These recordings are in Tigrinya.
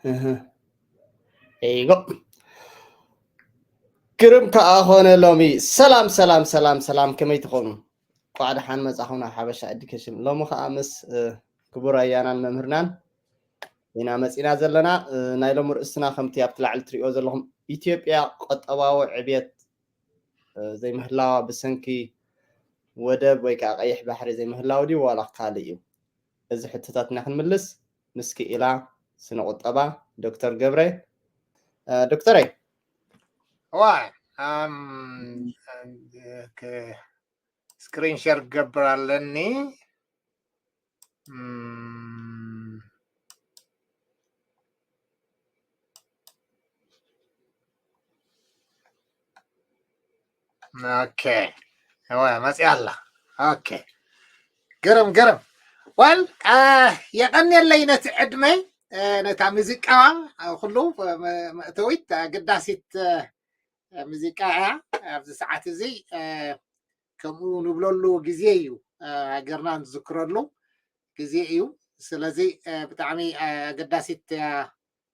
እህ። ይጎ። ግርም ከኣ ኾነ ሎሚ። ሰላም፣ ሰላም፣ ሰላም፣ ሰላም፣ ከመይ ትኾኑ? እንኳዕ ደሓን መጻኹም ናብ ሓበሻ ኤዱኬሽን። ሎሚ ከኣ ምስ፣ እ፣ ክቡር ኣያናን መምህርናን ኢና መጺና ዘለና። እ፣ ናይ ሎሚ ርእስትና ከምቲ ኣብቲ ላዕሊ ትሪእዎ ዘለኹም፣ ኢትዮጵያ ቁጠባዊ ዕብየት፣ እ፣ ዘይምህላዋ ብሰንኪ ወደብ ወይ ከኣ ቀይሕ ባሕሪ ዘይምህላው ድዩ ዋላ ካልእ እዩ? እዚ ሕቶታትና ክንምልስ ምስ ክኢላ ስነ ቁጠባ ዶክተር ገብረ፣ እ፣ ዶክተረይ። እዋ፣ ኣም፣ እ፣ ክ-፣ ስክሪን ሸር ክገብር ኣለኒ። እም፣ ኦኬ። እዋ፣ መጽያ ኣላ። ኦኬ። ግርም፣ ግርም። ወል፣ አ፣ የቐንየለይ ነቲ ዕድመይ፣ አ፣ ነታ ሙዚቃ፣ አ፣ ኩሉ፣ አ፣ መ-፣ መእተዊት ኣገዳሲት፣ አ፣ ሙዚቃ እያ። ኣብዚ ሰዓት እዚ፣ አ፣ ከምኡ ንብለሉ ግዜ እዩ። አ፣ ሃገርና ንዝክረሉ ግዜ እዩ። ስለዚ፣ አ፣ ብጣዕሚ፣ አ፣ ኣገዳሲት እያ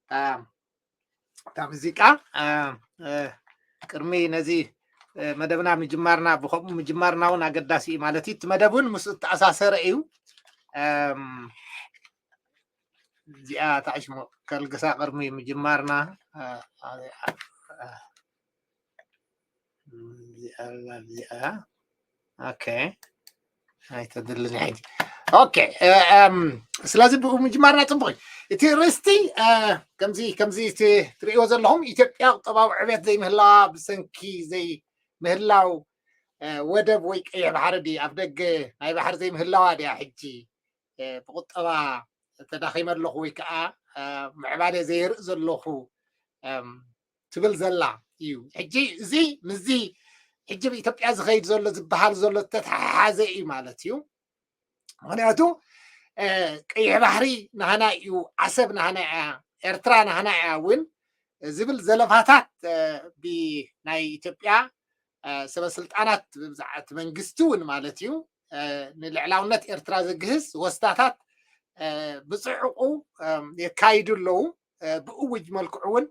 እታ፣ እታ ሙዚቃ። አ፣ አ፣ ቅድሚ ነዚ፣ አ፣ መደብና ምጅማርና፣ ብኸምኡ ምጅማርና እውን ኣገዳሲ እዩ ማለት እዩ። እቲ መደብ እውን ምስኡ እተኣሳሰረ እዩ። ኣም፣ እዚኣ ታዕሽሞ ከልግሳ ቅድሚ ምጅማርና፣ አ፣ አ፣ አ፣ እዚኣ ኣላ፣ እዚኣ። ኦኬ። ኣይተድልን ሕጂ። ኦኬ፣ እ፣ እም፣ ስለዚ ብኡ ምጅማርና ጽቡቕ እዩ። እቲ ርእስቲ፣ እ፣ ከምዚ፣ ከምዚ እቲ ትርእይዎ ዘለኹም፣ ኢትዮጵያ ቁጠባዊ ዕብየት ዘይምህላዋ ብሰንኪ ዘይምህላው፣ እ፣ ወደብ ወይ ቀይሕ ባሕሪ ድዩ? ኣብ ደገ ናይ ባሕሪ ዘይምህላዋ ድያ ሕጂ፣ እ፣ ብቁጠባ ተዳኺመ ኣለኹ ወይ ከኣ፣ እ፣ ምዕባለ ዘየርኢ ዘለኹ፣ እም፣ ትብል ዘላ እዩ። ሕጂ እዚ ምስዚ ሕጂ ኣብ ኢትዮጵያ ዝኸይድ ዘሎ ዝበሃል ዘሎ ዝተተሓሓዘ እዩ ማለት እዩ። ምኽንያቱ፣ እ፣ ቀይሕ ባሕሪ ናህና እዩ፣ ዓሰብ ናህና እያ፣ ኤርትራ ናህና እያ እውን ዝብል ዘለፋታት፣ እ፣ ብናይ ኢትዮጵያ፣ እ፣ ሰበ ስልጣናት ብብዛዕቲ መንግስቲ እውን ማለት እዩ፣ እ፣ ንልዕላውነት ኤርትራ ዝግህስ ወስታታት፣ እ፣ ብጽዑቑ፣ እም፣ የካይዱ ኣለዉ። እ፣ ብእውጅ መልክዑ እውን፣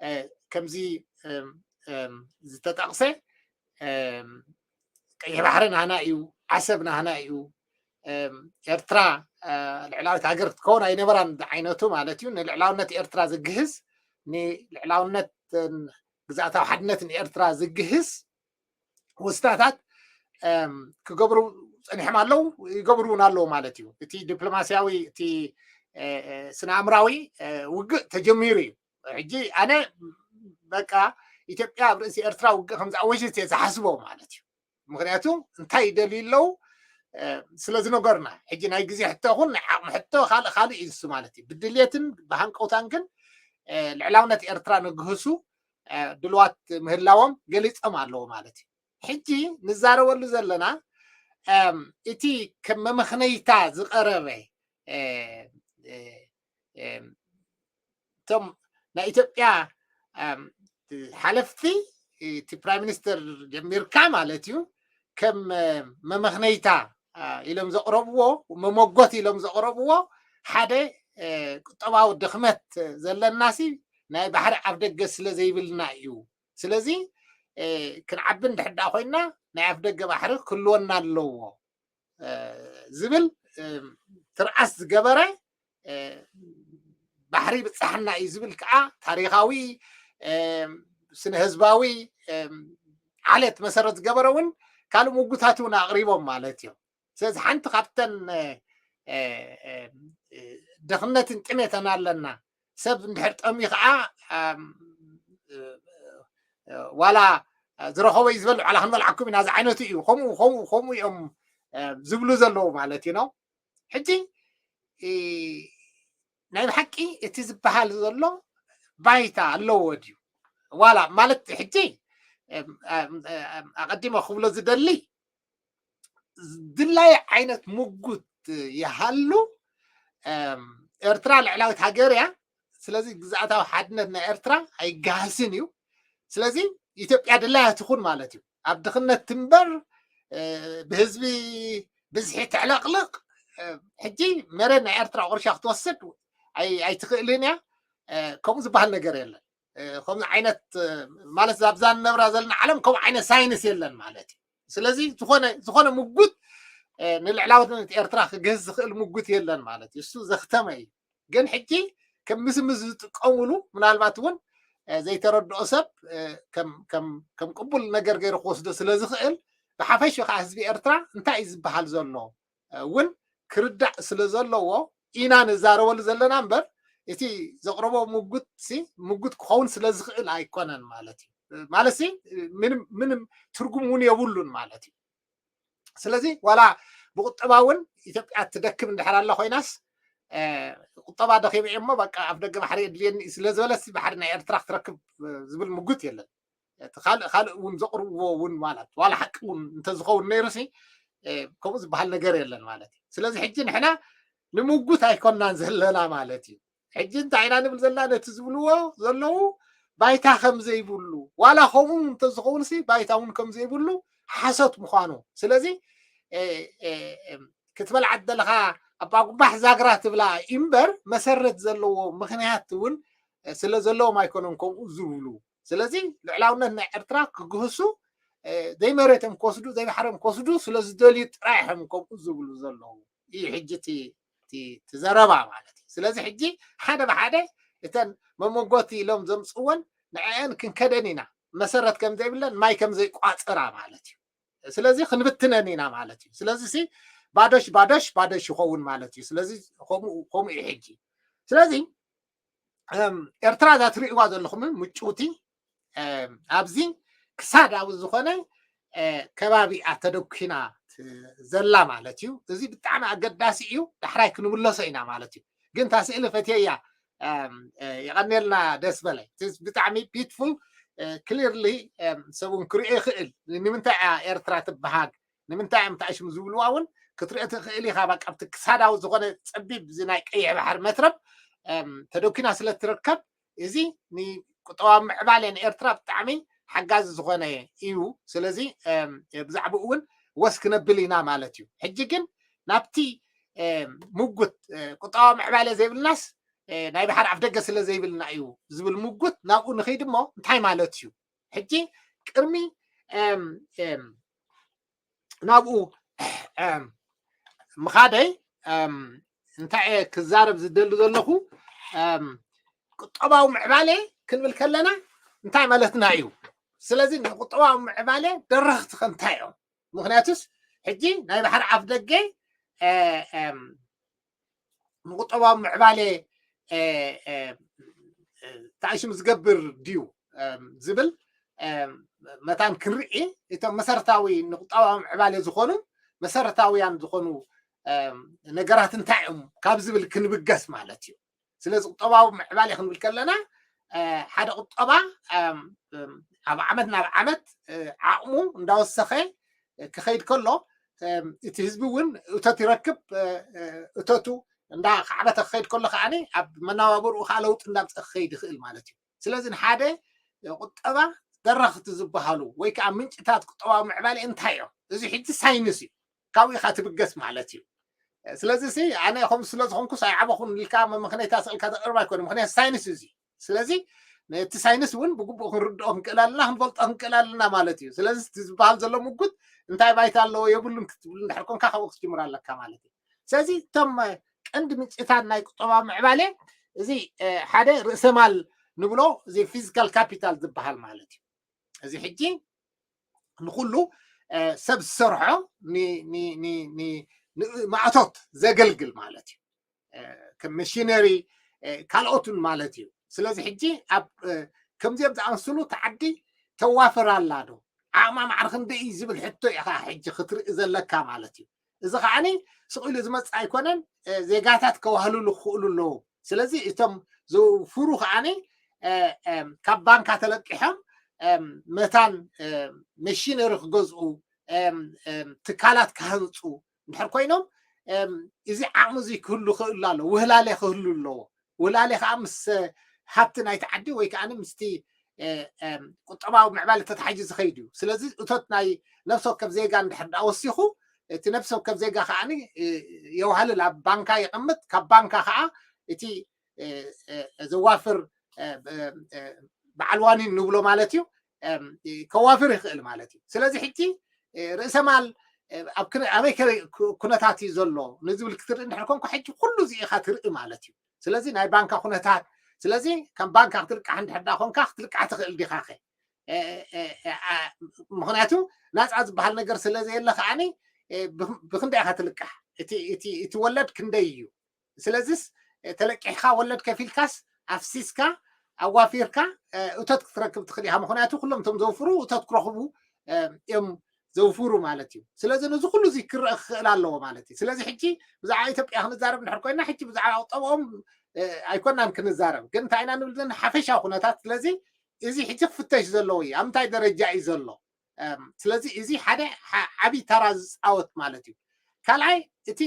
እ፣ ከምዚ፣ እም፣ እም፣ ዝተጠቕሰ፣ እም፣ ቀይሕ ባሕሪ ናህና እዩ፣ ዓሰብ ናህና እዩ፣ እም፣ ኤርትራ፣ እ፣ ልዕላዊት ሃገር ክትከውን ኣይነበራን ዝዓይነቱ ማለት እዩ። ንልዕላውነት ኤርትራ ዝግህስ፣ ንልዕላውነትን ግዝኣታዊ ሓድነትን ኤርትራ ዝግህስ ውስታታት፣ እም፣ ክገብሩ ጸኒሖም ኣለዉ፣ ይገብሩ እውን ኣለዉ ማለት እዩ። እቲ ዲፕሎማስያዊ፣ እቲ፣ እ፣ እ፣ ስነ ኣእምራዊ፣ እ፣ ውግእ ተጀሚሩ እዩ። ሕጂ ኣነ በቃ ኢትዮጵያ ኣብ ርእሲ ኤርትራ ውግእ ከም ዝኣወጀት እየ ዝሓስቦ ማለት እዩ። ምኽንያቱ እንታይ ይደልዩ ኣለዉ፣ እ፣ ስለ ዝነገሩና። ሕጂ ናይ ግዜ ሕቶ ይኹን ናይ ዓቕሚ ሕቶ ካልእ ካልእ እዩ ንሱ ማለት እዩ። ብድልየትን ብሃንቀውታን ግን፣ እ፣ ልዕላውነት ኤርትራ ንግህሱ፣ እ፣ ድልዋት ምህላዎም ገሊጾም ኣለዉ ማለት እዩ። ሕጂ ንዛረበሉ ዘለና፣ እም፣ እቲ ከም መመኽነይታ ዝቐረበ፣ እ፣ እ፣ እም፣ እቶም ናይ ኢትዮጵያ፣ እም፣ ሓለፍቲ፣ እቲ ፕራይም ሚኒስተር ጀሚርካ ማለት እዩ፣ ከም፣ እ፣ መመኽነይታ፣ እ፣ ኢሎም ዘቕረብዎ፣ መመጎት ኢሎም ዘቕረብዎ ሓደ፣ እ፣ ቁጠባዊ ድኽመት ዘለናሲ ናይ ባሕሪ ኣፍ ደገ ስለ ዘይብልና እዩ። ስለዚ፣ እ፣ ክንዓቢ እንድሕር ደኣ ኮይንና ናይ ኣፍ ደገ ባሕሪ ክህልወና ኣለዎ፣ እ፣ ዝብል፣ እ፣ ትርኣስ ዝገበረ፣ እ፣ ባሕሪ ይብጽሓና እዩ ዝብል ከኣ ታሪኻዊ፣ እ፣ ስነ ህዝባዊ፣ እ፣ ዓለት መሰረት ዝገበረ እውን ካልእ ምጉታት እውን ኣቕሪቦም ማለት እዮም። ስለዚ ሓንቲ ካብተን፣ እ፣ እ፣ እ፣ እ፣ ድኽነትን ጥሜትን ኣለና። ሰብ እንድሕር ጠምዩ ከዓ፣ ኣም፣ እ፣ እ፣ ዋላ ዝረኸቦ እዩ ዝበልዕ፣ ዋላ ክንበልዓኩም ኢና ዝዓይነቱ እዩ። ከምኡ፣ ከምኡ፣ ከምኡ እዮም፣ እ፣ ዝብሉ ዘለዉ ማለት እዩ ነው። ሕጂ፣ እ፣ ናይ ብሓቂ እቲ ዝበሃል ዘሎ ባይታ ኣለዎ ድዩ? ዋላ ማለት ሕጂ፣ እም፣ እም፣ እም፣ ኣቐዲመ ክብሎ ዝደሊ፣ ድላየ ዓይነት ምጉት ይሃሉ፣ እም፣ ኤርትራ ልዕላዊት ሃገር እያ። ስለዚ ግዝኣታዊ ሓድነት ናይ ኤርትራ ኣይጋሃስን እዩ። ስለዚ ኢትዮጵያ ድላያ ትኹን ማለት እዩ። ኣብ ድኽነት ትንበር፣ እ፣ ብህዝቢ ብዝሒ ተዕለቕልቕ፣ እ፣ ሕጂ መሬት ናይ ኤርትራ ቁርሻ ክትወስድ ኣይ-፣ ኣይትኽእልን እያ። ከምኡ ዝበሃል ነገር የለን። ከምዚ ዓይነት ማለት ኣብዛ ንነብራ ዘለና ዓለም ከምኡ ዓይነት ሳይንስ የለን ማለት እዩ። ስለዚ ዝኾነ ዝኾነ ምጉት ንልዕላውነት ኤርትራ ክግህስ ዝኽእል ምጉት የለን ማለት እዩ። እሱ ዘኽተመ እዩ። ግን ሕጂ ከም ምስምስ ዝጥቀሙሉ ምናልባት እውን ዘይተረድኦ ሰብ ከም ቅቡል ነገር ገይሩ ክወስዶ ስለ ዝኽእል፣ ብሓፈሽ ከዓ ህዝቢ ኤርትራ እንታይ እዩ ዝበሃል ዘሎ እውን ክርዳእ ስለ ዘለዎ ኢና ንዛረበሉ ዘለና እምበር፣ እቲ ዘቕረቦ ምጉት ሲ ምጉት ክኸውን ስለ ዝኽእል ኣይኮነን ማለት እዩ። ማለት ሲ ምንም ምንም ትርጉም እውን የብሉን ማለት እዩ። ስለዚ ዋላ ብቁጠባ እውን ኢትዮጵያ ትደክም እንድሕር ኣላ ኮይናስ ቁጠባ ደኺመ እሞ በቃ ኣብ ደገ ባሕሪ የድልየኒ ስለ ዝበለሲ ባሕሪ ናይ ኤርትራ ክትረክብ ዝብል ምጉት የለን። ካልእ ካልእ እውን ዘቕርብዎ እውን ማለት ዋላ ሓቂ እውን እንተዝኸውን ነይሩሲ ከምኡ ዝበሃል ነገር የለን ማለት እዩ። ስለዚ ሕጂ ንሕና ንምጉት ኣይኮናን ዘለና ማለት እዩ። ሕጂ እንታይ ኢና ንብል ዘለና? ነቲ ዝብልዎ ዘለዉ ባይታ ከም ዘይብሉ፣ ዋላ ከምኡ እንተዝኸውን ሲ ባይታ እውን ከም ዘይብሉ ሓሶት ምዃኑ። ስለዚ ክትበልዓ ዘለኻ ኣባ ጉባሕ ዛግራ ትብላ እምበር መሰረት ዘለዎ ምኽንያት እውን ስለ ዘለዎም ኣይኮነን ከምኡ ዝብሉ። ስለዚ ልዕላውነት ናይ ኤርትራ ክግህሱ ዘይመሬቶም ክወስዱ ዘይባሕሮም ክወስዱ ስለ ዝደልዩ ጥራይ እዮም ከምኡ ዝብሉ ዘለዉ እዩ ሕጂ እቲ ዘረባ ማለት እዩ። ስለዚ ሕጂ ሓደ ብሓደ እተን መመጎቲ ኢሎም ዘምፅወን ንዕአን ክንከደን ኢና፣ መሰረት ከም ዘይብለን ማይ ከም ዘይቋፅራ ማለት እዩ። ስለዚ ክንብትነን ኢና ማለት እዩ። ስለዚ ሲ ባዶሽ ባዶሽ ባዶሽ ይኸውን ማለት እዩ። ስለዚ ከምኡ እዩ ሕጂ። ስለዚ ኤርትራ እዛ ትርእይዋ ዘለኹም ምጭውቲ ኣብዚ ክሳዳዊ ዝኾነ ከባቢ ተደኪና ዘላ ማለት እዩ። እዚ ብጣዕሚ ኣገዳሲ እዩ። ዳሕራይ ክንምለሶ ኢና ማለት እዩ። ግን እታ ስእሊ ፈትየያ የቐኔልና ደስ በላይ። ብጣዕሚ ቢትፉል ክሊርሊ ሰብ እውን ክርእዮ ይኽእል። ንምንታይ እያ ኤርትራ ትበሃል ንምንታይ እዮም ተኣሽሙ ዝብልዋ እውን ክትሪኦ ትኽእል ኢኻ። በቃ ኣብቲ ክሳዳዊ ዝኾነ ፀቢብ እዚ ናይ ቀይሕ ባሕሪ መትረብ ተደኪና ስለ ትርከብ እዚ ንቁጠባዊ ምዕባለ ንኤርትራ ብጣዕሚ ሓጋዚ ዝኾነ እዩ። ስለዚ ብዛዕባኡ እውን ወስ ክነብል ኢና ማለት እዩ። ሕጂ ግን ናብቲ ምጉት ቁጠባዊ ምዕባለ ዘይብልናስ ናይ ባሕሪ ኣፍ ደገ ስለ ዘይብልና እዩ ዝብል ምጉት ናብኡ ንኸይድ እሞ እንታይ ማለት እዩ? ሕጂ ቅድሚ ናብኡ ምኻደይ እንታይ እየ ክዛረብ ዝደሊ ዘለኹ? ቁጠባዊ ምዕባለ ክንብል ከለና እንታይ ማለትና እዩ? ስለዚ ንቁጠባዊ ምዕባለ ደረኽቲ ከ እንታይ እዮም? ምክንያቱስ ሕጂ ናይ ባሕሪ ኣፍ ደገ ንቁጠባዊ ምዕባለ ተኣሽሙ ዝገብር ድዩ ዝብል መታን ክንርኢ እቶም መሰረታዊ ንቁጠባዊ ምዕባለ ዝኾኑ መሰረታውያን ዝኾኑ ነገራት እንታይ እዮም ካብ ዝብል ክንብገስ ማለት እዩ። ስለዚ ቁጠባዊ ምዕባለ ክንብል ከለና ሓደ ቁጠባ ኣብ ዓመት ናብ ዓመት ዓቕሙ እንዳወሰኸ ክኸይድ ከሎ እቲ ህዝቢ እውን እቶት ይረክብ። እቶቱ እንዳ ከዓበተ ክኸይድ ከሎ ከዓ ኣብ መናባብርኡ ከዓ ለውጢ እንዳምፀ ክኸይድ ይኽእል ማለት እዩ። ስለዚ ንሓደ ቁጠባ ደረኽቲ ዝበሃሉ ወይ ከዓ ምንጭታት ቁጠባዊ ምዕባለ እንታይ እዮም? እዚ ሕጂ ሳይንስ እዩ። ካብኡ ኢኻ ትብገስ ማለት እዩ። ስለዚ ሲ ኣነ ከምኡ ስለ ዝኾንኩስ ኣይዓበኹን ኢልካ መመኽነይታ ስእልካ ተቕርብ ኣይኮነ። ምክንያት ሳይንስ እዚ። ስለዚ ነቲ ሳይንስ እውን ብግቡእ ክንርድኦ ክንክእል ኣለና፣ ክንፈልጦ ክንክእል ኣለና ማለት እዩ። ስለዚ እቲ ዝበሃል ዘሎ ምጉት እንታይ ባይታ ኣለዎ የብሉን ክትብል እንድሕር ኮንካ ካብኡ ክትጅምር ኣለካ ማለት እዩ። ስለዚ እቶም ቀንዲ ምንጭታት ናይ ቁጠባዊ ምዕባለ እዚ ሓደ ርእሰማል ንብሎ እዚ ፊዚካል ካፒታል ዝበሃል ማለት እዩ። እዚ ሕጂ ንኩሉ ሰብ ዝሰርሖ ማእቶት ዘገልግል ማለት እዩ። ከም መሽነሪ ካልኦትን ማለት እዩ። ስለዚ ሕጂ ኣብ ከምዚኦም ዝኣምስሉ ተዓዲ ተዋፍር ኣላ ዶ? ዓቕማ ማዕረ ክንደይ እዩ ዝብል ሕቶ ኢኻ ሕጂ ክትርኢ ዘለካ ማለት እዩ። እዚ ከዓኒ ስቕ ኢሉ ዝመፅእ ኣይኮነን። ዜጋታት ከዋህልሉ ክኽእሉ ኣለዎም። ስለዚ እቶም ዘውፍሩ ከዓኒ ካብ ባንካ ተለቂሖም መታን መሽነሪ ክገዝኡ ትካላት ክሃንፁ እንድሕር ኮይኖም እዚ ዓቕሚ እዚ ክህሉ ክህሉ ኣለዎ። ውህላለ ክህሉ ኣለዎ። ውህላለ ከዓ ምስ ሃብቲ ናይቲ ዓዲ ወይ ከዓ ምስቲ ቁጠባዊ ምዕባለ ተታሓሒዙ ዝኸይድ እዩ። ስለዚ እቶት ናይ ነፍሲ ወከፍ ዜጋ እንድሕር ደኣ ወሲኹ እቲ ነፍሲ ወከፍ ዜጋ ከዓ የውሃልል ኣብ ባንካ የቐምጥ። ካብ ባንካ ከዓ እቲ ዘዋፍር በዓል ዋኒን ንብሎ ማለት እዩ። ከዋፍር ይኽእል ማለት እዩ። ስለዚ ሕጂ ርእሰ ማል ኣብ ኣበይ ኩነታት እዩ ዘሎ ንዝብል ክትርኢ እንድሕር ኮንካ ሕጂ ኩሉ እዚ ኢኻ ትርኢ ማለት እዩ። ስለዚ ናይ ባንካ ኩነታት፣ ስለዚ ከም ባንካ ክትልቃሕ እንድሕር ዳ ኮንካ ክትልቃሕ ትኽእል ዲኻ ኸ? ምክንያቱ ናፃ ዝበሃል ነገር ስለ ዘየለ ከዓኒ ብክንደይ ኢኻ ትልቃሕ? እቲ ወለድ ክንደይ እዩ? ስለዚስ ተለቂሕካ ወለድ ከፊልካስ ኣፍሲስካ ኣዋፊርካ እቶት ክትረክብ ትኽእል ኢኻ። ምክንያቱ ኩሎም እቶም ዘውፍሩ እቶት ክረኽቡ እዮም ዘውፍሩ ማለት እዩ። ስለዚ ነዚ ኩሉ እዚ ክረአ ክኽእል ኣለዎ ማለት እዩ። ስለዚ ሕጂ ብዛዕባ ኢትዮጵያ ክንዛረብ እንድሕር ኮይና ሕጂ ብዛዕባ ቁጠብኦም ኣይኮናን ክንዛረብ፣ ግን እንታይ ኢና ንብል ዘለና ሓፈሻዊ ኩነታት። ስለዚ እዚ ሕጂ ክፍተሽ ዘለዎ እዩ፣ ኣብ ምንታይ ደረጃ እዩ ዘሎ። ስለዚ እዚ ሓደ ዓብዪ ተራ ዝፃወት ማለት እዩ። ካልኣይ እቲ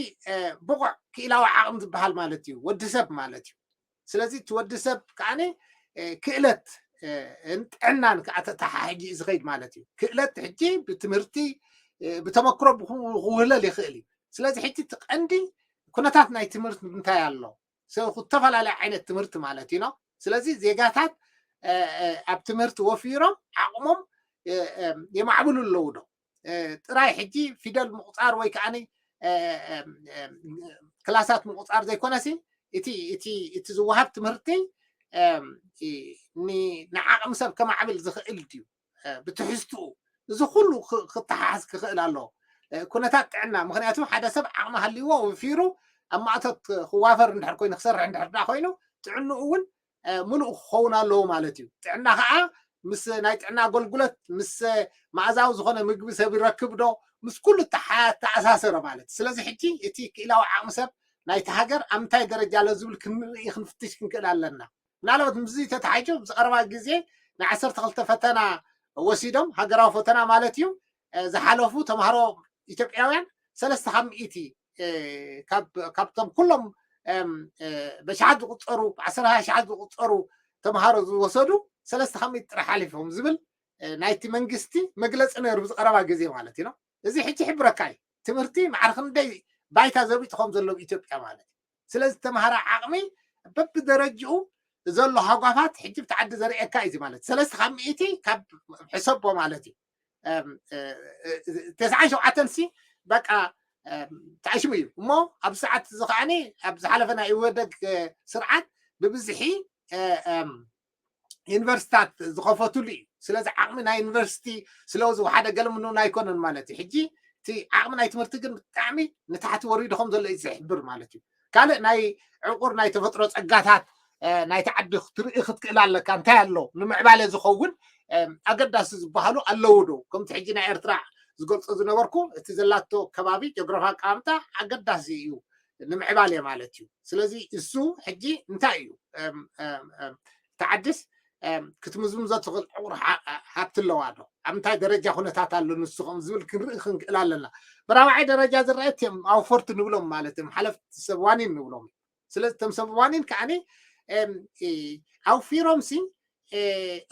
ብቑዕ ክኢላዊ ዓቕሚ ዝበሃል ማለት እዩ፣ ወዲ ሰብ ማለት እዩ። ስለዚ እቲ ወዲ ሰብ ከዓኒ ክእለት ጥዕናን ከዓ ተተሓሒጂ እዩ ዝኸይድ ማለት እዩ። ክእለት ሕጂ ብትምህርቲ ብተመክሮ ክውህለል ይኽእል እዩ። ስለዚ ሕጂ እቲ ቀንዲ ኩነታት ናይ ትምህርቲ እንታይ ኣሎ? ዝተፈላለዩ ዓይነት ትምህርቲ ማለት እዩ። ስለዚ ዜጋታት ኣብ ትምህርቲ ወፊሮም ዓቕሞም የማዕብሉ ኣለዉ ዶ? ጥራይ ሕጂ ፊደል ምቑፃር ወይ ከዓ ክላሳት ምቑፃር ዘይኮነሲ እቲ ዝወሃብ ትምህርቲ ንዓቕሚ ሰብ ከማዕብል ዝኽእል ድዩ? ብትሕዝትኡ እዚ ኩሉ ክተሓሓዝ ክኽእል ኣለዎ። ኩነታት ጥዕና፣ ምክንያቱ ሓደ ሰብ ዓቕሚ ሃልይዎ ወፊሩ ኣብ ማእቶት ክዋፈር እንድሕር ኮይኑ ክሰርሕ እንድሕር ዳ ኮይኑ ጥዕንኡ እውን ምሉእ ክኸውን ኣለዎ ማለት እዩ። ጥዕና ከዓ ምስ ናይ ጥዕና ኣገልግሎት ምስ መኣዛዊ ዝኾነ ምግቢ ሰብ ይረክብ ዶ ምስ ኩሉ ተሓ- ተኣሳሰረ ማለት እዩ። ስለዚ ሕጂ እቲ ክኢላዊ ዓቕሚ ሰብ ናይቲ ሃገር ኣብ ምንታይ ደረጃ ኣሎ ዝብል ክንርኢ ክንፍትሽ ክንክእል ኣለና። ምናልባት ምስዚ ተተሓሒዙ ኣብዚ ቀረባ ግዜ ናይ ዓሰርተ ክልተ ፈተና ወሲዶም ሃገራዊ ፈተና ማለት እዩ ዝሓለፉ ተምሃሮ ኢትዮጵያውያን ሰለስተ ካብ ሚእቲ ካብቶም ኩሎም በሽሓት ዝቁፀሩ ብዓሰርተ ሽሓት ዝቁፀሩ ተምሃሮ ዝወሰዱ ሰለስተ ካብ ሚእቲ ጥራሕ ሓሊፎም ዝብል ናይቲ መንግስቲ መግለፂ ነይሩ ብዝቀረባ ግዜ ማለት እዩ። እዚ ሕጂ ሕብረካ እዩ ትምህርቲ ማዕረ ክንደይ ባይታ ዘቢጡ ከም ዘሎ ኢትዮጵያ ማለት እዩ። ስለዚ ተምሃራ ዓቕሚ በብደረጅኡ ዘሎ ሃጓፋት ሕጂ ብቲ ዓዲ ዘርእየካ እዩ ማለት ሰለስተ ካብ ሚእቲ ካብ ሕሰቦ ማለት እዩ። ተስዓን ሸውዓተን ሲ በቃ ተኣሽሙ እዩ እሞ ኣብ ሰዓት እዚ ከዓኒ ኣብ ዝሓለፈ ናይ ኢህወደግ ስርዓት ብብዝሒ ዩኒቨርሲታት ዝኸፈትሉ እዩ። ስለዚ ዓቕሚ ናይ ዩኒቨርሲቲ ስለዝወሓደ ገለ ምንውን ኣይኮነን ማለት እዩ። ሕጂ እቲ ዓቕሚ ናይ ትምህርቲ ግን ብጣዕሚ ንታሕቲ ወሪዱ ከም ዘሎ እዩ ዝሕብር ማለት እዩ። ካልእ ናይ ዕቁር ናይ ተፈጥሮ ፀጋታት ናይቲ ዓዲ ክትርኢ ክትክእል ኣለካ። እንታይ ኣሎ ንምዕባለ ዝኸውን ኣገዳሲ ዝበሃሉ ኣለዉ ዶ? ከምቲ ሕጂ ናይ ኤርትራ ዝገልፆ ዝነበርኩ እቲ ዘላቶ ከባቢ ጂኦግራፊ ኣቀማምጣ ኣገዳሲ እዩ ንምዕባለ ማለት እዩ። ስለዚ እሱ ሕጂ እንታይ እዩ እቲ ዓድስ ክትምዝምዞ ትኽእል ዕቑር ሃብቲ ኣለዋ ዶ? ኣብ ምንታይ ደረጃ ኩነታት ኣሎ ንሱ ከም ዝብል ክንርኢ ክንክእል ኣለና። ብራብዓይ ደረጃ ዝረአ እቲም ኣውፈርቲ ንብሎም ማለት እዮም ሓለፍቲ ሰብ ዋኒን ንብሎም። ስለዚ እቶም ሰብ ዋኒን ከዓኒ ኣውፊሮም ሲ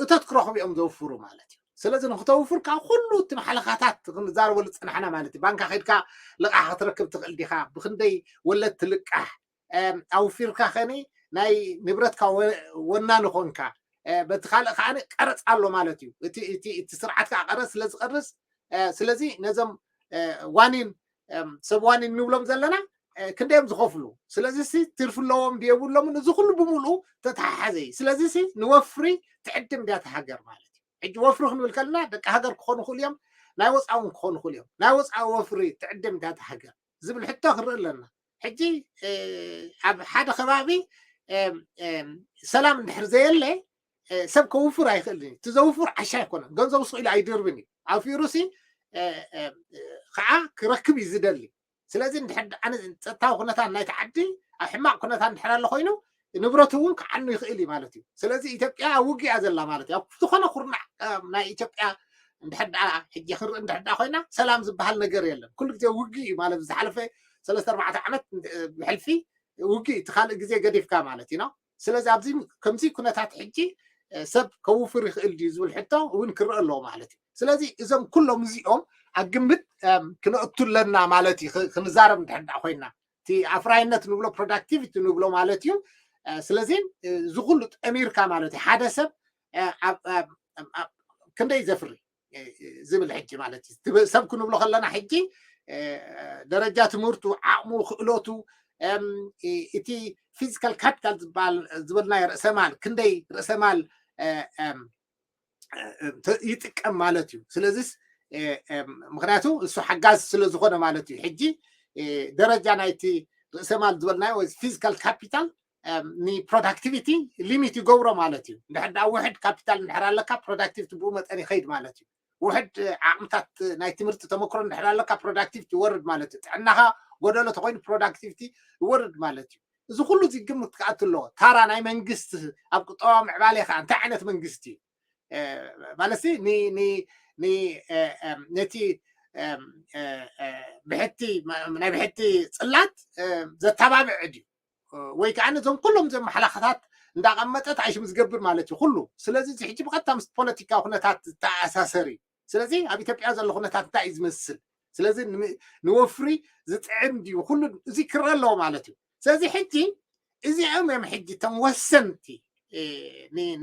እቶት ክረኽቡ እዮም ዘውፍሩ ማለት እዩ። ስለዚ ንክተውፍር ካብ ኩሉ እቲ ማሕለኻታት ክንዛረበሉ ዝፀናሕና ማለት እዩ። ባንካ ከድካ ልቃሕ ክትረክብ ትኽእል ዲኻ? ብክንደይ ወለድ ትልቃሕ? ኣውፊርካ ከኒ ናይ ንብረትካ ወናኒ ኮንካ። በቲ ካልእ ከዓ ቀረፅ ኣሎ ማለት እዩ። እቲ ስርዓት ከዓ ቀረፅ ስለዝቀርፅ ስለዚ ነዞም ዋኒን ሰብ ዋኒን ንብሎም ዘለና ክንደዮም ዝኸፍሉ? ስለዚ ትርፊ ኣለዎም ድየብሎምን እዚ ኩሉ ብምሉኡ ተተሓሓዘ እዩ። ስለዚ ንወፍሪ ትዕድም ድያ ተሃገር ማለት እዩ። ሕጂ ወፍሪ ክንብል ከለና ደቂ ሃገር ክኾኑ ክእሉ እዮም፣ ናይ ወፃ እውን ክኾኑ ክእሉ እዮም። ናይ ወፃ ወፍሪ ትዕድም ድያ ተሃገር ዝብል ሕቶ ክንርኢ ኣለና። ሕጂ ኣብ ሓደ ከባቢ ሰላም እንድሕር ዘየለ ሰብ ከውፍር ኣይኽእልን እዩ። እቲ ዘውፍር ዓሻ ኣይኮነን፣ ገንዘቡ ስኢሉ ኣይድርብን እዩ። ኣውፊሩሲ ከዓ ክረክብ እዩ ዝደሊ። ስለዚ እንድሕር ኣነ ፀጥታዊ ኩነታት ናይቲ ዓዲ ኣብ ሕማቕ ኩነታት እንድሕር ኣሎ ኮይኑ ንብረቱ እውን ክዓኑ ይኽእል እዩ ማለት እዩ። ስለዚ ኢትዮጵያ ኣብ ውግእ እያ ዘላ ማለት እዩ። ኣብ ዝኾነ ኩርናዕ ናይ ኢትዮጵያ እንድሕር ደኣ ሕጂ ክንርኢ እንድሕር ደኣ ኮይና ሰላም ዝበሃል ነገር የለን። ኩሉ ግዜ ውግእ እዩ ማለት ዝሓለፈ ሰለስተ ኣርባዕተ ዓመት ብሕልፊ ውግእ እቲ ካልእ ግዜ ገዲፍካ ማለት እዩ። ስለዚ ኣብዚ ከምዚ ኩነታት ሕጂ ሰብ ከውፍር ይኽእል ድዩ ዝብል ሕቶ እውን ክረአ ኣለዎ ማለት እዩ። ስለዚ እዞም ኩሎም እዚኦም ኣብ ግምት ክነእቱ ኣለና ማለት እዩ። ክንዛረብ እንድሕር ደኣ ኮይና እቲ ኣፍራይነት ንብሎ ፕሮዳክቲቪቲ ንብሎ ማለት እዩ። ስለዚ እዚ ኩሉ ጠሚርካ ማለት እዩ ሓደ ሰብ ክንደይ ዘፍሪ ዝብል ሕጂ ማለት እዩ ሰብ ክንብሎ ከለና ሕጂ ደረጃ ትምህርቱ፣ ዓቕሙ፣ ክእለቱ፣ እቲ ፊዚካል ካፒታል ዝበልናዮ ርእሰማል ክንደይ ርእሰማል ይጥቀም ማለት እዩ። ስለዚስ ምክንያቱ እሱ ሓጋዝ ስለዝኾነ ማለት እዩ። ሕጂ ደረጃ ናይቲ ርእሰማል ዝበልናዮ ወይ ፊዚካል ካፒታል ንፕሮዳክቲቪቲ ሊሚት ይገብሮ ማለት እዩ። እንድሕር ደኣ ውሕድ ካፒታል እንድሕር ኣለካ ፕሮዳክቲቪቲ ብኡ መጠን ይኸይድ ማለት እዩ። ውሕድ ዓቕምታት ናይ ትምህርቲ ተመክሮ እንድሕር ኣለካ ፕሮዳክቲቪቲ ይወርድ ማለት እዩ። ጥዕናኻ ጎደሎ ተኮይኑ ፕሮዳክቲቪቲ ይወርድ ማለት እዩ። እዚ ኩሉ እዚ ግምት ክኣቱ ኣለዎ። ታራ ናይ መንግስቲ ኣብ ቁጠባ ምዕባሌ ከዓ እንታይ ዓይነት መንግስቲ እዩ ማለት ነቲ ብሕቲ ናይ ብሕቲ ፅላት ዘተባብዕ ድዩ ወይ ከዓ ነዞም ኩሎም ዘመሓላኽታት እንዳቐመጠት ኣይሽም ዝገብር ማለት እዩ ኩሉ። ስለዚ እዚ ሕጂ ብቐጥታ ምስ ፖለቲካዊ ኩነታት ዝተኣሳሰር እዩ። ስለዚ ኣብ ኢትዮጵያ ዘሎ ኩነታት እንታይ እዩ ዝመስል? ስለዚ ንወፍሪ ዝጥዕም ድዩ ኩሉ እዚ ክረአ ኣለዎ ማለት እዩ። ስለዚ ሕጂ እዚኦም እዮም ሕጂ እቶም ወሰንቲ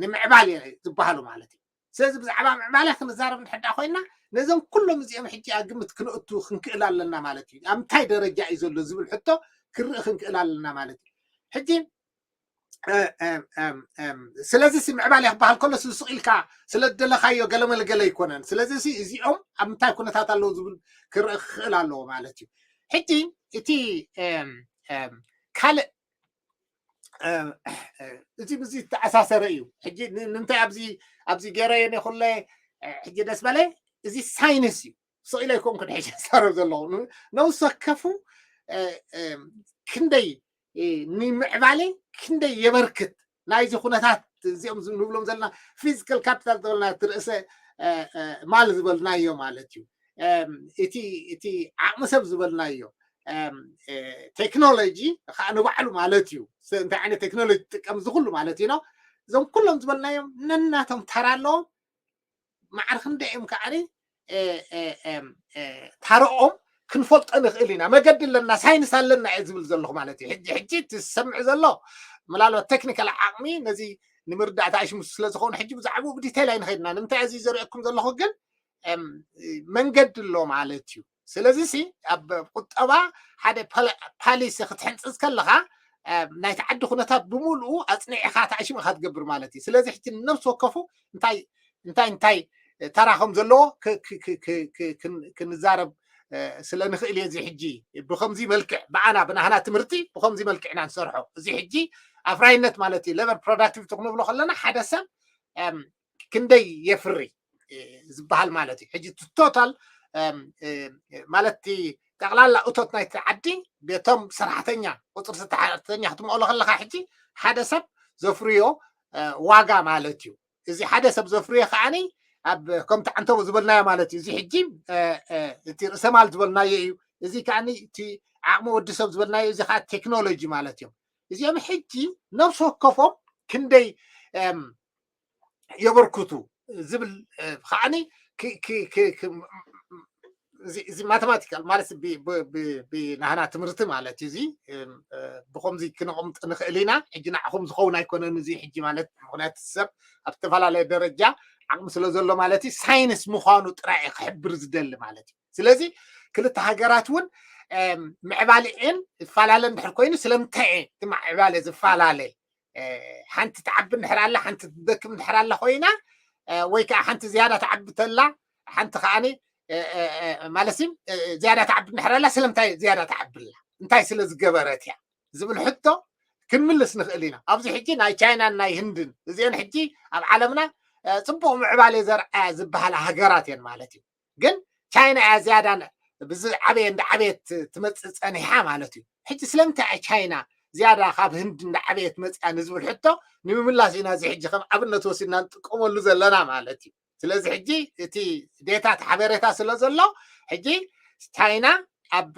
ንምዕባል ዝበሃሉ ማለት እዩ። ስለዚ ብዛዕባ ምዕባለ ክንዛረብ እንድሕር ኮይና ነዞም ኩሎም እዚኦም ሕጂ ኣብ ግምት ክንእቱ ክንክእል ኣለና ማለት እዩ። ኣብ ምንታይ ደረጃ እዩ ዘሎ ዝብል ሕቶ ክርኢ ክንክእል ኣለና ማለት እዩ። ሕጂ ስለዚ ምዕባለ ክበሃል ከሎ ስቕ ኢልካ ስለ ዝደለኻዮ ገለመለገለ ኣይኮነን። ስለዚ እዚኦም ኣብ ምንታይ ኩነታት ኣለዉ ዝብል ክርኢ ክኽእል ኣለዎ ማለት እዩ። ሕጂ እቲ ካልእ እዚ ምስዚ ዝተኣሳሰረ እዩ። ሕጂ ንምንታይ ኣብዚ ኣብዚ ገይረዮ ኩለ ሕጂ ደስ በለ እዚ ሳይንስ እዩ። ስቕ ኢለ ኣይኮንኩን ሕጂ ዝዛረብ ዘለኹ። ነብሲ ወከፉ ክንደይ ንምዕባለ ክንደይ የበርክት ናይዚ ኩነታት እዚኦም ንብሎም ዘለና ፊዚካል ካፒታል ዝበልና እቲ ርእሰ ማል ዝበልናዮ ማለት እዩ። እቲ ዓቕሚ ሰብ ዝበልናዮ ቴክኖሎጂ ከዓ ንባዕሉ ማለት እዩ። እንታይ ዓይነት ቴክኖሎጂ ትጥቀም ዝኩሉ ማለት እዩ። እዞም ኩሎም ዝበልናዮም ነናቶም ተራ ኣለዎም። ማዕረ ክንደይ እዮም ከዓ ታረኦም ክንፈልጦ ንኽእል ኢና። መገዲ ኣለና፣ ሳይንስ ኣለና እየ ዝብል ዘለኹ ማለት እዩ። ሕጂ ሕጂ እቲ ዝሰምዕ ዘሎ ምናልባት ቴክኒካል ዓቕሚ ነዚ ንምርዳእ ተኣሽሙ ስለዝኾኑ ሕጂ ብዛዕባኡ ብዲቴይል ኣይንኸይድና። ንምንታይ እዚ ዘርእየኩም ዘለኹ ግን መንገዲ ኣሎ ማለት እዩ። ስለዚ ሲ ኣብ ቁጠባ ሓደ ፓሊሲ ክትሕንፅፅ ከለካ ናይቲ ዓዲ ኩነታት ብምሉኡ ኣፅኒዕካ ተኣሽሙ ኢካ ትገብር ማለት እዩ። ስለዚ ሕጂ ነብሲ ወከፉ እንታይ እንታይ እንታይ ተራ ከም ዘለዎ ክንዛረብ ስለ ንኽእል እየ። እዚ ሕጂ ብከምዚ መልክዕ ብኣና ብናህና ትምህርቲ ብከምዚ መልክዕ ኢና ንሰርሖ። እዚ ሕጂ ኣፍራይነት ማለት እዩ። ሌበር ፕሮዳክቲቪቲ ክንብሎ ከለና ሓደ ሰብ ክንደይ የፍሪ ዝበሃል ማለት እዩ። ሕጂ ቶታል ማለት ጠቕላላ እቶት ናይቲ ዓዲ ቤቶም ሰራሕተኛ ቁፅሪ ሰራሕተኛ ክትመቕሎ ከለካ ሕጂ ሓደ ሰብ ዘፍርዮ ዋጋ ማለት እዩ። እዚ ሓደ ሰብ ዘፍርዮ ከዓኒ ኣብ ከምቲ ዓንተቦ ዝበልናዮ ማለት እዩ። እዚ ሕጂ እቲ ርእሰማል ዝበልናዮ እዩ። እዚ ከዓኒ እቲ ዓቕሚ ወዲ ሰብ ዝበልናዮ እዚ ከዓ ቴክኖሎጂ ማለት እዮም። እዚኦም ሕጂ ነብሲ ወከፎም ክንደይ የበርክቱ ዝብል ከዓኒ እዚ ማቴማቲካል ማለት ብናህና ትምህርቲ ማለት እዩ። እዚ ብከምዚ ክነቕምጥ ንኽእል ኢና። ሕጂ ንዓኹም ዝኸውን ኣይኮነን እዚ ሕጂ ማለት ምክንያቱ ሰብ ኣብ ዝተፈላለየ ደረጃ ዓቕሚ ስለ ዘሎ ማለት እዩ። ሳይንስ ምዃኑ ጥራይ ክሕብር ዝደሊ ማለት እዩ። ስለዚ ክልተ ሃገራት እውን ምዕባሊኤን ይፈላለ እንድሕር ኮይኑ ስለምንታይ እቲ ምዕባለ ዝፈላለ ሓንቲ ትዓቢ እንድሕር ኣላ ሓንቲ ትደክም እንድሕር ኣላ ኮይና ወይ ከዓ ሓንቲ ዝያዳ ትዓቢ ተላ ሓንቲ ከዓኒ ማለት ዝያዳ ትዓቢ እንድሕር ኣላ ስለምንታይ ዝያዳ ትዓቢ ኣላ እንታይ ስለ ዝገበረት እያ ዝብል ሕቶ ክንምልስ ንኽእል ኢና። ኣብዚ ሕጂ ናይ ቻይናን ናይ ህንድን እዚአን ሕጂ ኣብ ዓለምና ፅቡቅ ምዕባለ ዘርኣያ ዝበሃላ ሃገራት እየን ማለት እዩ። ግን ቻይና እያ ዝያዳ ብዝዓበየ እንዳዓበየት ትመፅእ ፀኒሓ ማለት እዩ። ሕጂ ስለምንታይ እያ ቻይና ዝያዳ ካብ ህንዲ እንዳዓበየት መፅያ ንዝብል ሕቶ ንምምላስ ኢና እዚ ሕጂ ከም ኣብነት ወሲድና ንጥቀመሉ ዘለና ማለት እዩ። ስለዚ ሕጂ እቲ ዴታ እቲ ሓበሬታ ስለ ዘሎ ሕጂ ቻይና ኣብ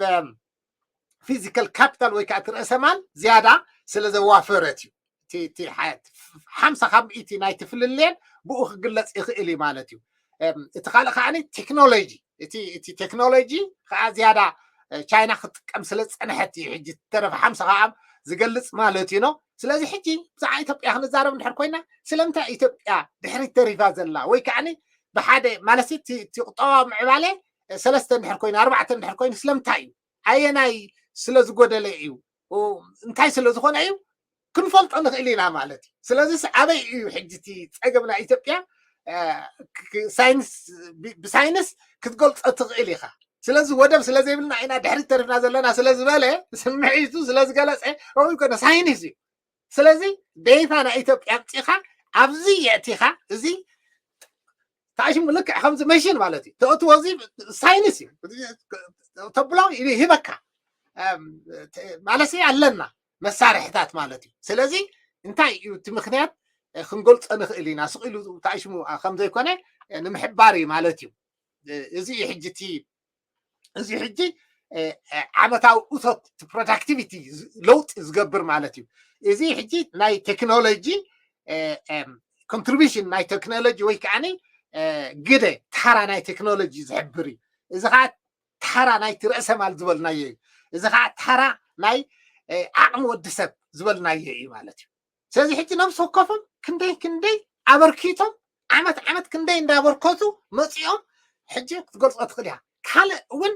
ፊዚካል ካፒታል ወይ ከዓ እቲ ርእሰ ማል ዝያዳ ስለ ዘዋፈረት እዩ። ሓምሳ ካብ ሚእቲ ናይቲ ፍልልየን ብኡ ክግለፅ ይኽእል እዩ ማለት እዩ። እቲ ካልእ ከዓ ቴክኖሎጂ እቲ ቴክኖሎጂ ከዓ ዝያዳ ቻይና ክትጥቀም ስለ ዝፀንሐት እዩ። ሕጂ ተረፈ ሓምሳ ከዓ ዝገልፅ ማለት እዩ ነው። ስለዚ ሕጂ ብዛዕባ ኢትዮጵያ ክንዛረብ እንድሕር ኮይና ስለምንታይ ኢትዮጵያ ድሕሪት ተሪፋ ዘላ ወይ ከዓ ብሓደ ማለት እቲ ቁጠባዊ ምዕባለ ሰለስተ እንድሕር ኮይኑ ኣርባዕተ እንድሕር ኮይኑ ስለምንታይ እዩ ኣየናይ ስለ ዝጎደለ እዩ እንታይ ስለ ዝኾነ እዩ ክንፈልጦ ንኽእል ኢና ማለት እዩ። ስለዚ ኣበይ እዩ ሕጂ እቲ ፀገም ናይ ኢትዮጵያ ሳይንስ ብሳይንስ ክትገልፆ ትኽእል ኢኻ። ስለዚ ወደብ ስለ ዘይብልና ኢና ድሕሪት ተሪፍና ዘለና ስለ ዝበለ ስምዒቱ ስለ ዝገለፀ ው ኮነ ሳይንስ እዩ። ስለዚ ቤታ ናይ ኢትዮጵያ ኣምፂኻ ኣብዚ የእቲኻ እዚ ታሽሙ ልክዕ ከምዚ መሽን ማለት እዩ ተእትዎ እዚ ሳይንስ እዩ ተብሎ ይህበካ ማለት ኣለና መሳርሕታት ማለት እዩ። ስለዚ እንታይ እዩ እቲ ምክንያት ክንገልፆ ንኽእል ኢና ስቕ ኢሉ ታሽሙ ከምዘይኮነ ንምሕባር እዩ ማለት እዩ። እዚ እዩ ሕጂ እቲ እዚ ሕጂ ዓመታዊ እቶት ፕሮዳክቲቪቲ ለውጢ ዝገብር ማለት እዩ። እዚ ሕጂ ናይ ቴክኖሎጂ ኮንትሪቢሽን ናይ ቴክኖሎጂ ወይ ከዓ ግደ ታራ ናይ ቴክኖሎጂ ዝሕብር እዩ። እዚ ከዓ ታራ ናይቲ ርእሰ ማል ዝበልናዮ እዩ። እዚ ከዓ ታራ ናይ ዓቕሚ ወዲ ሰብ ዝበልናዮ እዩ ማለት እዩ። ስለዚ ሕጂ ነብሲ ወከፎም ክንደይ ክንደይ ኣበርኪቶም ዓመት ዓመት ክንደይ እንዳበርከቱ መፂኦም ሕጂ ክትገልፆ ትኽእል እያ። ካልእ እውን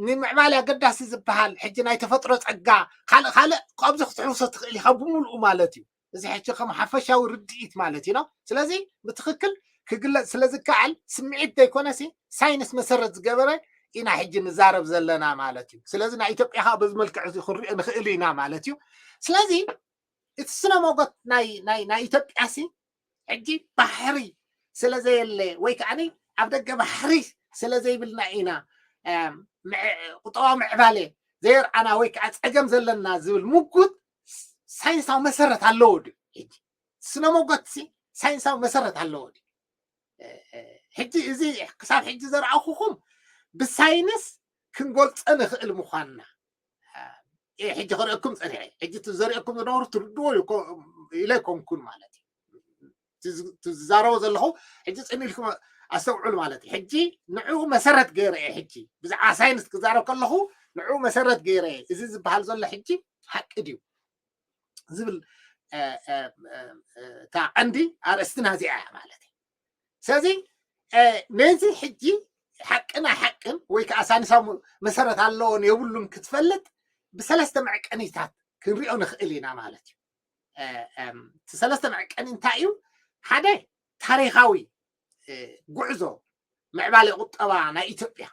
ንምዕባለ ኣገዳሲ ዝበሃል ሕጂ ናይ ተፈጥሮ ፀጋ ካልእ ካልእ ካብዚ ክትሕውሶ ትኽእል ኢኻ ብምልኡ ማለት እዩ። እዚ ሕጂ ከም ሓፈሻዊ ርድኢት ማለት እዩ ነው። ስለዚ ብትኽክል ክግለፅ ስለ ዝከኣል ስምዒት ዘይኮነሲ ሳይንስ መሰረት ዝገበረ ኢና ሕጂ ንዛረብ ዘለና ማለት እዩ። ስለዚ ናይ ኢትዮጵያ ከዓ በዚ መልክዕ እዚ ክንሪኦ ንኽእል ኢና ማለት እዩ። ስለዚ እቲ ስነ ሞጎት ናይ ናይ ናይ ኢትዮጵያ ሲ ሕጂ ባሕሪ ስለ ዘየለ ወይ ከዓ ኣብ ደገ ባሕሪ ስለ ዘይብልና ኢና ቁጠባዊ ምዕባለ ዘየርኣና ወይ ከዓ ፀገም ዘለና ዝብል ምጉት ሳይንሳዊ መሰረት ኣለዎ ድዩ? ሕጂ ስነ ሞጎት ሲ ሳይንሳዊ መሰረት ኣለዎ ድዩ? ሕጂ እዚ ክሳብ ሕጂ ዘርኣኹኹም ብሳይንስ ክንገልፀ ንኽእል ምዃንና ሕጂ ክርእኩም ፀኒሐ ሕጂ ዘርእኩም ዝነበሩ ትርድዎ ኢለ ኮንኩን ማለት እዩ። ዝዛረቦ ዘለኹ ሕጂ ፅን ኢልኩም ኣስተውዕሉ ማለት እዩ። ሕጂ ንዕኡ መሰረት ገይረ እየ ሕጂ ብዛዕባ ሳይንስ ክዛረብ ከለኹ ንዕኡ መሰረት ገይረ እየ እዚ ዝበሃል ዘሎ ሕጂ ሓቂ ድዩ ዝብል እታ ቀንዲ ኣርእስትና እዚኣ እያ ማለት እዩ። ስለዚ ነዚ ሕጂ ሓቅን ኣይሓቅን ወይ ከዓ ሳይንሳዊ መሰረት ኣለዎን የብሉን ክትፈልጥ ብሰለስተ መዕቀኒታት ክንሪኦ ንኽእል ኢና ማለት እዩ። እቲ ሰለስተ መዕቀኒ እንታይ እዩ? ሓደ ታሪኻዊ ጉዕዞ ምዕባለ ቁጠባ ናይ ኢትዮጵያ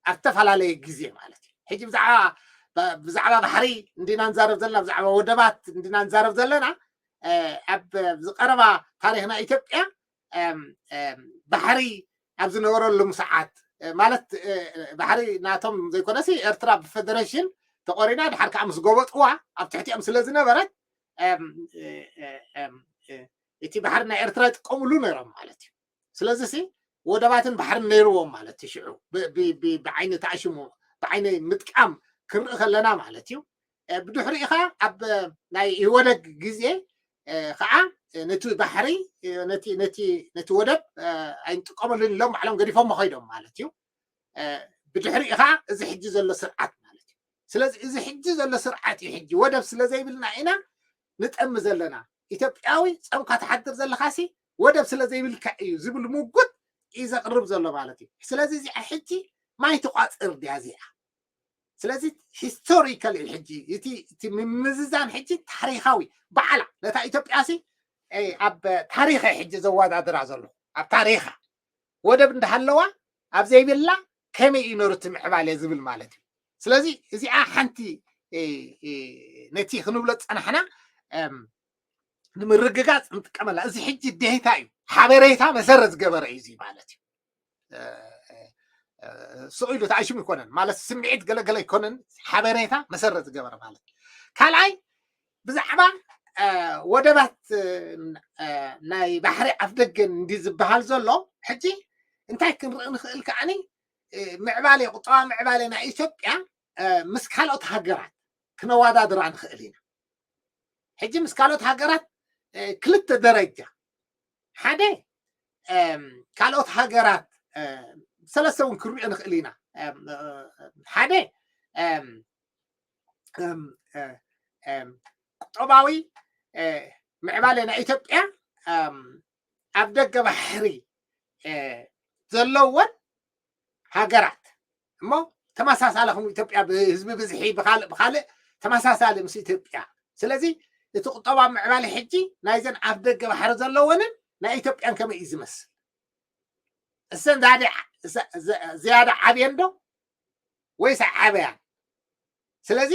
ኣብ ዝተፈላለየ ግዜ ማለት እዩ። ሕጂ ብዛዕባ ብዛዕባ ባሕሪ እንዲና ንዛረብ ዘለና ብዛዕባ ወደባት እንዲና ንዛረብ ዘለና ኣብ ዝቀረባ ታሪክ ናይ ኢትዮጵያ ባሕሪ ኣብ ዝነበረሎም ሰዓት ማለት ባሕሪ ናቶም ዘይኮነሲ ኤርትራ ብፌደሬሽን ተቆሪና ድሓር ከዓ ምስ ጎበጥዋ ኣብ ትሕቲኦም ስለ ዝነበረት እቲ ባሕሪ ናይ ኤርትራ ይጥቀምሉ ነይሮም ማለት እዩ። ስለዚ ሲ ወደባትን ባሕርን ነይርዎም ማለት እዩ። ሽዑ ብዓይኒ ተኣሽሙ ብዓይኒ ምጥቃም ክንርኢ ከለና ማለት እዩ። ብድሕሪኡ ከዓ ኣብ ናይ ኢህወደግ ግዜ ከዓ ነቲ ባሕሪ ነቲ ወደብ ኣይንጥቀመሉን ኢሎም ባዕሎም ገዲፎሞ ከይዶም ማለት እዩ። ብድሕሪኡ ከዓ እዚ ሕጂ ዘሎ ስርዓት ማለት እዩ። ስለዚ እዚ ሕጂ ዘሎ ስርዓት እዩ ሕጂ ወደብ ስለ ዘይብልና ኢና ንጠሚ ዘለና። ኢትዮጵያዊ ፆምካ ትሓድር ዘለኻሲ ወደብ ስለ ዘይብልካ እዩ ዝብል ምጉት እዩ ዘቕርብ ዘሎ ማለት እዩ። ስለዚ እዚኣ ሕጂ ማይ ትቋፅር ድያ እዚኣ? ስለዚ ሂስቶሪካል እዩ ሕጂ እቲ ምምዝዛን ሕጂ ታሪካዊ በዓላ ነታ ኢትዮጵያ ሲ ኣብ ታሪኸ ሕጂ ዘወዳድራ ዘሎ ኣብ ታሪኻ ወደብ እንዳሃለዋ ኣብ ዘይብላ ከመይ እዩ ነሩ እቲ ምዕባለ ዝብል ማለት እዩ። ስለዚ እዚኣ ሓንቲ ነቲ ክንብሎ ዝፀናሕና ንምርግጋፅ ንጥቀመላ። እዚ ሕጂ ዴታ እዩ፣ ሓበሬታ መሰረት ዝገበረ እዩ እዚ ማለት እዩ። ስቕ ኢሉ ተኣሽሙ ይኮነን ማለት ስምዒት ገለገለ ይኮነን፣ ሓበሬታ መሰረት ዝገበረ ማለት እዩ። ካልኣይ ብዛዕባ ወደባት ናይ ባሕሪ ኣፍ ደገን እንዲ ዝበሃል ዘሎ ሕጂ እንታይ ክንርኢ ንኽእል ከዓኒ ምዕባለ ቁጠባ ምዕባለ ናይ ኢትዮጵያ ምስ ካልኦት ሃገራት ክነወዳድራ ንኽእል ኢና። ሕጂ ምስ ካልኦት ሃገራት ክልተ ደረጃ ሓደ ካልኦት ሃገራት ሰለስተ እውን ክንሪኦ ንኽእል ኢና። ሓደ ቁጠባዊ ምዕባለ ናይ ኢትዮጵያ ኣብ ደገ ባሕሪ ዘለወን ሃገራት እሞ ተመሳሳሊ ከም ኢትዮጵያ ብህዝቢ ብዝሒ ብካልእ ብካልእ ተመሳሳሊ ምስ ኢትዮጵያ። ስለዚ እቲ ቁጠባ ምዕባለ ሕጂ ናይዘን ኣብ ደገ ባሕሪ ዘለወንን ናይ ኢትዮጵያን ከመይ እዩ ዝመስል? እሰን ዝያዳ ዓብየን ዶ ወይስ ዓበያን? ስለዚ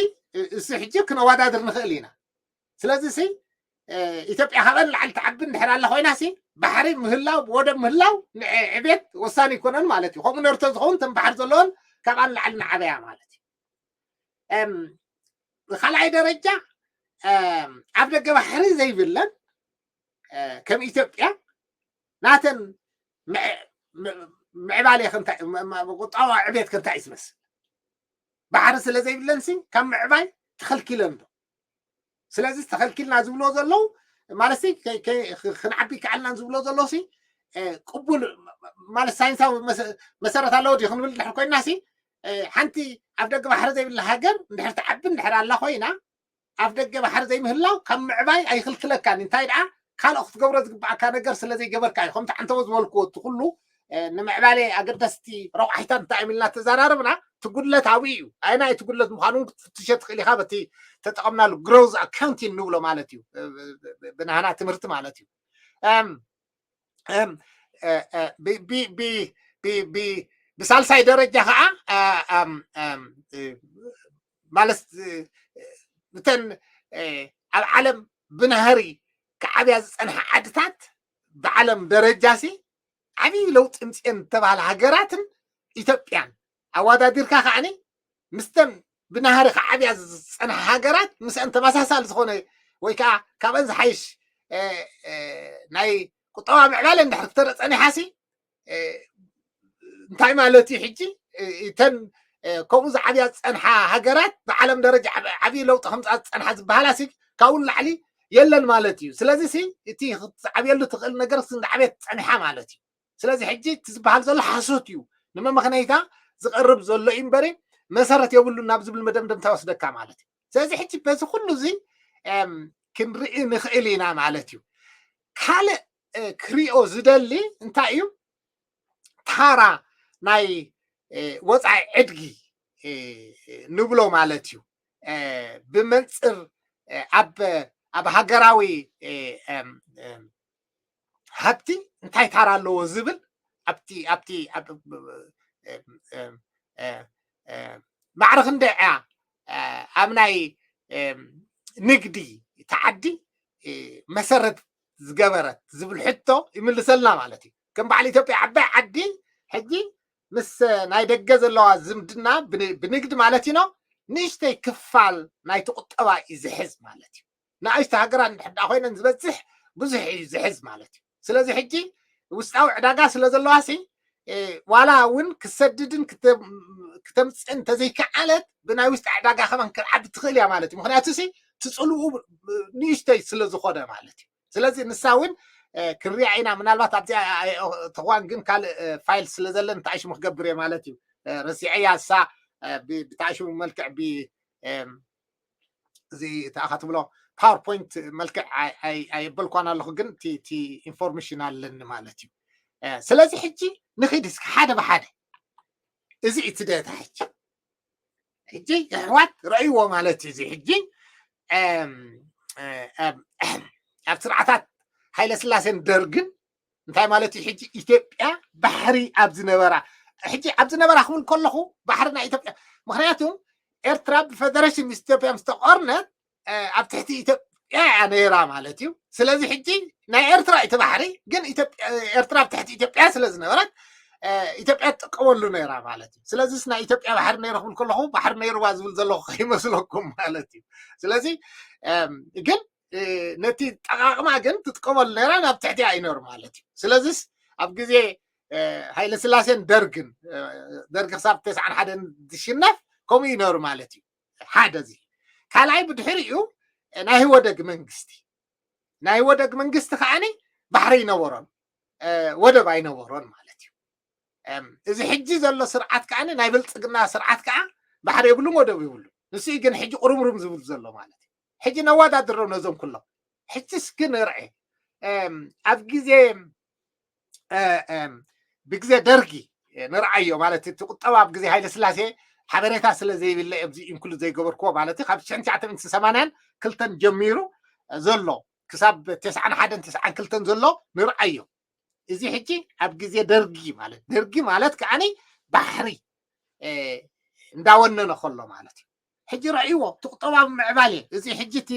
እሱ ሕጂ ክነወዳድር ንኽእል ኢና። ስለዚ ሲ ኢትዮጵያ ካብአን ላዕሊ ትዓቢ እንድሕር ኣላ ኮይና ሲ ባሕሪ ምህላው ወደብ ምህላው ዕቤት ወሳኒ ይኮነን ማለት እዩ። ከምኡ ነርቶ ዝኸውን ተን ባሕሪ ዘለዎን ካብኣን ላዕሊ ንዓበያ ማለት እዩ። ብካልኣይ ደረጃ ኣብ ደገ ባሕሪ ዘይብለን ከም ኢትዮጵያ ናተን ምዕባለ ቁጠባ ዕቤት ከምታይ እዩ ዝመስል? ባሕሪ ስለ ዘይብለን ሲ ካብ ምዕባይ ተኸልኪለን ዶ? ስለዚ ተኸልኪልና ዝብሎ ዘለዉ ማለት ክንዓቢ ይከኣልና ዝብሎ ዘሎ ሲ ቅቡል ማለት ሳይንሳዊ መሰረት ኣለዎ ድዩ ክንብል ድሕር ኮይና ሲ ሓንቲ ኣብ ደገ ባሕሪ ዘይብላ ሃገር እንድሕር ትዓቢ እንድሕር ኣላ ኮይና ኣብ ደገ ባሕሪ ዘይምህላው ካብ ምዕባይ ኣይኽልክለካን። እንታይ ደኣ ካልኦ ክትገብሮ ዝግባኣካ ነገር ስለ ዘይገበርካ እዩ። ከምቲ ዓንተቦ ዝበልክዎ እቲ ኩሉ ንምዕባለ ኣገደስቲ ረቋሒታት እንታይ እዮም ኢልና ተዘራርብና፣ እቲ ጉድለት ኣብኡ እዩ። ኣየናይ እቲ ጉድለት ምዃኑ እውን ክትፍትሾ ትኽእል ኢኻ በቲ ተጠቐምናሉ ግሮዝ ኣካውንቲንግ ንብሎ ማለት እዩ፣ ብናህና ትምህርቲ ማለት እዩ። ብሳልሳይ ደረጃ ከዓ ማለት እተን ኣብ ዓለም ብናህሪ ክዓብያ ዝፀንሓ ዓድታት ብዓለም ደረጃ ሲ ዓብዪ ለውጢ ምፅኤን ዝተባሃለ ሃገራትን ኢትዮጵያን ኣወዳዲርካ ከዓኒ ምስተን ብናህሪ ክዓብያ ዝፀንሓ ሃገራት ምስአን ተመሳሳሊ ዝኾነ ወይ ከዓ ካብአን ዝሓይሽ ናይ ቁጠባ ምዕባለ እንድሕር ክተርኢ ፀኒሓ ሲ እንታይ ማለት እዩ? ሕጂ እተን ከምኡ ዝዓብያ ዝፀንሓ ሃገራት ብዓለም ደረጃ ዓብዪ ለውጢ ከምፃ ዝፀንሓ ዝበሃላ ሲ ካብኡ ንላዕሊ የለን ማለት እዩ። ስለዚ ሲ እቲ ክትዓብየሉ ትኽእል ነገር እንዳዓብየት ፀኒሓ ማለት እዩ። ስለዚ ሕጂ እቲ ዝበሃል ዘሎ ሓሶት እዩ፣ ንመመኽነይታ ዝቐርብ ዘሎ እዩ እምበሪ መሰረት የብሉን ናብ ዝብል መደምደምታ ይወስደካ ማለት እዩ። ስለዚ ሕጂ በዚ ኩሉ እዚ ክንርኢ ንኽእል ኢና ማለት እዩ። ካልእ ክሪኦ ዝደሊ እንታይ እዩ? ታራ ናይ ወፃኢ ዕድጊ ንብሎ ማለት እዩ። ብመንፅር ኣብ ሃገራዊ ሃብቲ እንታይ ታራ ኣለዎ ዝብል ኣብቲ ኣብቲ ማዕረ ክንደይ እያ ኣብ ናይ ንግዲ እቲ ዓዲ መሰረት ዝገበረት ዝብል ሕቶ ይምልሰልና ማለት እዩ። ከም በዓል ኢትዮጵያ ዓባይ ዓዲ ሕጂ ምስ ናይ ደገ ዘለዋ ዝምድና ብንግዲ ማለት እዩ፣ ንእሽተይ ክፋል ናይቲ ቁጠባ እዩ ዝሕዝ ማለት እዩ። ንኣሽተ ሃገራት እንድሕር ኮይነን ዝበዝሕ ብዙሕ እዩ ዝሕዝ ማለት እዩ። ስለዚ ሕጂ ውስጣዊ ዕዳጋ ስለ ዘለዋ ሲ ዋላ እውን ክሰድድን ክተምፅእን እንተዘይከዓለት ብናይ ውሽጢ ዕዳጋ ከማን ክትዓቢ ትኽእል እያ ማለት እዩ። ምክንያቱ ሲ ትፅልኡ ንእሽተይ ስለ ዝኾነ ማለት እዩ። ስለዚ ንሳ እውን ክሪኣ ኢና ምናልባት ኣብዚኣ ተኳን ግን ካልእ ፋይል ስለ ዘለን እንታይ ሽሙ ክገብር እየ ማለት እዩ። ረሲዐያ እሳ ብታሽሙ መልክዕ ብ እዚ እቲኣኻ ትብሎ ፓወርፖይንት መልክዕ ኣየበልኳን ኣለኹ ግን እቲ ኢንፎርሜሽን ኣለኒ ማለት እዩ። ስለዚ ሕጂ ንኺድ እስኪ ሓደ ብሓደ እዚ እቲ ደታ ሕጂ ሕጂ የሕዋት ረእይዎ ማለት እዩ። እዚ ሕጂ ኣብ ስርዓታት ሃይለ ስላሴን ደርግን እንታይ ማለት እዩ? ሕጂ ኢትዮጵያ ባሕሪ ኣብ ዝነበራ ሕጂ ኣብ ዝነበራ ክብል ከለኹ ባሕሪ ናይ ኢትዮጵያ ምክንያቱ ኤርትራ ብፈደረሽን ምስ ኢትዮጵያ ምስ ተቆርነት ኣብ ትሕቲ ኢትዮጵያ እያ ነይራ ማለት እዩ። ስለዚ ሕጂ ናይ ኤርትራ እቲ ባሕሪ ግን ኤርትራ ኣብ ትሕቲ ኢትዮጵያ ስለ ዝነበረት ኢትዮጵያ ትጥቀመሉ ነይራ ማለት እዩ። ስለዚስ ናይ ኢትዮጵያ ባሕሪ ነይሩ ክብል ከለኹ ባሕሪ ነይርዋ ዝብል ዘለኹ ከይመስለኩም ማለት እዩ። ስለዚ ግን ነቲ ጠቃቅማ ግን ትጥቀመሉ ነይራ ናብ ትሕቲያ እዩ ነይሩ ማለት እዩ። ስለዚስ ኣብ ግዜ ሃይለ ስላሴን ደርግን ደርጊ ክሳብ ተስዓን ሓደን ዝሽነፍ ከምኡ እዩ ነይሩ ማለት እዩ። ሓደ እዚ ካልኣይ ብድሕሪኡ ናይ ህወደግ መንግስቲ ናይ ህወደግ መንግስቲ ከዓኒ ባሕሪ ይነበሮን ወደብ ኣይነበሮን ማለት እዩ። እዚ ሕጂ ዘሎ ስርዓት ከዓኒ ናይ ብልፅግና ስርዓት ከዓ ባሕሪ የብሉን ወደብ ይብሉ። ንሱ ግን ሕጂ ቁርምሩም ዝብል ዘሎ ማለት እዩ። ሕጂ ነወዳድሮ ነዞም ኩሎም። ሕጂ እስኪ ንርአ። ኣብ ግዜ ብግዜ ደርጊ ንርኣዮ ማለት እቲ ቁጠባ ኣብ ግዜ ሃይለ ስላሴ ሓበሬታ ስለ ዘይብለ ኣብዚ ኢንክሉድ ዘይገበርክዎ ማለት እዩ። ካብ ሽሕን ትሽዓተ ሚእትን ሰማንያን ክልተን ጀሚሩ ዘሎ ክሳብ ተስዓን ሓደን ተስዓን ክልተን ዘሎ ንርኣዮ። እዚ ሕጂ ኣብ ግዜ ደርጊ ማለት ደርጊ ማለት ከዓኒ ባሕሪ እንዳወነነ ከሎ ማለት እዩ። ሕጂ ረእይዎ እቲ ቁጠባዊ ምዕባሌ እዚ ሕጂ እቲ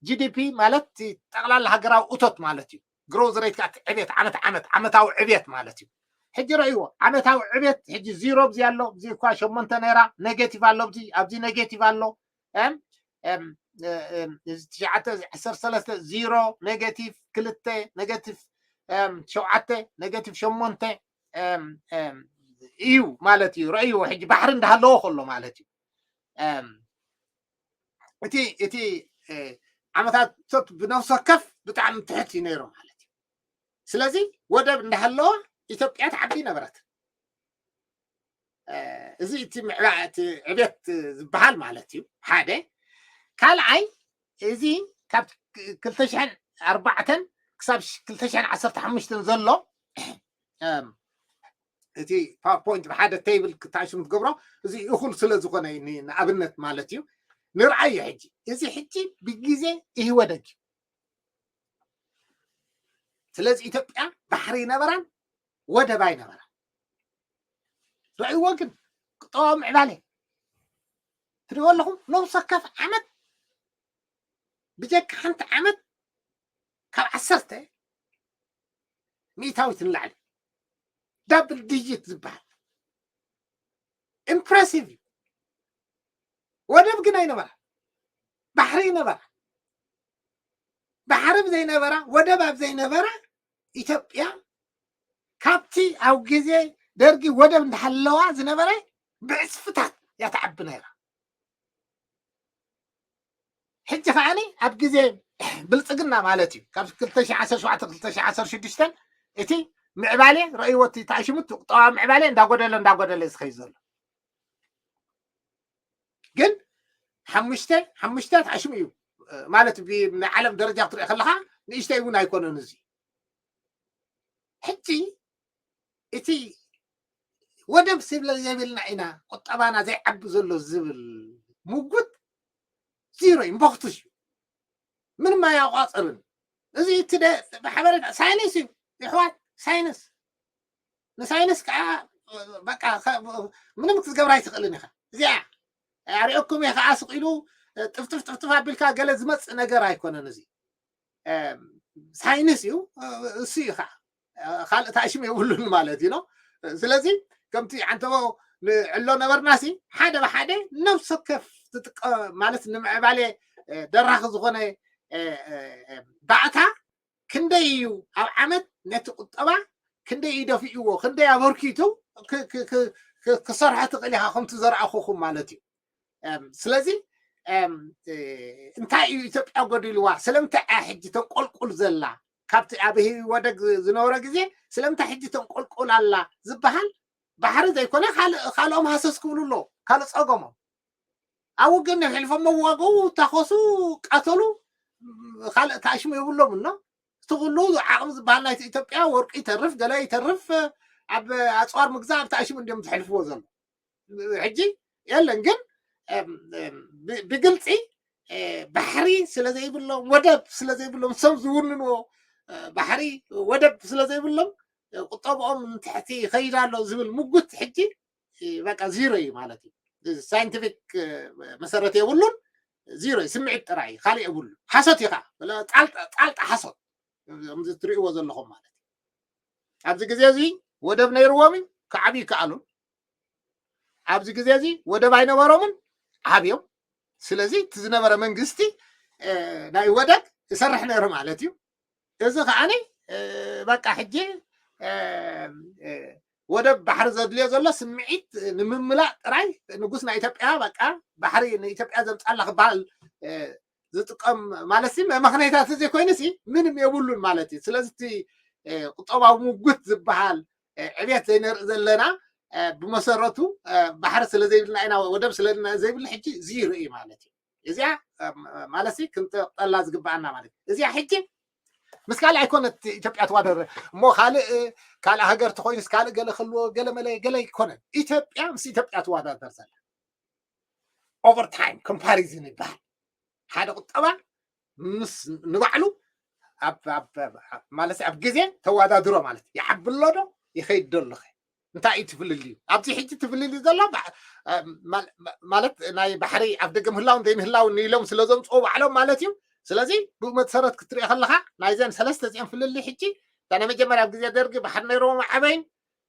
ጂ ዲ ፒ ማለት ጠቅላላ ሃገራዊ እቶት ማለት እዩ። ግሮዝ ሬት ከዓ ዕቤት ዓመት ዓመት ዓመታዊ ዕቤት ማለት እዩ። ሕጂ ረእይዎ ዓመታዊ ዕቤት ሕጂ ዚሮ ብዚ ኣሎ ብዚ እኳ ሸሞንተ ነይራ ኔጌቲቭ ኣሎ ብዚ ኣብዚ ኔጌቲቭ ኣሎ ትሽዓተ ዓሰርተ ሰለስተ ዚሮ ኔጌቲቭ ክልተ ኔጌቲቭ ሸውዓተ ኔጌቲቭ ሸሞንተ እዩ ማለት እዩ። ረእይዎ ሕጂ ባሕሪ እንዳሃለዎ ከሎ ማለት እዩ። እቲ እቲ ዓመታት ብነፍሲ ወከፍ ብጣዕሚ ትሕት እዩ ነይሩ ማለት እዩ። ስለዚ ወደብ እንዳሃለዋ ኢትዮጵያ ትዓቢ ነበረት። እዚ እቲ ምዕባእ እቲ ዕቤት ዝበሃል ማለት እዩ። ሓደ ካልኣይ እዚ ካብ ክልተ ሽሕን ኣርባዕተን ክሳብ ክልተ ሽሕን ዓሰርተ ሓሙሽተን ዘሎ እቲ ፓወርፖይንት ብሓደ ቴብል ክታሽሙ ትገብሮ እዚ እኹል ስለ ዝኾነ ንኣብነት ማለት እዩ። ንርኣዮ ሕጂ እዚ ሕጂ ብግዜ ኢህወደግ እዩ። ስለዚ ኢትዮጵያ ባሕሪ ይነበራን ወደብ ኣይነበራን። ርእይዎ ግን ቁጠባዊ ምዕባለ ትሪእዎ ኣለኹም። ነብሰ ወከፍ ዓመት ብጀካ ሓንቲ ዓመት ካብ ዓሰርተ ሚእታዊት ንላዕሊ ዳብል ዲጂት ዝበሃል ኢምፕሬሲቭ እዩ። ወደብ ግን ኣይነበራ፣ ባሕሪ ይነበራ። ባሕሪ ብዘይነበራ ወደብ ኣብ ዘይነበራ ኢትዮጵያ ካብቲ ኣብ ግዜ ደርጊ ወደብ እንዳሃለዋ ዝነበረ ብዕፅፍታት እያ ትዓቢ ነይራ። ሕጂ ከዓኒ ኣብ ግዜ ብልፅግና ማለት እዩ ካብ ክልተ ሽሕን ዓሰርተ ሸውዓተን ክልተ ሽሕን ዓሰርተ ሽዱሽተን እቲ ምዕባሌ ረእይዎ እቲ ተኣሽሙ እቲ ቁጠባዊ ምዕባሌ እንዳጎደለ እንዳጎደለ እዩ ዝኸይድ ዘሎ። ግን ሓሙሽተ ሓሙሽተ ተኣሽሙ እዩ ማለት ብናይ ዓለም ደረጃ ክትሪኦ ከለካ ንእሽተይ እውን ኣይኮነን። እዚ ሕጂ እቲ ወደብ ስለ ዘይብልና ኢና ቁጠባና ዘይዓቢ ዘሎ ዝብል ምጉት ዚሮ እዩ፣ እምበኽቱሽ እዩ። ምንም ኣያቋፅርን። እዚ እቲ ደ- ብሓበሬታ ሳይንስ እዩ ይሕዋት፣ ሳይንስ። ንሳይንስ ከዓ በቃ ከ- ምንም ክትገብራ ኣይትኽእልን ኢኻ። እዚኣ ኣሪኦኩም እየ ከዓ ስቕ ኢሉ ጥፍጥፍ ጥፍጥፍ ኣቢልካ ገለ ዝመፅእ ነገር ኣይኮነን። እዚ ሳይንስ እዩ። እሱ እዩ ከዓ ካልእ ታሽም የብሉን ማለት እዩ ነው። ስለዚ ከምቲ ዓንተቦ ንዕሎ ነበርናሲ ሓደ ብሓደ ነብሰ ወከፍ ትጥቀ ማለት ንምዕባሌ ደራኺ ዝኾነ ባእታ ክንደይ እዩ ኣብ ዓመት ነቲ ቁጠባ ክንደይ እዩ ደፊእዎ ክንደይ ኣበርኪቱ ክሰርሖ ትኽእል ኢኻ ከምቲ ዘርኣኹኹም ማለት እዩ። ስለዚ እንታይ እዩ ኢትዮጵያ ጎዲልዋ? ስለምንታይ እያ ሕጂ ተንቆልቁል ዘላ? ካብቲ ኣብ ህወደግ ዝነበረ ግዜ ስለምንታይ ሕጂ ተንቆልቁል ኣላ ዝበሃል ባሕሪ ዘይኮነ ካልኦም ሃሰስ ክብሉ ኣለዉ። ካልእ ፀገሞም ኣብኡ ግን ሕልፎም መዋገው ታኸሱ ቀተሉ ካልእ ታሽሙ የብሎም እና እቲ ኩሉ ዓቕሚ ዝበሃል ናይቲ ኢትዮጵያ ወርቂ ይተርፍ ገለ ይተርፍ ኣብ ኣፅዋር ምግዛእ ኣብ ታሽሙ እንዲም ዝሕልፍዎ ዘሎ ሕጂ የለን ግን ብግልፂ ባሕሪ ስለዘይብሎም ወደብ ስለዘይብሎም ሰብ ዝውንንዎ ባሕሪ ወደብ ስለዘይብሎም ቁጠብኦም ንትሕቲ ይኸይድ ኣሎ ዝብል ምጉት ሕጂ በቃ ዚሮ እዩ ማለት እዩ። ሳይንቲፊክ መሰረት የብሉን። ዚሮ እዩ ስምዒት ጥራይ እዩ ካልእ የብሉ። ሓሶት እዩ ከዓ ጣልጣ ሓሶት ከምዚ ትሪእዎ ዘለኹም ማለት እዩ። ኣብዚ ግዜ እዚ ወደብ ነይርዎም እዩ ክዓብዩ ይከኣሉን። ኣብዚ ግዜ እዚ ወደብ ኣይነበሮምን ዓብዮም። ስለዚ እቲ ዝነበረ መንግስቲ ናይ ወደብ ይሰርሕ ነይሩ ማለት እዩ። እዚ ከዓኒ በቃ ሕጂ ወደብ ባሕሪ ዘድልዮ ዘሎ ስምዒት ንምምላእ ጥራይ ንጉስ ናይ ኢትዮጵያ በቃ ባሕሪ ንኢትዮጵያ ዘምፃላ ክበሃል ዝጥቀም ማለት ሲ መመኽነይታት እዚ ኮይኑ ሲ ምንም የብሉን ማለት እዩ። ስለዚ እቲ ቁጠባዊ ምጉት ዝበሃል ዕብየት ዘይነርኢ ዘለና ብመሰረቱ ባሕሪ ስለ ዘይብልና ኢና ወደብ ስለ ዘይብልና ሕጂ ዝይርኢ ማለት እዩ። እዚኣ ማለት ክንጠላ ዝግባኣና ማለት እዚኣ ሕጂ ምስ ካልእ ኣይኮነት ኢትዮጵያ ትዋዳደር እሞ ካልእ ካልእ ሃገር ተኮይኑስ ካልእ ገለ ክህልዎ ገለ መለ ገለ ኣይኮነን። ኢትዮጵያ ምስ ኢትዮጵያ ትዋዳደር ዘላ ኦቨርታይም ኮምፓሪዝን ይበሃል። ሓደ ቁጠባ ምስ ንባዕሉ ማለት ኣብ ግዜ ተዋዳድሮ ማለት ይዓቢ ኣሎ ዶ ይኸይድ ዶ ኣለኸ እንታይ እዩ ትፍልልዩ? ኣብዚ ሕጂ ትፍልልዩ ዘሎ ማለት ናይ ባሕሪ ኣፍ ደገ ምህላውን ዘይምህላውን ንኢሎም ስለ ዘምፅኡ ባዕሎም ማለት እዩ። ስለዚ ብኡ መሰረት ክትሪኦ ከለካ ናይዘን ሰለስተ እዚኦም ፍልልይ ሕጂ እታ ናይ መጀመርያ ኣብ ግዜ ደርጊ ባሕሪ ነይሮም ዓበይን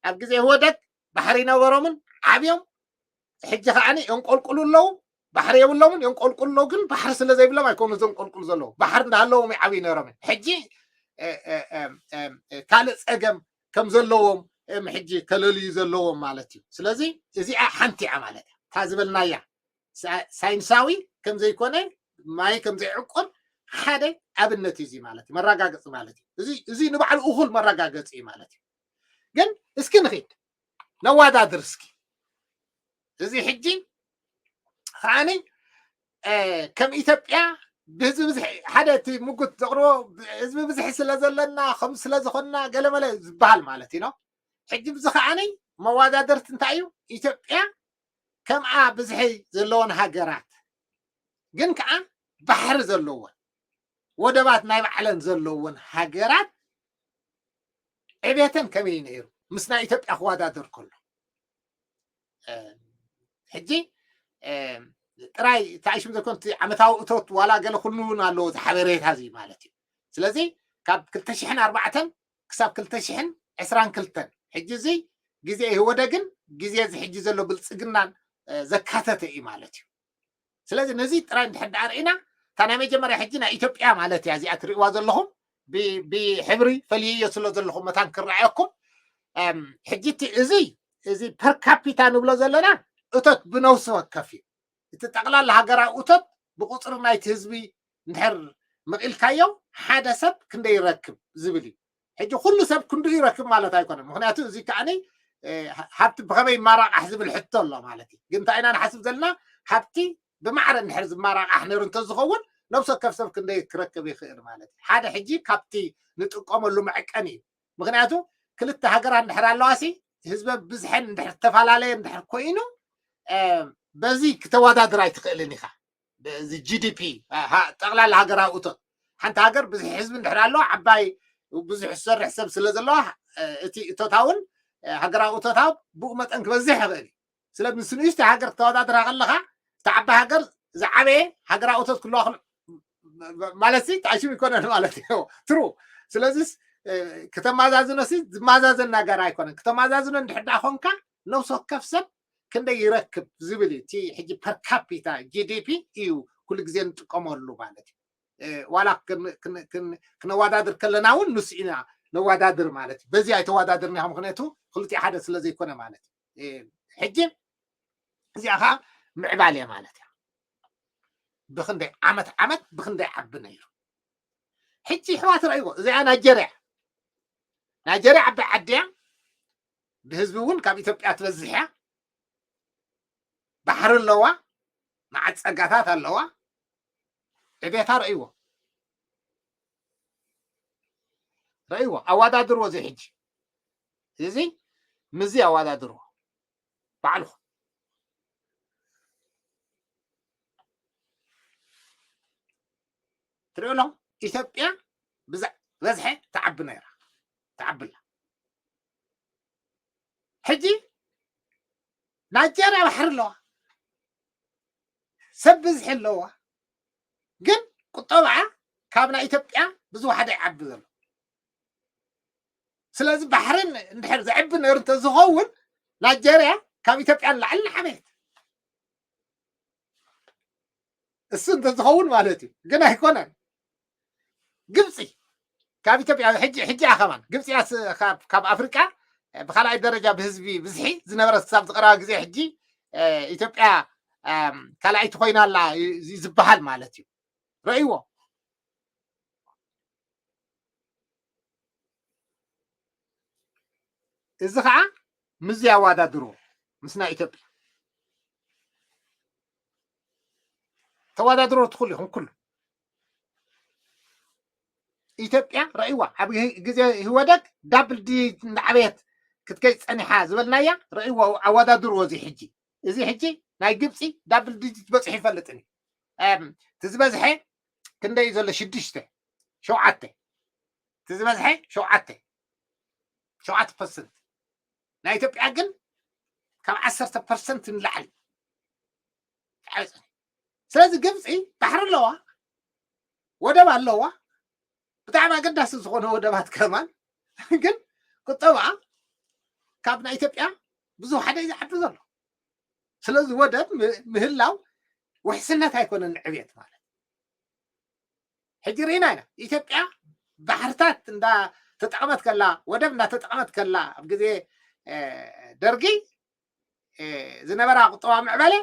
ኣብ ግዜ ህወደግ ባሕሪ ነበሮምን ዓብዮም ሕጂ ከዓኒ የንቆልቁሉ ኣለዉ። ባሕሪ የብሎምን የንቆልቁሉ ኣለዉ። ግን ባሕሪ ስለ ዘይብሎም ኣይኮኑ ዘንቆልቁሉ ዘለዉ። ባሕሪ እንዳሃለዎም ይዓብዩ ነይሮም። ሕጂ ካልእ ፀገም ከም ዘለዎም እዮም ሕጂ ከለልዩ ዘለዎም ማለት እዩ። ስለዚ እዚኣ ሓንቲ እያ ማለት እያ። እታ ዝበልናያ ሳይንሳዊ ከም ዘይኮነ ማይ ከም ዘይዕቁር ሓደ ኣብነት እዩ እዚ ማለት እዩ። መረጋገፂ ማለት እዩ። እዚ ንባዕሉ እኹል መረጋገፂ እዩ ማለት እዩ። ግን እስኪ ንኺድ ነዋዳድር እስኪ እዚ ሕጂ ከዓኒ ከም ኢትዮጵያ ብህዝቢ ብዝሒ ሓደ እቲ ምጉት ዘቕርቦ ህዝቢ ብዝሒ ስለ ዘለና ከም ስለ ዝኾንና ገለመለ ዝበሃል ማለት እዩ። ሕጂ ብዚ ከዓኒ መዋዳደርቲ እንታይ እዩ ኢትዮጵያ ከምኣ ብዝሒ ዘለዎን ሃገራት ግን ከዓ ባሕሪ ዘለዎን ወደባት ናይ ባዕለን ዘለዎን ሃገራት ዕቤተን ከመይ ነይሩ ምስ ናይ ኢትዮጵያ ክወዳደር ከሎ ሕጂ ጥራይ ተኣሽም ዘይኮን ዓመታዊ እቶት ዋላ ገለ ኩሉ እውን ኣለዎ እዚ ሓበሬታ እዚ ማለት እዩ። ስለዚ ካብ ክልተ ሽሕን ኣርባዕተን ክሳብ ክልተ ሽሕን ዕስራን ክልተን ሕጂ እዚ ግዜ ህወደግን ግዜ እዚ ሕጂ ዘሎ ብልፅግናን ዘካተተ እዩ ማለት እዩ። ስለዚ ነዚ ጥራይ እንድሕር ደኣ ርኢና እታ ናይ መጀመርያ ሕጂ ናይ ኢትዮጵያ ማለት እያ እዚኣ ትርእዋ ዘለኹም ብሕብሪ ፈልየዮ ስለ ዘለኹም መታን ክረኣየኩም ሕጂ እዚ እዚ ፐርካፒታ ንብሎ ዘለና እቶት ብነውሲ ወከፍ እዩ። እቲ ጠቕላላ ሃገራዊ እቶት ብቁፅሪ ናይቲ ህዝቢ እንድሕር መቒልካዮ ሓደ ሰብ ክንደይ ይረክብ ዝብል እዩ። ሕጂ ኩሉ ሰብ ክንዱ ይረክብ ማለት ኣይኮነን። ምክንያቱ እዚ ከዓኒ ሃብቲ ብኸመይ ይማራቃሕ ዝብል ሕቶ ኣሎ ማለት እዩ። ግን እንታይ ኢና ንሓስብ ዘለና ሃብቲ ብማዕረ እንድሕር ዝማራቃሕ ነይሩ እንተዝኸውን ነብሲ ወከፍ ሰብ ክንደይ ክረክብ ይኽእል ማለት እዩ። ሓደ ሕጂ ካብቲ ንጥቀመሉ መዕቀኒ እዩ። ምክንያቱ ክልተ ሃገራት እንድሕር ኣለዋሲ ህዝበ ብዝሐን እንድሕር ዝተፈላለየ እንድሕር ኮይኑ በዚ ክተወዳድር ኣይትኽእልን ኢኻ። እዚ ጂ ዲ ፒ ጠቕላላ ሃገራዊ እቶት ሓንቲ ሃገር ብዙሕ ህዝቢ እንድሕር ኣለዋ ዓባይ ብዙሕ ዝሰርሕ ሰብ ስለ ዘለዋ እቲ እቶታውን ሃገራዊ እቶታ ብኡ መጠን ክበዝሕ ይኽእል እዩ። ስለዚ ምስ ንእሽተይ ሃገር ክተወዳድራ ከለካ እታ ዓባይ ሃገር ዝዓበየ ሃገራዊ እቶት ክለዋ ማለት ሲ ተኣሽም ይኮነን ማለት እዩ ትሩ ስለዚስ ክተማዛዝኖ ሲ ዝማዛዘን ነገር ኣይኮነን። ክተማዛዝኖ እንድሕር ደኣ ኮንካ ነብሲ ወከፍ ሰብ ክንደይ ይረክብ ዝብል እዩ። እቲ ሕጂ ፐር ካፒታ ጂ ዲ ፒ እዩ ኩሉ ግዜ ንጥቀመሉ ማለት እዩ። ዋላ ክነዋዳድር ከለና እውን ንሱ ኢና ነዋዳድር ማለት እዩ። በዚ ኣይተዋዳድርና ኢኻ ምክንያቱ ክልቲኡ ሓደ ስለ ዘይኮነ ማለት እዩ። ሕጂ እዚኣ ከዓ ምዕባል እያ ማለት እያ። ብክንደይ ዓመት ዓመት ብክንደይ ዓቢ ነይሩ። ሕጂ ሕዋት ረእይዎ እዚኣ ናይጀርያ ናይጀርያ ዓባይ ዓዲ እያ። ብህዝቢ እውን ካብ ኢትዮጵያ ትበዝሕ እያ። ባሕሪ ኣለዋ፣ መዓት ጸጋታት ኣለዋ። ዕቤታ ረእይዎ ረእይዎ ኣዋዳድርዎ እዚ ሕጂ እዚ ምዚ ኣዋዳድርዎ ባዕልኹም ትሪኦ ኣለኹም። ኢትዮጵያ ብበዝሐ ትዓቢ ነይራ ትዓብላ። ሕጂ ናይጀርያ ባሕሪ ኣለዋ፣ ሰብ ብዝሒ ኣለዋ፣ ግን ቁጠባኣ ካብ ናይ ኢትዮጵያ ብዝወሓደ ይዓቢ ዘሎ። ስለዚ ባሕርን እንድሕር ዘዕቢ ነይሩ እንተዝኸውን ናይጀርያ ካብ ኢትዮጵያ ንላዕሊ ንዓበየት። እሱ እንተዝኸውን ማለት እዩ፣ ግን ኣይኮነን። ግብፂ ካብ ኢትዮጵያ ሕጂ ሕጂ ከማን ግብፂ ካብ ኣፍሪቃ ብካልኣይ ደረጃ ብህዝቢ ብዝሒ ዝነበረ ክሳብ ዝቀረባ ግዜ ሕጂ ኢትዮጵያ ካልኣይቲ ኮይና ኣላ ዝበሃል ማለት እዩ። ረእይዎ እዚ ከዓ ምዚ ያዋዳድሩ ምስ ናይ ኢትዮጵያ ተወዳድሮ ትኽእሉ ኢኹም ኩሉ። ኢትዮጵያ ረእይዋ ኣብ ግዜ ህወደግ ዳብል ዲጂት እንዳዓበየት ክትከይ ጸኒሓ ዝበልናያ ረእይዋ፣ ኣወዳድርዎ። እዚ ሕጂ እዚ ሕጂ ናይ ግብፂ ዳብል ዲጂት በፂሑ ይፈልጥን እዩ። እቲ ዝበዝሐ ክንደይ እዩ ዘሎ? ሽዱሽተ ሸውዓተ እቲ ዝበዝሐ ሸውዓተ ሸውዓተ ፐርሰንት። ናይ ኢትዮጵያ ግን ካብ ዓሰርተ ፐርሰንት ንላዕሊ። ስለዚ ግብፂ ባሕሪ ኣለዋ፣ ወደብ ኣለዋ፣ ብጣዕሚ ኣገዳሲ ዝኾነ ወደባት ከማን። ግን ቁጠባ ካብ ናይ ኢትዮጵያ ብዙ ሓደ እዩ ዝዓቢ ዘሎ። ስለዚ ወደብ ምህላው ውሕስነት ኣይኮነን ንዕብየት ማለት። ሕጂ ርኢና ኢና። ኢትዮጵያ ባሕርታት እንዳ ተጠቐመት ከላ፣ ወደብ እንዳ ተጠቐመት ከላ፣ ኣብ ግዜ ደርጊ ዝነበራ ቁጠባ ምዕባለ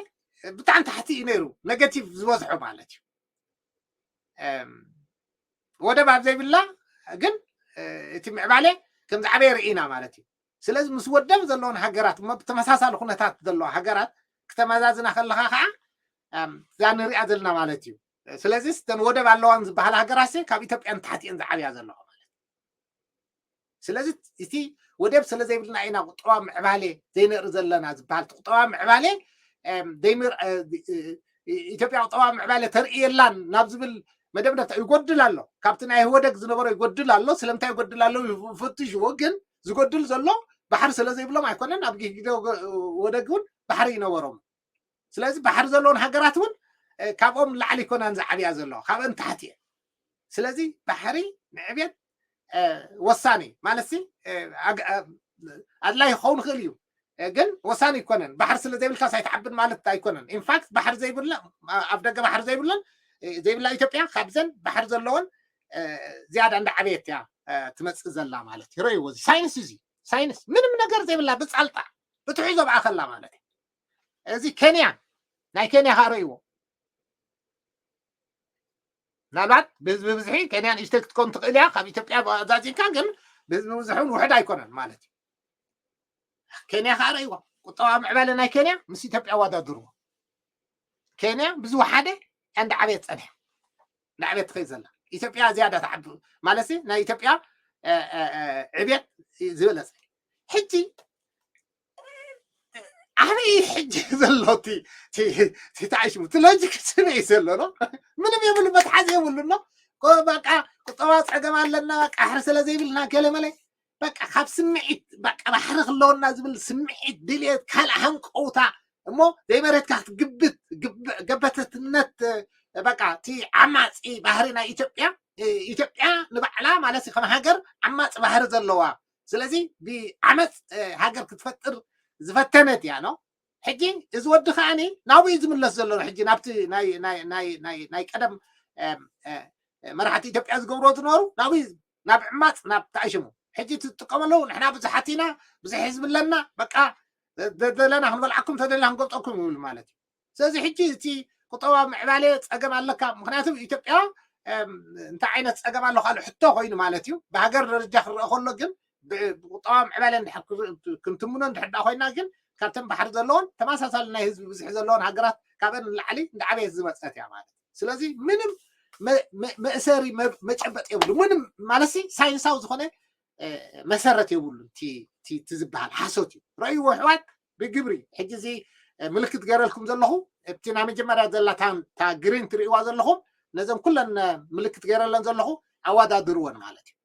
ብጣዕሚ ታሕቲ እዩ ነይሩ፣ ነገቲቭ ዝበዝሖ ማለት እዩ። ወደብ ኣብ ዘይብላ ግን እቲ ምዕባለ ከም ዝዓበየ ርኢና ማለት እዩ። ስለዚ ምስ ወደብ ዘለዎን ሃገራት እሞ ብተመሳሳሊ ኩነታት ዘለዋ ሃገራት ክተመዛዝና ከለኻ ከዓ እዛ ንሪኣ ዘለና ማለት እዩ። ስለዚ እተን ወደብ ኣለዋን ዝበሃላ ሃገራት ካብ ኢትዮጵያ ንታሕቲ እየን ዝዓብያ ዘለዋ ማለት እዩ። ስለዚ እቲ ወደብ ስለ ዘይብልና ኢና ቁጠባ ምዕባሌ ዘይንርኢ ዘለና ዝበሃል። እቲ ቁጠባ ምዕባሌ ኢትዮጵያ ቁጠባ ምዕባሌ ተርኢ የላን ናብ ዝብል መደምደምታ ይጎድል ኣሎ። ካብቲ ናይ ህወደግ ዝነበሮ ይጎድል ኣሎ። ስለምንታይ ይጎድል ኣሎ ይፈትሽዎ። ግን ዝጎድል ዘሎ ባሕሪ ስለ ዘይብሎም ኣይኮነን። ኣብ ግዜ ህወደግ እውን ባሕሪ ይነበሮም። ስለዚ ባሕሪ ዘለዎን ሃገራት እውን ካብኦም ላዕሊ ይኮናን ዝዓብያ ዘለዋ፣ ካብአን ታሕቲ እየን። ስለዚ ባሕሪ ንዕብየት ወሳኒ ማለት ኣድላይ ክኸውን ይኽእል እዩ፣ ግን ወሳኒ ኣይኮነን። ባሕሪ ስለ ዘይብልካስ ኣይትዓብን ማለት ኣይኮነን። ኢንፋክት ባሕሪ ዘይብላ፣ ኣብ ደገ ባሕሪ ዘይብለን ዘይብላ ኢትዮጵያ ካብዘን ባሕሪ ዘለዎን ዝያዳ እንዳዓበየት እያ ትመፅእ ዘላ ማለት እዩ። ረእይዎ፣ እዚ ሳይንስ፣ እዚ ሳይንስ ምንም ነገር ዘይብላ ብፃልጣ ብትሕዞ ብኣኸላ ማለት እዩ። እዚ ኬንያ፣ ናይ ኬንያ ከዓ ረእይዎ። ምናልባት ብህዝቢ ብዝሒ ኬንያ ንእሽተይ ክትከውን ትኽእል እያ፣ ካብ ኢትዮጵያ ኣዛዚምካ፣ ግን ብህዝቢ ብዝሒ እውን ውሕድ ኣይኮነን ማለት እዩ። ኬንያ ከዓ ረእይዎ፣ ቁጠባ ምዕባለ ናይ ኬንያ ምስ ኢትዮጵያ ኣወዳድርዎ። ኬንያ ብዝወሓደ እንዳዓበየት ፀኒሓ፣ እንዳዓበየት ትኸይድ ዘላ። ኢትዮጵያ ዝያዳ ትዓቢ ማለት ናይ ኢትዮጵያ ዕብየት ዝበለፀ። ሕጂ ኣበይ ሕጂ ዘሎ እቲ ተኣሽሙ እቲ ሎጂክ ስበይ ዘሎ ነው? ምንም የብሉ፣ መትሓዚ የብሉ ነው። በቃ ቁጠባ ፀገም ኣለና፣ በቃ ሕሪ ስለ ዘይብልና ገለ መለ በቃ ካብ ስምዒት በቃ ባሕሪ ክለወና ዝብል ስምዒት ድልየት ካልእ ሃንቀውታ እሞ ዘይመሬትካ ክትግብት ገበተትነት በቃ እቲ ዓማፂ ባህሪ ናይ ኢትዮጵያ ኢትዮጵያ ንባዕላ ማለት ከም ሃገር ዓማፂ ባህሪ ዘለዋ ስለዚ ብዓመፅ ሃገር ክትፈጥር ዝፈተነት እያ ነው። ሕጂ እዚ ወዲ ከዓኒ ናብኡ እዩ ዝምለስ ዘሎ። ሕጂ ናብቲ ናይ ቀደም መራሕቲ ኢትዮጵያ ዝገብሮ ዝነበሩ ናብኡ ናብ ዕማፅ ናብ ተኣሽሙ ሕጂ ትጥቀመሉ ንሕና ብዙሓት ኢና ብዙሕ ህዝቢ ኣለና በቃ ዘለና ክንበልዓኩም ተደልና ክንገብፀኩም ይብሉ ማለት እዩ። ስለዚ ሕጂ እቲ ቁጠባ ምዕባለ ፀገም ኣለካ ምክንያቱ ኢትዮጵያ እንታይ ዓይነት ፀገም ኣሎ ካልእ ሕቶ ኮይኑ ማለት እዩ። ብሃገር ደረጃ ክረአ ከሎ ግን ብቁጠባ ምዕባለ ክንትምኖ እንድሕዳ ኮይና ግን ካብተን ባሕሪ ዘለዎን ተመሳሳሊ ናይ ህዝቢ ብዝሒ ዘለዎን ሃገራት ካብአን ንላዕሊ እንዳዓበየት ዝመፀት እያ ማለት። ስለዚ ምንም መእሰሪ መጨበጥ የብሉ ምንም ማለት ሳይንሳዊ ዝኾነ መሰረት የብሉ። እቲ ዝበሃል ሓሶት እዩ። ረእይዎ ኣሕዋት ብግብሪ ሕጂ እዚ ምልክት ገረልኩም ዘለኹ እቲ ናይ መጀመርያ ዘላ ግሪን ትርእይዋ ዘለኹም ነዘን ኩለን ምልክት ገረለን ዘለኹ ኣወዳድርወን ማለት እዩ።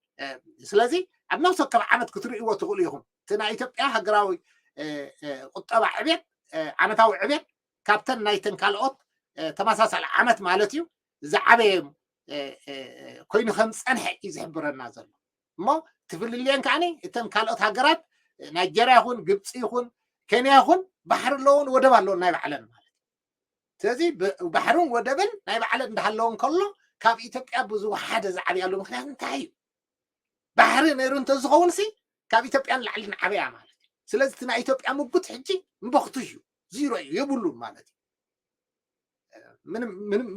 ስለዚ ኣብ ነፍሲ ወከፍ ዓመት ክትርእይዎ ትኽእሉ ኢኹም። እቲ ናይ ኢትዮጵያ ሃገራዊ ቁጠባ ዕብየት ዓመታዊ ዕብየት ካብተን ናይተን ካልኦት ተመሳሳሊ ዓመት ማለት እዩ ዝዓበየ ኮይኑ ከም ዝፀንሐ እዩ ዝሕብረና ዘሎ። እሞ ትፍልልየን ከዓኒ እተን ካልኦት ሃገራት ናይጀርያ ይኹን ግብፂ ይኹን ኬንያ ይኹን ባሕሪ ኣለዎን ወደብ ኣለዎን ናይ ባዕለን ማለት እዩ። ስለዚ ባሕርን ወደብን ናይ ባዕለን እንዳሃለወን ከሎ ካብ ኢትዮጵያ ብዝወሓደ ዝዓብያሉ ምክንያት እንታይ እዩ? ባሕሪ ነይሩ እንተዝኸውን ሲ ካብ ኢትዮጵያ ንላዕሊ ንዓበያ ማለት እዩ። ስለዚ እቲ ናይ ኢትዮጵያ ምጉት ሕጂ እምበኽቱ እዩ፣ ዚሮ እዩ፣ የብሉን ማለት እዩ።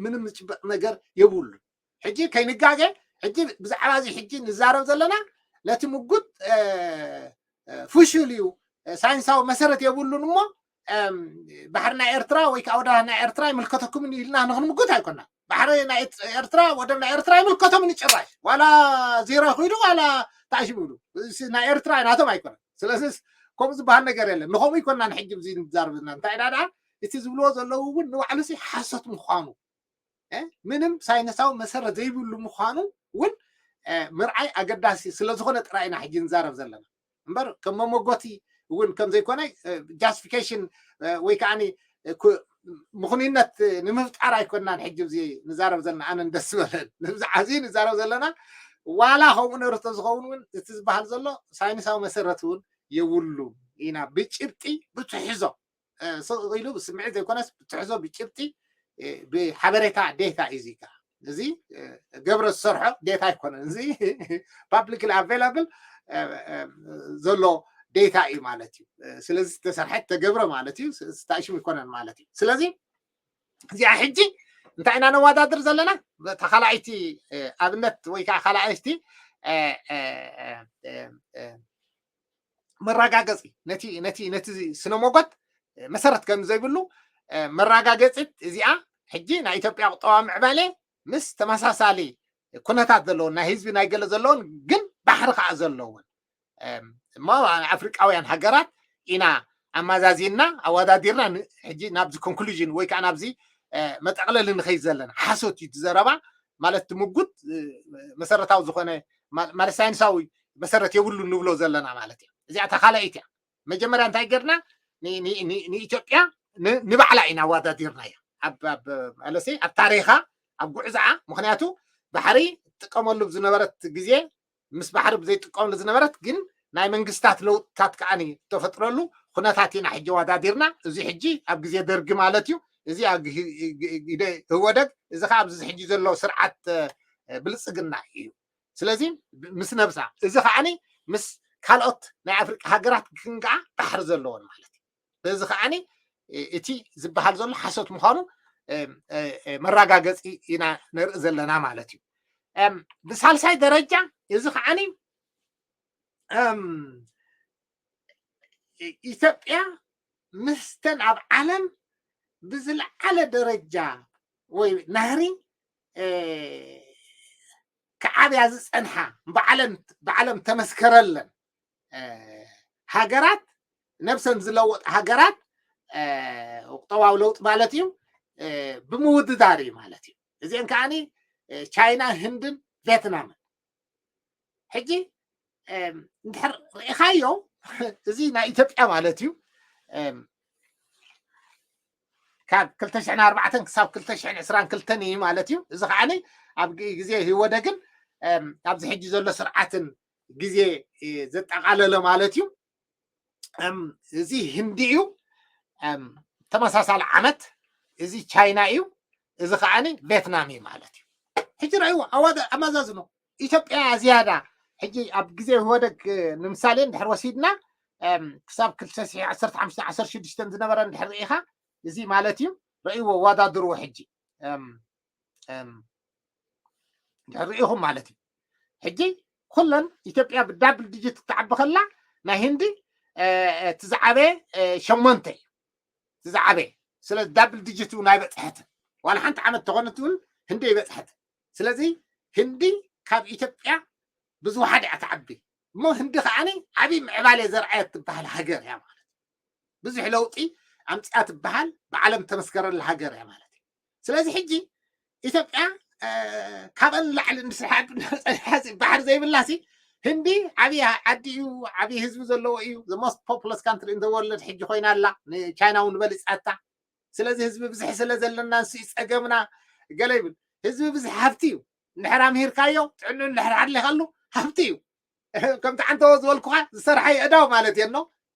ምንም ዝጭበጥ ነገር የብሉን። ሕጂ ከይንጋገ ሕጂ ብዛዕባ እዚ ሕጂ ንዛረብ ዘለና ነቲ ምጉት ፍሹል እዩ፣ ሳይንሳዊ መሰረት የብሉን እሞ ባሕሪ ናይ ኤርትራ ወይ ከዓ ወደብ ናይ ኤርትራ ይምልከተኩም ኢልና ንክንምጉት ኣይኮና። ባሕሪ ናይ ኤርትራ፣ ወደብ ናይ ኤርትራ ይምልከቶም ጭራሽ። ዋላ ዜሮ ይኹይዱ ዋላ ታሽም ይብሉ፣ ናይ ኤርትራ ናቶም ኣይኮነን። ስለዚ ከምኡ ዝበሃል ነገር የለን። ንከምኡ ይኮና ንሕጂ እዚ ንዛርብና እንታይ ኢና ደኣ እቲ ዝብልዎ ዘለዉ እውን ንባዕሉ ሓሶት ምኳኑ፣ ምንም ሳይንሳዊ መሰረት ዘይብሉ ምኳኑ እውን ምርዓይ ኣገዳሲ ስለዝኮነ ጥራይ ኢና ሕጂ ንዛረብ ዘለና። እምበር ከም መመጎቲ እውን ከም ዘይኮነ፣ ጃስቲፊኬሽን ወይ ከዓ ምኽንይነት ንምፍጣር ኣይኮናን ሕጂ እዚ ንዛረብ ዘለና። ኣነ እንደስ ዝበለን ንብዛዕ እዚ ንዛረብ ዘለና ዋላ ከምኡ ነርቶ ዝኸውን እውን እቲ ዝበሃል ዘሎ ሳይንሳዊ መሰረት እውን የብሉ ኢና። ብጭብጢ ብትሕዞ ስቕ ኢሉ ብስምዒት ዘይኮነስ ብትሕዞ ብጭብጢ ብሓበሬታ ዴታ እዩ። እዚ ከዓ እዚ ገብረ ዝሰርሖ ዴታ ኣይኮነን። እዚ ፓብሊክሊ ኣቬላብል ዘሎ ዴታ እዩ ማለት እዩ። ስለዚ ዝተሰርሐ ተገብረ ማለት እዩ። ታሽም ይኮነን ማለት እዩ። ስለዚ እዚኣ ሕጂ እንታይ ኢና ነዋዳድር ዘለና? ተኻላኣይቲ ኣብነት ወይ ከዓ ካልኣይቲ መረጋገፂ ነቲ ነቲ ነቲ ስነ ሞጎት መሰረት ከም ዘይብሉ መረጋገፂት እዚኣ ሕጂ ናይ ኢትዮጵያ ቁጠባ ምዕባለ ምስ ተመሳሳሊ ኩነታት ዘለውን ናይ ህዝቢ ናይ ገለ ዘለውን ግን ባሕሪ ከዓ ዘለውን እሞ ኣፍሪቃውያን ሃገራት ኢና ኣመዛዚና ኣወዳዲርና ሕጂ ናብዚ ኮንክሉዥን ወይ ከዓ ናብዚ መጠቕለሊ ንኸይድ ዘለና። ሓሶት እዩ ዘረባ ማለት ትምጉት መሰረታዊ ዝኾነ ማለት ሳይንሳዊ መሰረት የብሉ ንብሎ ዘለና ማለት እዩ። እዚኣ ተኻላኢት እያ። መጀመርያ እንታይ ገርና ንኢትዮጵያ ንባዕላ ኢና ኣወዳዲርናያ። ኣብ ኣለሴ ኣብ ታሪኻ ኣብ ጉዕዛኣ ምክንያቱ ባሕሪ ትጥቀመሉ ዝነበረት ግዜ ምስ ባሕሪ ብዘይጥቀምሉ ዝነበረት ግን ናይ መንግስታት ለውጥታት ከዓ ተፈጥረሉ ኩነታት ኢና ሕጂ ኣወዳዲርና። እዚ ሕጂ ኣብ ግዜ ደርጊ ማለት እዩ። እዚ ህወደግ፣ እዚ ከዓ ኣብዚ ሕጂ ዘሎ ስርዓት ብልፅግና እዩ። ስለዚ ምስ ነብሳ እዚ ከዓኒ ምስ ካልኦት ናይ ኣፍሪቃ ሃገራት ክንገዓ ባሕሪ ዘለዎን ማለት እዩ። በዚ ከዓኒ እቲ ዝበሃል ዘሎ ሓሶት ምዃኑ መረጋገፂ ኢና ንርኢ ዘለና ማለት እዩ። ብሳልሳይ ደረጃ እዚ ከዓኒ ኢትዮጵያ ምስተን ኣብ ዓለም ብዝለዓለ ደረጃ ወይ ናህሪ ክዓብያ ዝፀንሓ ብዓለም ተመስከረለን ሃገራት ነብሰን ዝለወጥ ሃገራት ቁጠባዊ ለውጢ ማለት እዩ ብምውድዳር እዩ ማለት እዩ። እዚአን ከዓኒ ቻይና፣ ህንድን ቬትናምን። ሕጂ እንድሕር ርኢኻዮ እዚ ናይ ኢትዮጵያ ማለት እዩ ካብ ክልተ ሽሕን ኣርባዕተን ክሳብ ክልተ ሽሕን ዕስራን ክልተን እዩ ማለት እዩ። እዚ ከዓኒ ኣብ ግዜ ህወደግን ኣብዚ ሕጂ ዘሎ ስርዓትን ግዜ ዘጠቓለለ ማለት እዩ። እዚ ህንዲ እዩ ተመሳሳሊ ዓመት፣ እዚ ቻይና እዩ፣ እዚ ከዓኒ ቬትናም እዩ ማለት እዩ። ሕጂ ረእይዎ ኣዋደ ኣመዛዝኖ ኢትዮጵያ ዝያዳ ሕጂ ኣብ ግዜ ህወደግ ንምሳሌ እንድሕር ወሲድና ክሳብ ክልተ ሽሕ ዓሰርተ ሓሙሽተ ዓሰርተ ሽዱሽተ ዝነበረ እንድሕር ርኢኻ እዚ ማለት እዩ። ረእይዎ ኣወዳድርዎ ሕጂ ርኢኹም ማለት እዩ። ሕጂ ኩለን ኢትዮጵያ ብዳብል ዲጂት ክትዓቢ ከላ ናይ ህንዲ እቲ ዝዓበየ ሸሞንተ እዩ። እቲ ዝዓበየ ስለ ዳብል ዲጂት እውን ኣይበፅሐትን። ዋላ ሓንቲ ዓመት ተኾነት እውን ህንዲ ኣይበፅሐትን። ስለዚ ህንዲ ካብ ኢትዮጵያ ብዝወሓደ እያ ትዓቢ። እሞ ህንዲ ከዓኒ ዓብዪ ምዕባለ ዘርኣየት ትበሃል ሃገር እያ ማለት ብዙሕ ለውጢ ኣምፅኣ ትበሃል ብዓለም ተመስከረላ ሃገር እያ ማለት እዩ። ስለዚ ሕጂ ኢትዮጵያ ካብአን ላዕሊ እንድስራሕ ባሕር ዘይብላሲ ህንዲ ዓብዪ ዓዲ እዩ፣ ዓብዪ ህዝቢ ዘለዎ እዩ። The most populous country in the world ሕጂ ኮይና ኣላ፣ ንቻይና እውን በሊፃታ። ስለዚ ህዝቢ ብዝሒ ስለ ዘለና ንሱ እዩ ፀገምና ገለ ይብል። ህዝቢ ብዝሒ ሃብቲ እዩ። እንድሕር ኣምሂርካዮ ጥዕኑ እንድሕር ሓሊኻሉ ሃብቲ እዩ። ከምቲ ዓንተዎ ዝበልኩኻ ዝሰርሓ የእዳው ማለት እየ።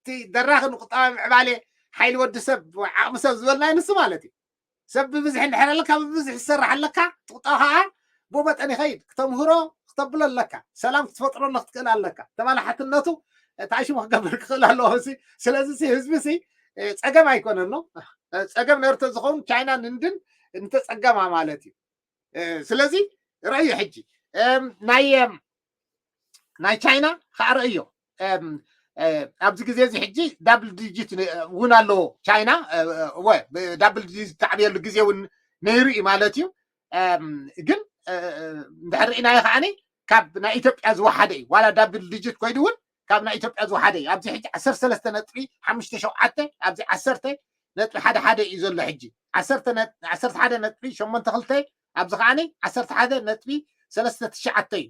እቲ ደራኺ ንቁጠባዊ ምዕባለ ሓይሊ ወዲ ሰብ ዓቕሚ ሰብ ዝበልናዮ ንሱ ማለት እዩ። ሰብ ብብዝሒ እንድሕር ኣለካ ብብዝሒ ዝሰርሕ ኣለካ፣ ቁጠባ ከዓ ብመጠን ይኸይድ። ክተምህሮ ክተብሎ ኣለካ፣ ሰላም ክትፈጥረሉ ክትክእል ኣለካ። ተባላሓትነቱ ታሽሙ ክገብር ክኽእል ኣለዎ። ስለዚ ህዝቢ ሲ ፀገም ኣይኮነን ነው ፀገም ነርተ ዝኸውን ቻይናን ህንድን እንተፀገማ ማለት እዩ። ስለዚ ረእዮ ሕጂ ናይ ናይ ቻይና ከዓ ረእዮ ኣብዚ ግዜ እዚ ሕጂ ዳብል ዲጂት እውን ኣለዎ ቻይና። እወ፣ ዳብል ዲጂት ተዕብየሉ ግዜ እውን ነይሩ እዩ ማለት እዩ። ግን እንድሕር ርኢናዮ ከዓኒ ካብ ናይ ኢትዮጵያ ዝወሓደ እዩ። ዋላ ዳብል ዲጂት ኮይኑ እውን ካብ ናይ ኢትዮጵያ ዝወሓደ እዩ። ኣብዚ ሕጂ ዓሰርተ ሰለስተ ነጥቢ ሓሙሽተ ሸውዓተ፣ ኣብዚ ዓሰርተ ነጥቢ ሓደ ሓደ እዩ ዘሎ ሕጂ። ዓሰርተ ነ-፣ ዓሰርተ ሓደ ነጥቢ ሸሞንተ ክልተ፣ ኣብዚ ከዓኒ ዓሰርተ ሓደ ነጥቢ ሰለስተ ትሽዓተ እዩ።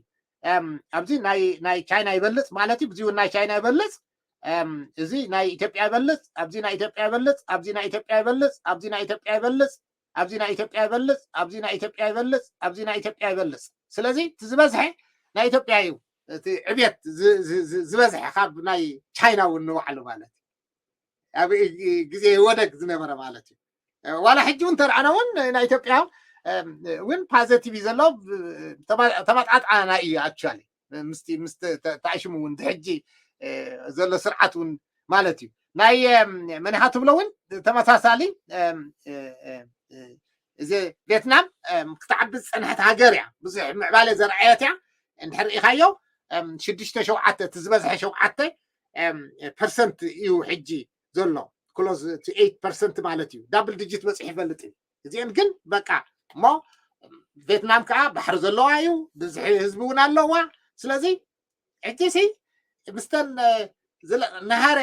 ኣብዚ ናይ ቻይና ይበልፅ ማለት እዩ። ብዙ ናይ ቻይና ይበልፅ። እዚ ናይ ኢትዮጵያ ይበልፅ፣ ኣብዚ ናይ ኢትዮጵያ ይበልፅ፣ ኣብዚ ናይ ኢትዮጵያ ይበልፅ፣ ኣብዚ ናይ ኢትዮጵያ ይበልፅ፣ ኣብዚ ናይ ኢትዮጵያ ይበልፅ፣ ኣብዚ ናይ ኢትዮጵያ ይበልፅ፣ ኣብዚ ናይ ኢትዮጵያ ይበልፅ። ስለዚ እቲ ዝበዝሐ ናይ ኢትዮጵያ እዩ፣ እቲ ዕብየት ዝበዝሐ ካብ ናይ ቻይና እውን ንባዕሉ ማለት እዩ። ኣብ ግዜ ወደግ ዝነበረ ማለት እዩ። ዋላ ሕጂ እውን ተርኣና እውን ናይ ኢትዮጵያ እውን ፓዘቲቭ እዩ ዘሎ። ተመጣጣና እዩ ኣክቹዋሊ ምስቲ ምስ ተኣሽሙ እውን ሕጂ ዘሎ ስርዓት እውን ማለት እዩ። ናይ መኒኻ ትብሎ እውን ተመሳሳሊ፣ እዚ ቬትናም ክትዓቢ ዝፀንሐት ሃገር እያ። ብዙሕ ምዕባለ ዘርኣየት እያ። እንድሕር ርኢኻዮ ሽዱሽተ ሸውዓተ፣ እቲ ዝበዝሐ ሸውዓተ ፐርሰንት እዩ ሕጂ ዘሎ፣ ክሎዝ ቱ ኤይት ፐርሰንት ማለት እዩ። ዳብል ዲጂት በፂሑ ይፈልጥ እዩ። እዚአን ግን በቃ እሞ ቬትናም ከዓ ባሕሪ ዘለዋ እዩ፣ ብዝሒ ህዝቢ እውን ኣለዋ። ስለዚ ሕጂ ሲ ምስተን ናሃረ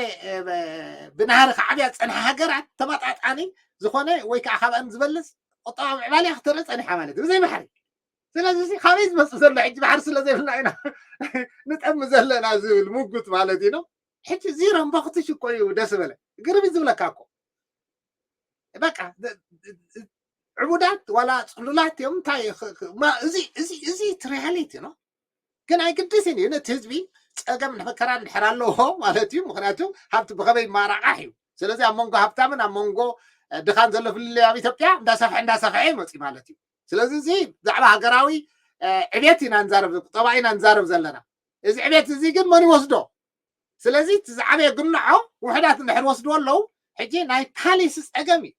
ብናሃረ ክዓብያ ዝፀንሐ ሃገራት ተመጣጣኒ ዝኾነ ወይ ከዓ ካብአን ዝበልፅ ቁጠባ ምዕባለ ክትርኢ ፀኒሓ ማለት እዩ፣ ብዘይ ባሕሪ። ስለዚ ካበይ ዝመፅእ ዘሎ ሕጂ ባሕሪ ስለ ዘይብልና ኢና ንጠሚ ዘለና ዝብል ምጉት ማለት እዩ። ሕጂ ዚሮ እምበኽትሽ እኮ እዩ ደስ በለ። ግርም ዝብለካ እኮ በቃ ዕቡዳት ዋላ ፅሉላት እዮም። እንታይ እዚ እዚ እዚ ሪያሊቲ ነው። ግን ኣይግድስን እዩ ነቲ ህዝቢ ፀገም መከራ እንድሕር ኣለዎ ማለት እዩ። ምክንያቱ ሃብቲ ብኸመይ ማራቃሕ እዩ። ስለዚ ኣብ መንጎ ሃብታምን ኣብ መንጎ ድኻን ዘሎ ፍልልይ ኣብ ኢትዮጵያ እንዳሰፍሐ እንዳሰፍሐ ይመፅእ ማለት እዩ። ስለዚ እዚ ብዛዕባ ሃገራዊ ዕብየት ኢና ንዛረብ፣ ቁጠባ ኢና ንዛረብ ዘለና። እዚ ዕብየት እዚ ግን መን ይወስዶ? ስለዚ እቲ ዝዓበየ ግንዖ ውሕዳት እንድሕር ወስድዎ ኣለዉ ሕጂ ናይ ፓሊሲ ፀገም እዩ።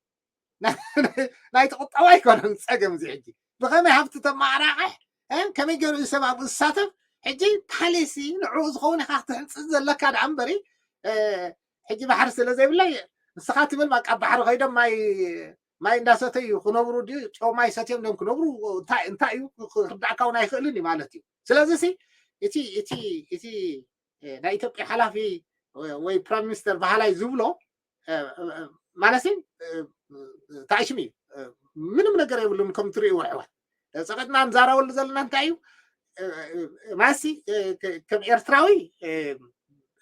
ናይቲ ቁጠባ ኣይኮነን ፀገም እዚ ሕጂ ብኸመይ ሃብቲ ተመዓራቕሕ፣ ከመይ ገይሩ እዩ ሰብ ኣብኡ ዝሳተፍ? ሕጂ ፓሊሲ ንዕኡ ዝኸውን ኢኻ ክትሕንፅፅ ዘለካ ደኣ እምበሪ ሕጂ ባሕሪ ስለ ዘይብለይ ንስኻ ትብል በቃ ባሕሪ ከይዶም ማይ ማይ እንዳሰተዩ ክነብሩ ድዩ? ጨው ማይ ሰትዮም ድዮም ክነብሩ? እንታይ እንታይ እዩ ክርዳእካ እውን ኣይኽእልን እዩ ማለት እዩ። ስለዚ ሲ እቲ እቲ እቲ ናይ ኢትዮጵያ ሓላፊ ወይ ፕራይም ሚኒስተር ባህላይ ዝብሎ ማለት ታይሽም እዩ። ምንም ነገር የብሉን። ከም ትርእይዎ ኣሕዋት ጸቐጥና ንዛረበሉ ዘለና እንታይ እዩ? ማሲ ከም ኤርትራዊ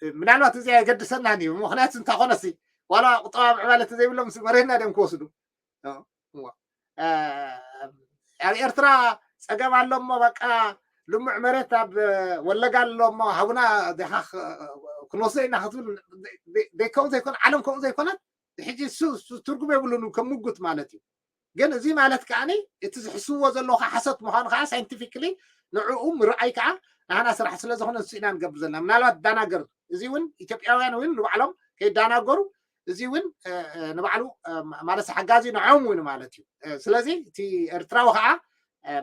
ምናልባት እዚ ኣየገድሰናን እዩ። ምክንያቱ እንተኾነሲ ዋላ ቁጠባ ምዕባለ ተዘይብሎም መሬትና ድዮም ክወስዱ? ኣብ ኤርትራ ጸገም ኣሎ እሞ በቃ ልሙዕ መሬት ኣብ ወለጋ ኣሎ እሞ ሃቡና ዲኻ ክንወስዶ ኢና ክትብል ከምኡ ዘይኮነ ዓለም ከምኡ ዘይኮነት ሕጂ እሱ ትርጉም የብሉን ከም ምጉት ማለት እዩ። ግን እዚ ማለት ከዓኒ እቲ ዝሕስብዎ ዘለዉ ከዓ ሓሰት ምዃኑ ከዓ ሳይንቲፊክሊ ንዕኡ ምርኣይ ከዓ ናህና ስራሕ ስለ ዝኾነ ንሱ ኢና ንገብር ዘለና። ምናልባት ዳናገር እዚ እውን ኢትዮጵያውያን እውን ንባዕሎም ከይዳናገሩ እዚ እውን ንባዕሉ ማለት ሓጋዚ ንዖም እውን ማለት እዩ። ስለዚ እቲ ኤርትራዊ ከዓ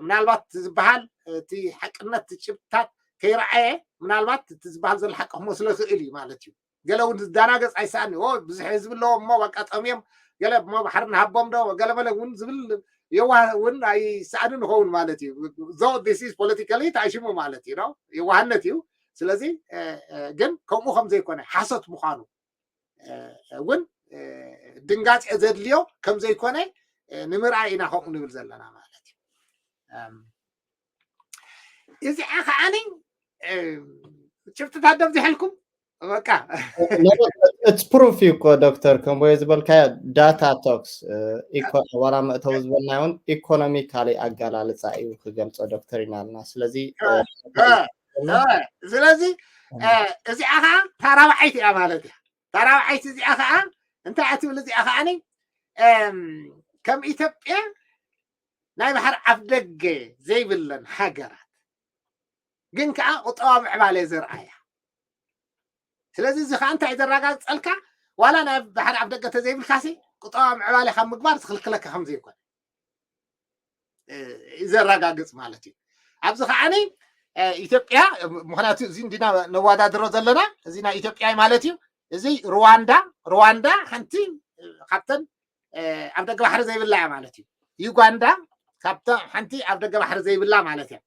ምናልባት ዝበሃል እቲ ሓቅነት ጭብጥታት ከይረኣየ ምናልባት እቲ ዝበሃል ዘሎ ሓቂ ክመስሎ ይኽእል እዩ ማለት እዩ። ገለ እውን ዝዳናገፅ ኣይሰኣን ኦ ብዙሕ ህዝቢ ኣለዎ እሞ በቃ ጠምዮም ገለ እሞ ባሕሪ ንሃቦም ዶ ገለ መለ እውን ዝብል የዋህ እውን ኣይሰኣንን ይኸውን ማለት እዩ። ዞ ዲስ ኢዝ ፖለቲካሊ ተኣሽሙ ማለት እዩ ነው የዋህነት እዩ። ስለዚ ግን ከምኡ ከም ዘይኮነ ሓሶት ምዃኑ እውን ድንጋፂ ዘድልዮ ከም ዘይኮነ ንምርኣይ ኢና ከምኡ ንብል ዘለና ማለት እዩ። እዚኣ ከዓኒ ጭብጥታት ደብዚሐልኩም በቃ it's proof እዩ እኮ ዶክተር ከምቦየ ዝበልካዮ ዳታ ቶክስ ዋላ መእተዊ ዝበልናዮ እውን ኢኮኖሚካሊ ኣገላልፃ እዩ ክገልፆ ዶክተር ኢናልና ስለዚ ስለዚ እዚኣ ከዓ ታራባዓይት እያ ማለት እያ። ታራባዓይት እዚኣ ከዓ እንታይ እያ ትብል እዚኣ ከዓኒ ከም ኢትዮጵያ ናይ ባሕሪ ኣፍ ደገ ዘይብለን ሃገራት ግን ከዓ ቁጠባ ምዕባለ ዘርኣያ። ስለዚ እዚ ከዓ እንታይ ዘረጋግፀልካ ዋላ ናይ ባሕሪ ኣፍ ደገ ተዘይብልካሲ ቁጠባ ምዕባለ ካብ ምግባር ዝኽልክለካ ከም ዘይኮነ ዘረጋግፅ ማለት እዩ። ኣብዚ ከዓኒ ኢትዮጵያ፣ ምክንያቱ እዚ እንዲና ነዋዳድሮ ዘለና፣ እዚ ናይ ኢትዮጵያ ማለት እዩ። እዚ ሩዋንዳ፣ ሩዋንዳ ሓንቲ ካብተን ኣብ ደገ ባሕሪ ዘይብላ እያ ማለት እዩ። ዩጋንዳ ካብተ ሓንቲ ኣብ ደገ ባሕሪ ዘይብላ ማለት እያ።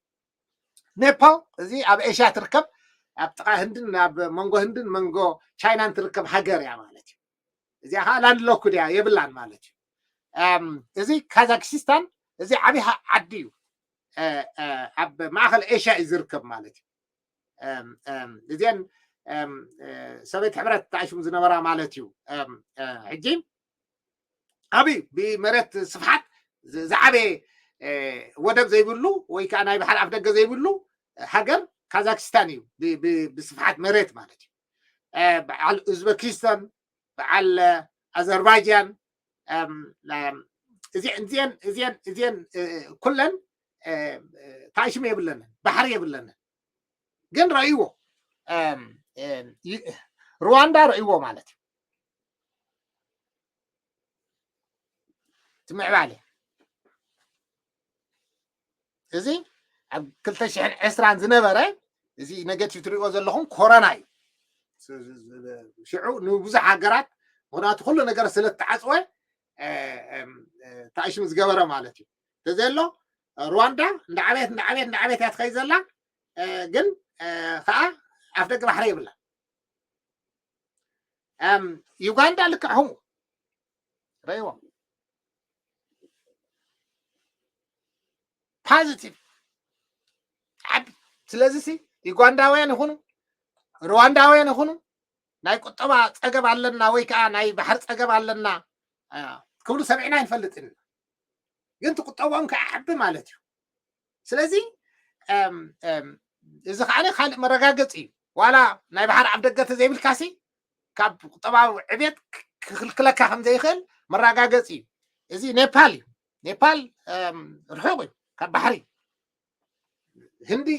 ኔፓል፣ እዚ ኣብ ኤሽያ ትርከብ፣ ኣብ ጥቓ ህንድን ኣብ መንጎ ህንድን መንጎ ቻይናን ትርከብ ሃገር እያ ማለት እዩ። እዚኣ ከዓ ላንድ ሎክድ እያ፣ የብላን ማለት እዩ። እዚ ካዛክስታን፣ እዚ ዓብዪ ዓዲ እዩ። ኣብ ማእኸል ኤሽያ እዩ ዝርከብ ማለት እዩ። እዚአን ሰበይቲ ሕብረት ተኣሽሙ ዝነበራ ማለት እዩ። ሕጂ ዓብዪ ብመሬት ስፍሓት ዝዓበየ ወደብ ዘይብሉ ወይ ከዓ ናይ ባሕሪ ኣፍ ደገ ዘይብሉ ሃገር ካዛክስታን እዩ፣ ብስፍሓት መሬት ማለት እዩ። በዓል ኡዝበኪስታን፣ በዓል ኣዘርባይጃን፣ እዚአን እዚአን እዚአን ኩለን ታእሽም የብለንን፣ ባሕሪ የብለንን። ግን ረእይዎ፣ ሩዋንዳ ረእይዎ ማለት እዩ። ትምዕባለ እዚ ኣብ ክልተ ሽሕን ዕስራን ዝነበረ፣ እዚ ኔጌቲቭ ትሪእዎ ዘለኹም ኮሮና እዩ። ሽዑ ንብዙሕ ሃገራት፣ ምክንያቱ ኩሉ ነገር ስለ ተዓፅወ፣ ታእሽም ዝገበረ ማለት እዩ። ተዘሎ ሩዋንዳ እንዳዓበየት እንዳዓበየት እንዳዓበየት እያ ትኸይድ ዘላ። ግን ከዓ ኣፍ ደገ ባሕሪ የብላ። ዩጋንዳ ልክዕ ከምኡ ረእይዎም። ፓዚቲቭ ዓቢ። ስለዚ ሲ ዩጋንዳውያን ይኹኑ ሩዋንዳውያን ይኹኑ ናይ ቁጠባ ፀገብ ኣለና ወይ ከዓ ናይ ባሕሪ ፀገብ ኣለና ክብሉ ሰሚዕና ኣይንፈልጥን ኢና። ግን ትቁጠቦም ከዓ ዓቢ ማለት እዩ። ስለዚ እዚ ከዓ ካልእ መረጋገፂ እዩ። ዋላ ናይ ባሕሪ ኣፍ ደገ ተዘይብልካሲ ካብ ቁጠባዊ ዕቤት ክክልክለካ ከም ዘይኽእል መረጋገፂ እዩ። እዚ ኔፓል እዩ። ኔፓል ርሑቕ እዩ ካብ ባሕሪ። ህንዲ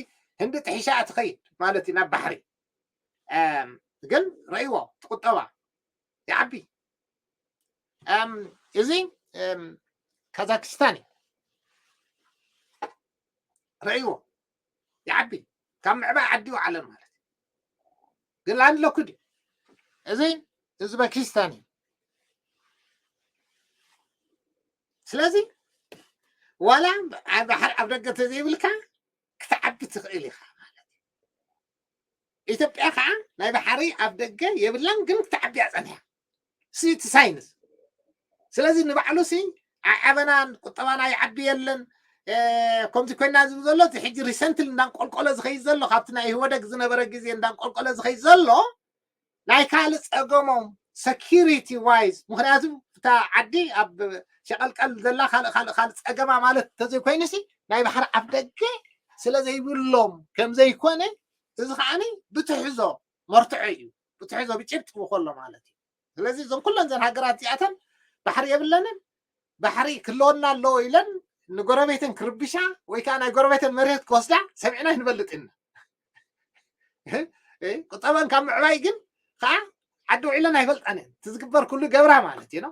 ህንዲ ጥሒሻ ትኸይድ ማለት እዩ ናብ ባሕሪ። ግን ረእይዎ ትቁጠባ ይዓቢ። እዚ ካዛክስታን እዩ። ረእይዎ ይዓቢ። ካብ ምዕባይ ዓዲ ይውዓለን ማለት እዩ። ግን ላንድ ሎክድ እዩ። እዚ ኡዝበኪስታን እዩ። ስለዚ ዋላ ባሕሪ ኣፍ ደገ ተዘይብልካ ክትዓቢ ትኽእል ኢኻ ማለት እዩ። ኢትዮጵያ ከዓ ናይ ባሕሪ ኣፍ ደገ የብላን፣ ግን ክትዓቢ እያ ፀኒሓ። እቲ ሳይንስ። ስለዚ ንባዕሉ ሲ ኣይዓበናን፣ ቁጠባና ይዓቢ የለን። ከምዚ ኮይና ዝብል ዘሎ፣ እዚ ሕጂ ሪሰንትሊ እንዳንቆልቆለ ዝኸይድ ዘሎ፣ ካብቲ ናይ ኢህወደግ ዝነበረ ግዜ እንዳንቆልቆለ ዝኸይድ ዘሎ ናይ ካልእ ፀገሞም፣ ሰኪሪቲ ዋይዝ። ምክንያቱ እታ ዓዲ ኣብ ሸቀልቀል ዘላ ካልእ ካልእ ካልእ ፀገማ ማለት እንተዘይኮይኑሲ ናይ ባሕሪ ኣፍ ደገ ስለ ዘይብሎም ከም ዘይኮነ፣ እዚ ከዓኒ ብትሕዞ መርትዖ እዩ። ብትሕዞ ብጭብጢ ከሎ ማለት እዩ። ስለዚ እዞም ኩለን እዘን ሃገራት እዚኣተን ባሕሪ የብለንን፣ ባሕሪ ክህልወና ኣለዎ ኢለን ንጎረቤተን ክርብሻ ወይ ከዓ ናይ ጎረቤተን መሬት ክወስዳ ሰሚዕና ኣይንፈልጥን ኢና። ቁጠበን ካብ ምዕባይ ግን ከዓ ዓዲ ውዒለን ኣይፈልጣን እየን። እቲ ዝግበር ኩሉ ገብራ ማለት እዩ።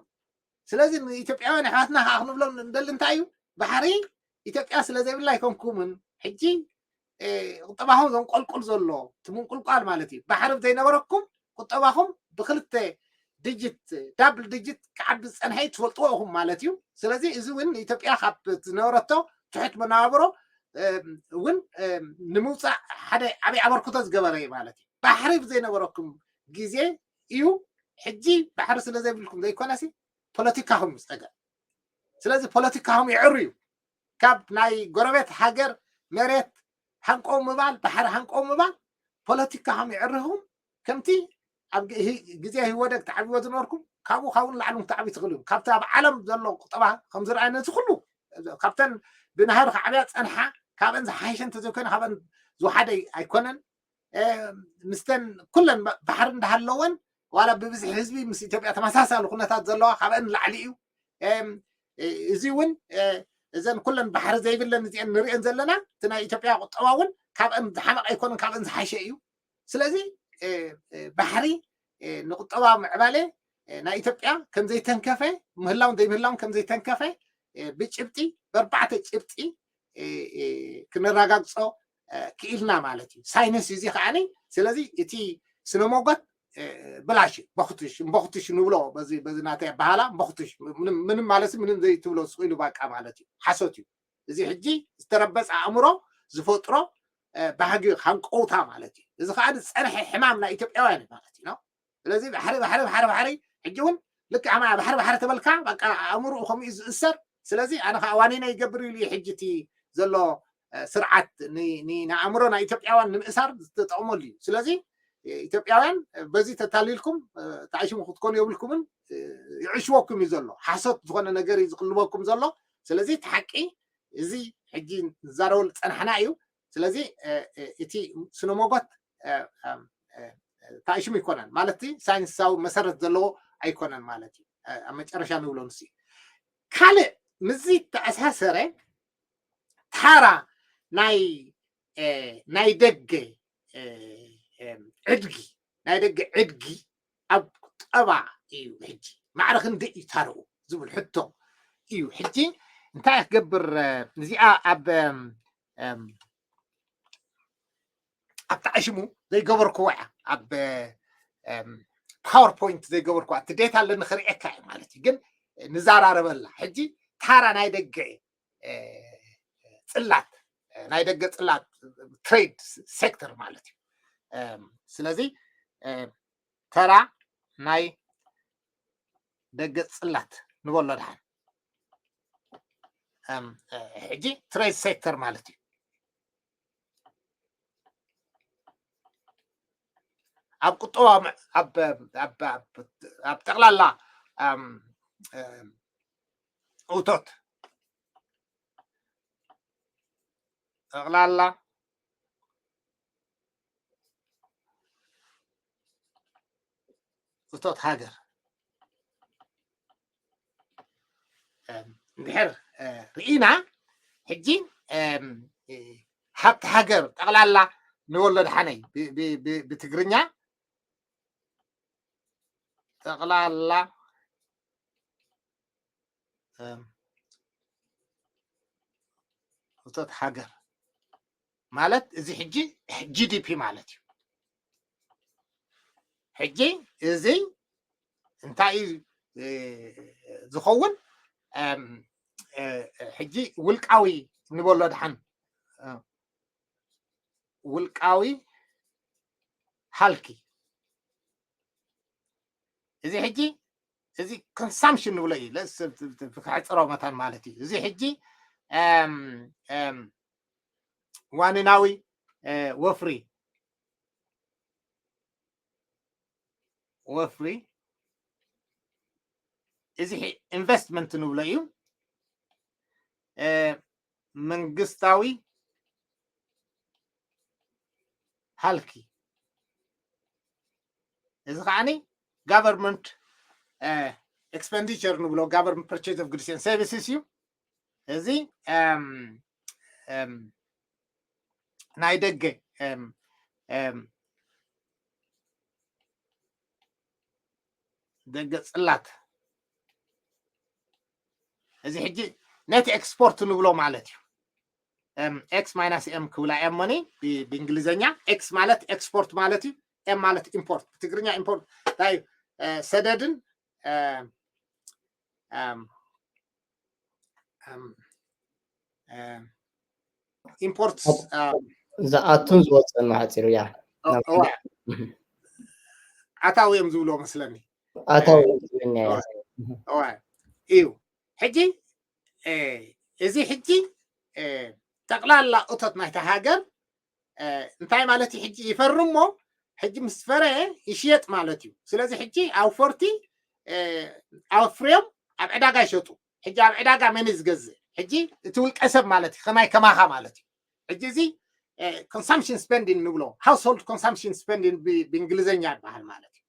ስለዚ ንኢትዮጵያውያን ኣሕዋትና ከዓ ክንብሎም እንደሊ እንታይ እዩ፣ ባሕሪ ኢትዮጵያ ስለ ዘይብላ ኣይኮንኩምን ሕጂ ቁጠባኹም ዘንቆልቁል ዘሎ፣ እቲ ምንቁልቋል ማለት እዩ። ባሕሪ ዘይነበረኩም ቁጠባኹም ብክልተ ዲጂት፣ ዳብል ዲጂት ክዓቢ ዝፀንሐ ትፈልጥዎ ኢኹም ማለት እዩ። ስለዚ እዚ እውን ንኢትዮጵያ ካብ ዝነበረቶ ትሑት መነባብሮ እውን ንምውፃእ ሓደ ዓብዪ ኣበርክቶ ዝገበረ እዩ ማለት እዩ። ባሕሪ ብዘይነበረኩም ግዜ እዩ። ሕጂ ባሕሪ ስለ ዘይብልኩም ዘይኮነሲ ፖለቲካኹም እዩ ፀገም። ስለዚ ፖለቲካኹም የዕርዩ። ካብ ናይ ጎረቤት ሃገር መሬት ሃንቀው ምባል፣ ባሕሪ ሃንቀው ምባል፣ ፖለቲካኹም የዕርኹም። ከምቲ ኣብ ግዜ ህወደግ ተዓብዎ ዝነበርኩም ካብኡ ካብኡ ንላዕሊ ክትዓብዩ ትኽእሉ። ካብቲ ኣብ ዓለም ዘሎ ቁጠባ ከም ዝረኣየ ነዚ ኩሉ ካብተን ብናህሪ ክዓብያ ዝፀንሓ ካብአን ዝሓይሸ እንተዘይኮይነ ካብአን ዝወሓደ ኣይኮነን። ምስተን ኩለን ባሕሪ እንዳሃለወን ዋላ ብብዝሒ ህዝቢ ምስ ኢትዮጵያ ተመሳሳሊ ኩነታት ዘለዋ ካብአን ንላዕሊ እዩ። እዚ እውን እዘን ኩለን ባሕሪ ዘይብለን እዚአን ንሪአን ዘለና እቲ ናይ ኢትዮጵያ ቁጠባ እውን ካብአን ዝሓመቐ ኣይኮነን፣ ካብአን ዝሓሸ እዩ። ስለዚ ባሕሪ ንቁጠባ ምዕባለ ናይ ኢትዮጵያ ከም ዘይተንከፈ፣ ምህላውን ዘይምህላውን ከም ዘይተንከፈ ብጭብጢ፣ በርባዕተ ጭብጢ ክነረጋግፆ ክኢልና ማለት እዩ። ሳይንስ እዚ ከዓኒ ስለዚ እቲ ስነ ሞጎት ብላሽ በክቱሽ በክቱሽ ንብሎ በዚ ናተይ ኣበሃላ በክቱሽ ምንም ማለት ምንም ዘይትብሎ ስኢሉ ባቃ ማለት እዩ። ሓሶት እዩ። እዚ ሕጂ ዝተረበፀ ኣእምሮ ዝፈጥሮ ባህጊ ሃንቀውታ ማለት እዩ። እዚ ከዓ ዝፀንሐ ሕማም ናይ ኢትዮጵያውያን ማለት እዩ። ስለዚ ባሕሪ ባሕሪ ባሕሪ ባሕሪ ሕጂ እውን ልክዕ ኣማ ባሕሪ ባሕሪ ተበልካ በቃ ኣእምርኡ ከምኡ እዩ ዝእሰር። ስለዚ ኣነ ከዓ ዋኒነ ይገብር ኢሉ እዩ ሕጂ እቲ ዘሎ ስርዓት ንኣእምሮ ናይ ኢትዮጵያውያን ንምእሳር ዝተጠቕመሉ እዩ። ስለዚ ኢትዮጵያውያን በዚ ተታሊልኩም ተዓሽሙ ክትኮኑ የብልኩምን። ይዕሽወኩም እዩ ዘሎ ሓሶት ዝኾነ ነገር እዩ ዝቅልበኩም ዘሎ። ስለዚ እቲ ሓቂ እዚ ሕጂ ንዛረበሉ ዝፀናሕና እዩ። ስለዚ እቲ ስነ ሞጎት ተኣሽሙ ይኮነን ማለት ሳይንሳዊ መሰረት ዘለዎ ኣይኮነን ማለት እዩ። ኣብ መጨረሻ ንብሎ ንስ ካልእ ምዚ ተኣሳሰረ ታራ ናይ ናይ ደገ ዕድጊ ናይ ደገ ዕድጊ ኣብ ቁጠባ እዩ። ሕጂ ማዕረ ክንደይ እዩ ታርኡ ዝብል ሕቶ እዩ። ሕጂ እንታይ ክገብር እዚኣ ኣብ ኣብ ተዓሽሙ ዘይገበርክዎ እያ ኣብ ፓወርፖይንት ዘይገበርክዋ እቲ ዴታ ኣለኒ ክርእየካ እዩ ማለት እዩ። ግን ንዛራረበላ ሕጂ ታራ ናይ ደገ ጽላት ናይ ደገ ጽላት ትሬድ ሴክተር ማለት እዩ። ስለዚ ተራ ናይ ደገ ጽላት ንበሎ ድሓን ሕጂ ትሬድ ሴክተር ማለት እዩ። ኣብ ቁጠባ ኣብ ጠቅላላ እውቶት ጠቅላላ እቶት ሃገር እንድሕር ርኢና ሕጂ ሃብቲ ሃገር ጠቅላላ ንወሎ ድሓነይ ብትግርኛ ጠቅላላ እቶት ሃገር ማለት እዚ ሕጂ ጂዲፒ ማለት እዩ። ሕጂ እዚ እንታይ እዩ ዝኸውን? ሕጂ ውልቃዊ ንበሎ ድሓን ውልቃዊ ሃልኪ እዚ ሕጂ እዚ ኮንሳምፕሽን ንብሎ እዩ። ክሕፅሮ መታን ማለት እዩ። እዚ ሕጂ ዋኒናዊ ወፍሪ ወፍሪ እዚ ኢንቨስትመንት ንብሎ እዩ። መንግስታዊ ሃልኪ እዚ ከዓኒ ጋቨርንመንት ኤክስፐንዲቸር ንብሎ ጋቨርንመንት ፐርቸስ ኦፍ ጉድስ ኤንድ ሰርቪስስ እዩ። እዚ ናይ ደገ ደገ ፅላት እዚ ሕጂ ኔት ኤክስፖርት ንብሎ ማለት እዩ። ኤክስ ማይናስ ኤም ክብላ ኤም ሞኒ ብእንግሊዝኛ ኤክስ ማለት ኤክስፖርት ማለት እዩ። ኤም ማለት ኢምፖርት ብትግርኛ ኢምፖርት እንታይ እዩ? ሰደድን ኢምፖርት ዝኣቱን ዝወፅእን ማሕፂሩ ያ ኣታዊ እዮም ዝብሎ መስለኒ። ኣታዊ እዩ። ሕጂ እዚ ሕጂ ጠቅላላ እቶት ናይታ ሃገር እንታይ ማለት እዩ? ሕጂ ይፈርሞ ሕጂ ምስ ፈረ ይሽየጥ ማለት እዩ። ስለዚ ሕጂ ኣውፈርቲ ኣፍርዮም ኣብ ዕዳጋ ይሸጡ። ሕጂ ኣብ ዕዳጋ መን እዩ ዝገዝእ? ሕጂ እቲ ውልቀ ሰብ ማለት እዩ። ከማይ ከማኻ ማለት እዩ። ሕጂ እዚ ኮንሳምፕሽን ስፐንዲንግ ንብሎ ሃውስሆልድ ኮንሳምፕሽን ስፐንዲንግ ብእንግሊዝኛ ይበሃል ማለት እዩ።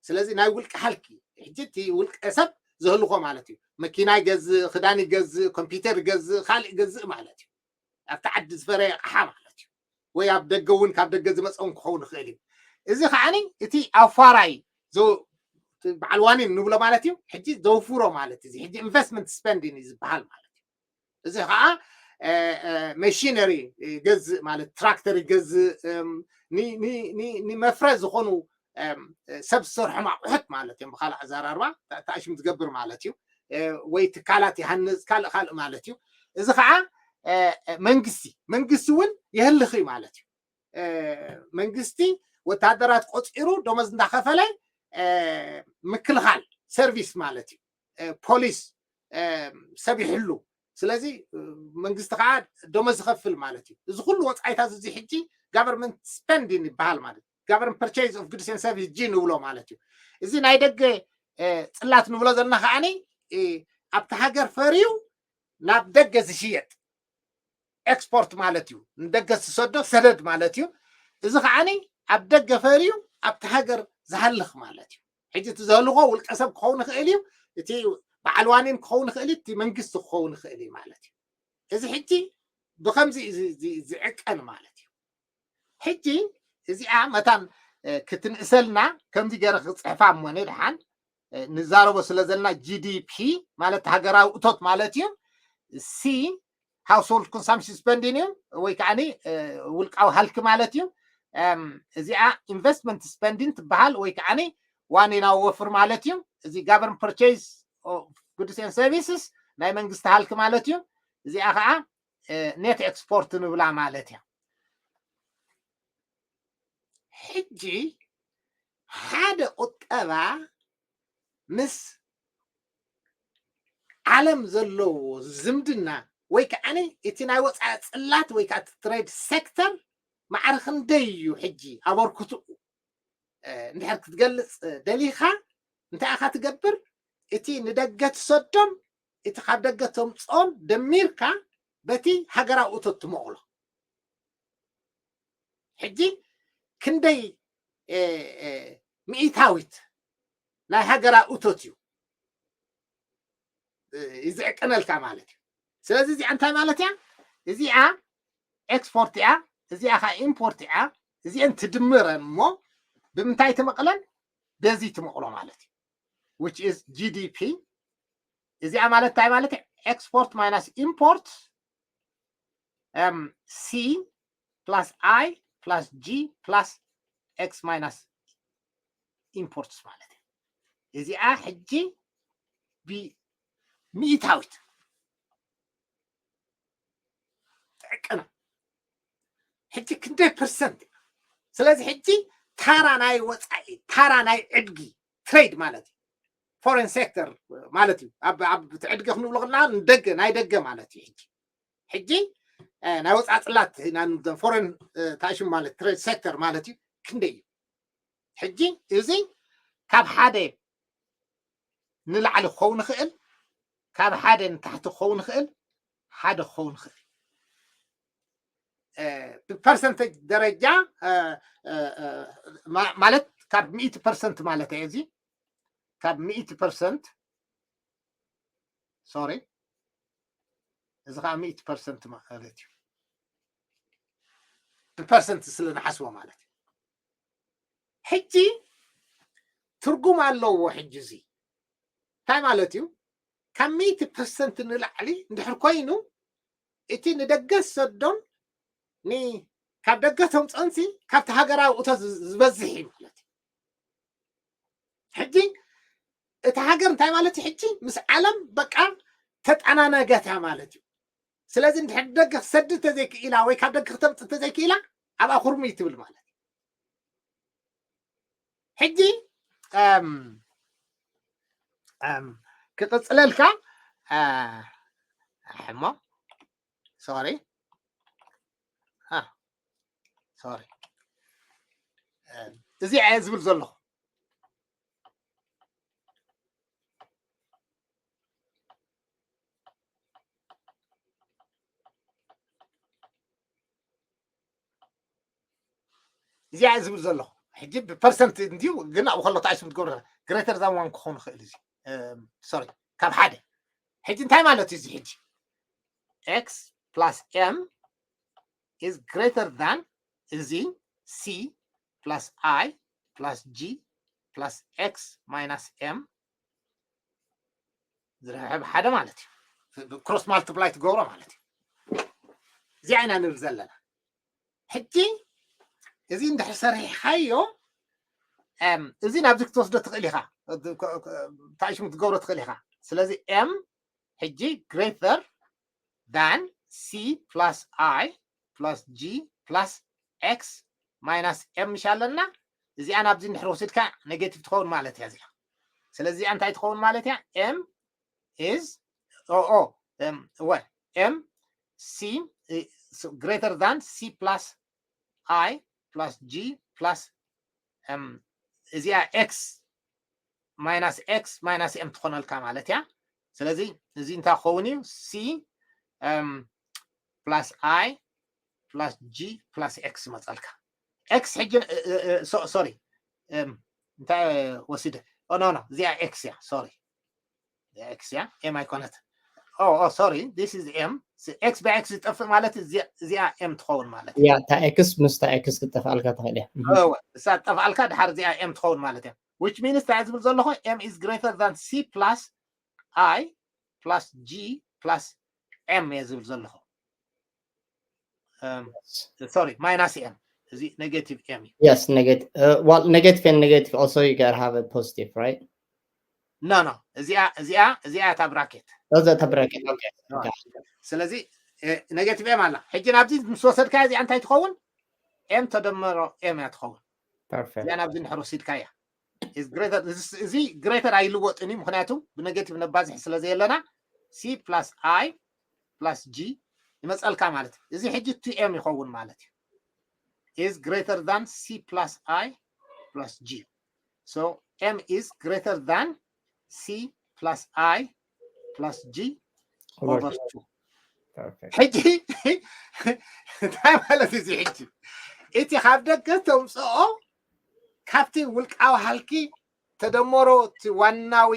ስለዚ ናይ ውልቀ ሃልኪ ሕጂ እቲ ውልቀ ሰብ ዘህልኮ ማለት እዩ። መኪና ይገዝእ፣ ክዳን ይገዝእ፣ ኮምፒውተር ይገዝእ፣ ካልእ ይገዝእ ማለት እዩ። ኣብቲ ዓዲ ዝፈረየ ኣቕሓ ማለት እዩ። ወይ ኣብ ደገ እውን ካብ ደገ ዝመፀ እውን ክኸውን ይኽእል እዩ። እዚ ከዓኒ እቲ ኣፋራይ በዓል ዋኒን ንብሎ ማለት እዩ። ሕጂ ዘውፍሮ ማለት እዚ ሕጂ ኢንቨስትመንት ስፐንዲን እዩ ዝበሃል ማለት እዩ። እዚ ከዓ መሽነሪ ይገዝእ ማለት ትራክተር ይገዝእ፣ ንመፍረ ዝኾኑ ሰብ ዝሰርሖም ኣቑሑት ማለት እዮም። ብካልእ ኣዘራርባ ተኣሽም ዝገብር ማለት እዩ። ወይ ትካላት ይሃንፅ ካልእ ካልእ ማለት እዩ። እዚ ከዓ መንግስቲ መንግስቲ እውን የህልኽ እዩ ማለት እዩ። መንግስቲ ወታደራት ቆፂሩ ደሞዝ እንዳኸፈለ ምክልኻል ሰርቪስ ማለት እዩ። ፖሊስ ሰብ ይሕሉ። ስለዚ መንግስቲ ከዓ ደሞዝ ይኸፍል ማለት እዩ። እዚ ኩሉ ወፃኢታት እዚ ሕጂ ጋቨርንመንት ስፐንዲን ይበሃል ማለት እዩ። ጋቨርንመንት ፐርቸይዝ ኦፍ ጉድስ ኤንድ ሰርቪስ ጂ ንብሎ ማለት እዩ። እዚ ናይ ደገ ፅላት ንብሎ ዘለና ከዓኒ ኣብቲ ሃገር ፈርዩ ናብ ደገ ዝሽየጥ ኤክስፖርት ማለት እዩ። ንደገ ዝሰዶ ሰደድ ማለት እዩ። እዚ ከዓኒ ኣብ ደገ ፈርዩ ኣብቲ ሃገር ዝሃልኽ ማለት እዩ። ሕጂ እቲ ዘህልኾ ውልቀ ሰብ ክኸውን ይኽእል እዩ፣ እቲ በዓል ዋኒን ክኸውን ይኽእል እዩ፣ እቲ መንግስቲ ክኸውን ይኽእል እዩ ማለት እዩ። እዚ ሕጂ ብከምዚ እዩ ዚ- ዚ- ዝዕቀን ማለት እዩ። ሕጂ እዚኣ መታን እ፣ ክትንእሰልና ከምዚ ገይረ ክፅሕፋ እሞ እኔ ደሓን እ፣ ንዛረቦ ስለ ዘለና ጂ ዲ ፒ ማለት ሃገራዊ እቶት ማለት እዩ። ሲ ሃውስሆልድ ኮንሳምፕሽን ስፐንዲን እዩ ወይ ከዓ ውልቃዊ ሃልኪ ማለት እዩ። እዚኣ ኢንቨስትመንት ስፐንዲን ትበሃል ወይ ከዓ ዋኒናዊ ወፍር ማለት እዩ። እዚ ጋቨርንመንት ፐርቸይስ ጉድስ ኤንድ ሰርቪስስ ናይ መንግስቲ ሃልኪ ማለት እዩ። እዚኣ ከዓ ኔት ኤክስፖርት ንብላ ማለት እያ። ሕጂ ሓደ ቁጠባ ምስ ዓለም ዘለዎ ዝምድና ወይ ከዓ እቲ ናይ ወፃኢ ፅላት ወይ ከዓ ትሬድ ሴክተር ማዕረ ክንደይ እዩ ሕጂ ኣበርክትኡ እንድሕር ክትገልፅ ደሊኻ እንታይ ኢኻ ትገብር? እቲ ንደገ ትሰዶን እቲ ካብ ደገ ተምፅኦን ደሚርካ በቲ ሃገራዊ እቶት ትመቕሎ። ሕጂ ክንደይ ሚእታዊት ናይ ሃገራዊ እቶት እዩ ይዝዕቀነልካ ማለት እዩ። ስለዚ እዚኣ እንታይ ማለት እያ? እዚኣ ኤክስፖርት እያ፣ እዚኣ ከዓ ኢምፖርት እያ። እዚአን ትድምረን እሞ ብምንታይ ትመቕለን? በዚ ትመቕሎ ማለት እዩ። Which is ጂ ዲ ፒ። እዚኣ ማለት እንታይ ማለት እዩ? Export minus import C plus I plus G plus X minus imports ማለት እዩ። እዚኣ ሕጂ ብሚእታዊት ትዕቀና። ሕጂ ክንደይ ፐርሰንት? ስለዚ ሕጂ ታራ ናይ ወፃኢ ታራ ናይ ዕድጊ ትሬድ ማለት እዩ። ፎሬን ሴክተር ማለት እዩ። ኣብ ዕድጊ ክንብሎ ከለና ንደገ ናይ ደገ ማለት እዩ። ሕጂ ሕጂ ናይ ወፃኢ ፅላት ፎሬን ታሽም ማለት ትሬድ ሴክተር ማለት እዩ። ክንደይ እዩ? ሕጂ እዚ ካብ ሓደ ንላዕሊ ክኸውን ይኽእል፣ ካብ ሓደ ንታሕቲ ክኸውን ይኽእል፣ ሓደ ክኸውን ይኽእል። ብፐርሰንተጅ ደረጃ ማለት ካብ ሚእቲ ፐርሰንት ማለት እዩ። እዚ ካብ ሚእቲ ፐርሰንት ሶሪ፣ እዚ ከዓ ሚእቲ ፐርሰንት ማለት እዩ። ብፐርሰንት ስለ ንሓስቦ ማለት እዩ። ሕጂ ትርጉም ኣለዎ። ሕጂ እዚ እንታይ ማለት እዩ? ካብ ሚእቲ ፐርሰንት ንላዕሊ እንድሕር ኮይኑ እቲ ንደገ ዝሰዶን ካብ ደገ ተምፅኦንሲ ካብቲ ሃገራዊ እቶት ዝበዝሕ እዩ ማለት እዩ። ሕጂ እቲ ሃገር እንታይ ማለት እዩ? ሕጂ ምስ ዓለም በቃ ተጠናነገታ ማለት እዩ። ስለዚ እንድሕር ደገ ክሰድድ ተዘይክኢላ ወይ ካብ ደገ ክተምፅእ ተዘይክኢላ ኣብኣ ኩርሙይ ትብል ማለት እዩ። ሕጂ ክቕፅለልካ ሕሞ ሶሪ ሶሪ እዚ እየ ዝብል ዘለኹ። እዚኣ ዝብል ዘለኹ ሕጂ ብፐርሰንት እንድዩ ግን ኣብኡ ከሎ ተኣሽም ትገብረ ግሬተር ዛን ዋን ክኸውን ይኽእል እዚ ሶሪ ካብ ሓደ ሕጂ እንታይ ማለት እዩ እዚ ሕጂ x plus m is greater than እዚ c plus i plus g plus x minus m ዝርሕብ ሓደ ማለት እዩ። ክሮስ ማልቲፕላይ ትገብሮ ማለት እዩ። እዚኣ ኢና ንብል ዘለና። ሕጂ እዚ እንድሕር ሰሪሕኻዮ እዚ ናብዚ ክትወስዶ ትኽእል ኢኻ። ታሽሙ ክትገብሮ ትኽእል ኢኻ። ስለዚ M ሕጂ greater than C plus I plus G plus X minus M ምሽ ኣለና። እዚኣ ናብዚ እንድሕር ወሲድካ negative ትኸውን ማለት እያ እዚኣ። ስለዚ እንታይ ትኸውን ማለት እያ? M is o o M እወ M C greater than C plus I plus G plus M እዚኣ X minus X minus M ትኾነልካ ማለት እያ። ስለዚ እዚ እንታይ ክኸውን እዩ? C plus I plus G plus X ይመፀልካ። X ሕጂ sorry እንታይ ወሲደ? No no እዚኣ X እያ። Sorry X እያ። M ኣይኮነት። Oh sorry this is M። X by X ዝጠፍእ ማለት እዚኣ M ትኸውን ማለት እያ። እታ X ምስታ X ክትጠፍኣልካ ትኽእል እያ። እሳ ትጠፍኣልካ ድሓር እዚኣ M ትኸውን ማለት እያ። Which means እንታይ ዝብል ዘለኹ? M is greater than C plus I plus G plus M እየ ዝብል ዘለኹ። Sorry minus M። እዚ negative M እዩ። Yes negative well negative and negative also you gotta have a positive, right? No no እዚኣ እዚኣ እዚኣ እታ bracket እዛ እታ bracket okay። ስለዚ negative M ኣላ። ሕጂ ናብዚ ምስ ወሰድካ እዚኣ እንታይ ትኸውን? M ተደመሮ M እያ ትኸውን። Perfect። እዚኣ ናብዚ እንድሕር ወሲድካ እያ እዚ greater ኣይልወጥን እዩ። ምክንያቱ ብ negative ነባዝሕ ስለ ዘየለና C plus I plus G ይመፀልካ ማለት እዩ። እዚ ሕጂ two M ይኸውን ማለት እዩ። Is greater than C plus I plus G. So M is greater than C plus I plus G over two። ሕጂ እንታይ ማለት እዚ ሕጂ እቲ ካብ ደገ ተምፅኦ ካብቲ ውልቃዊ ሃልኪ ተደመሮ እቲ ዋናዊ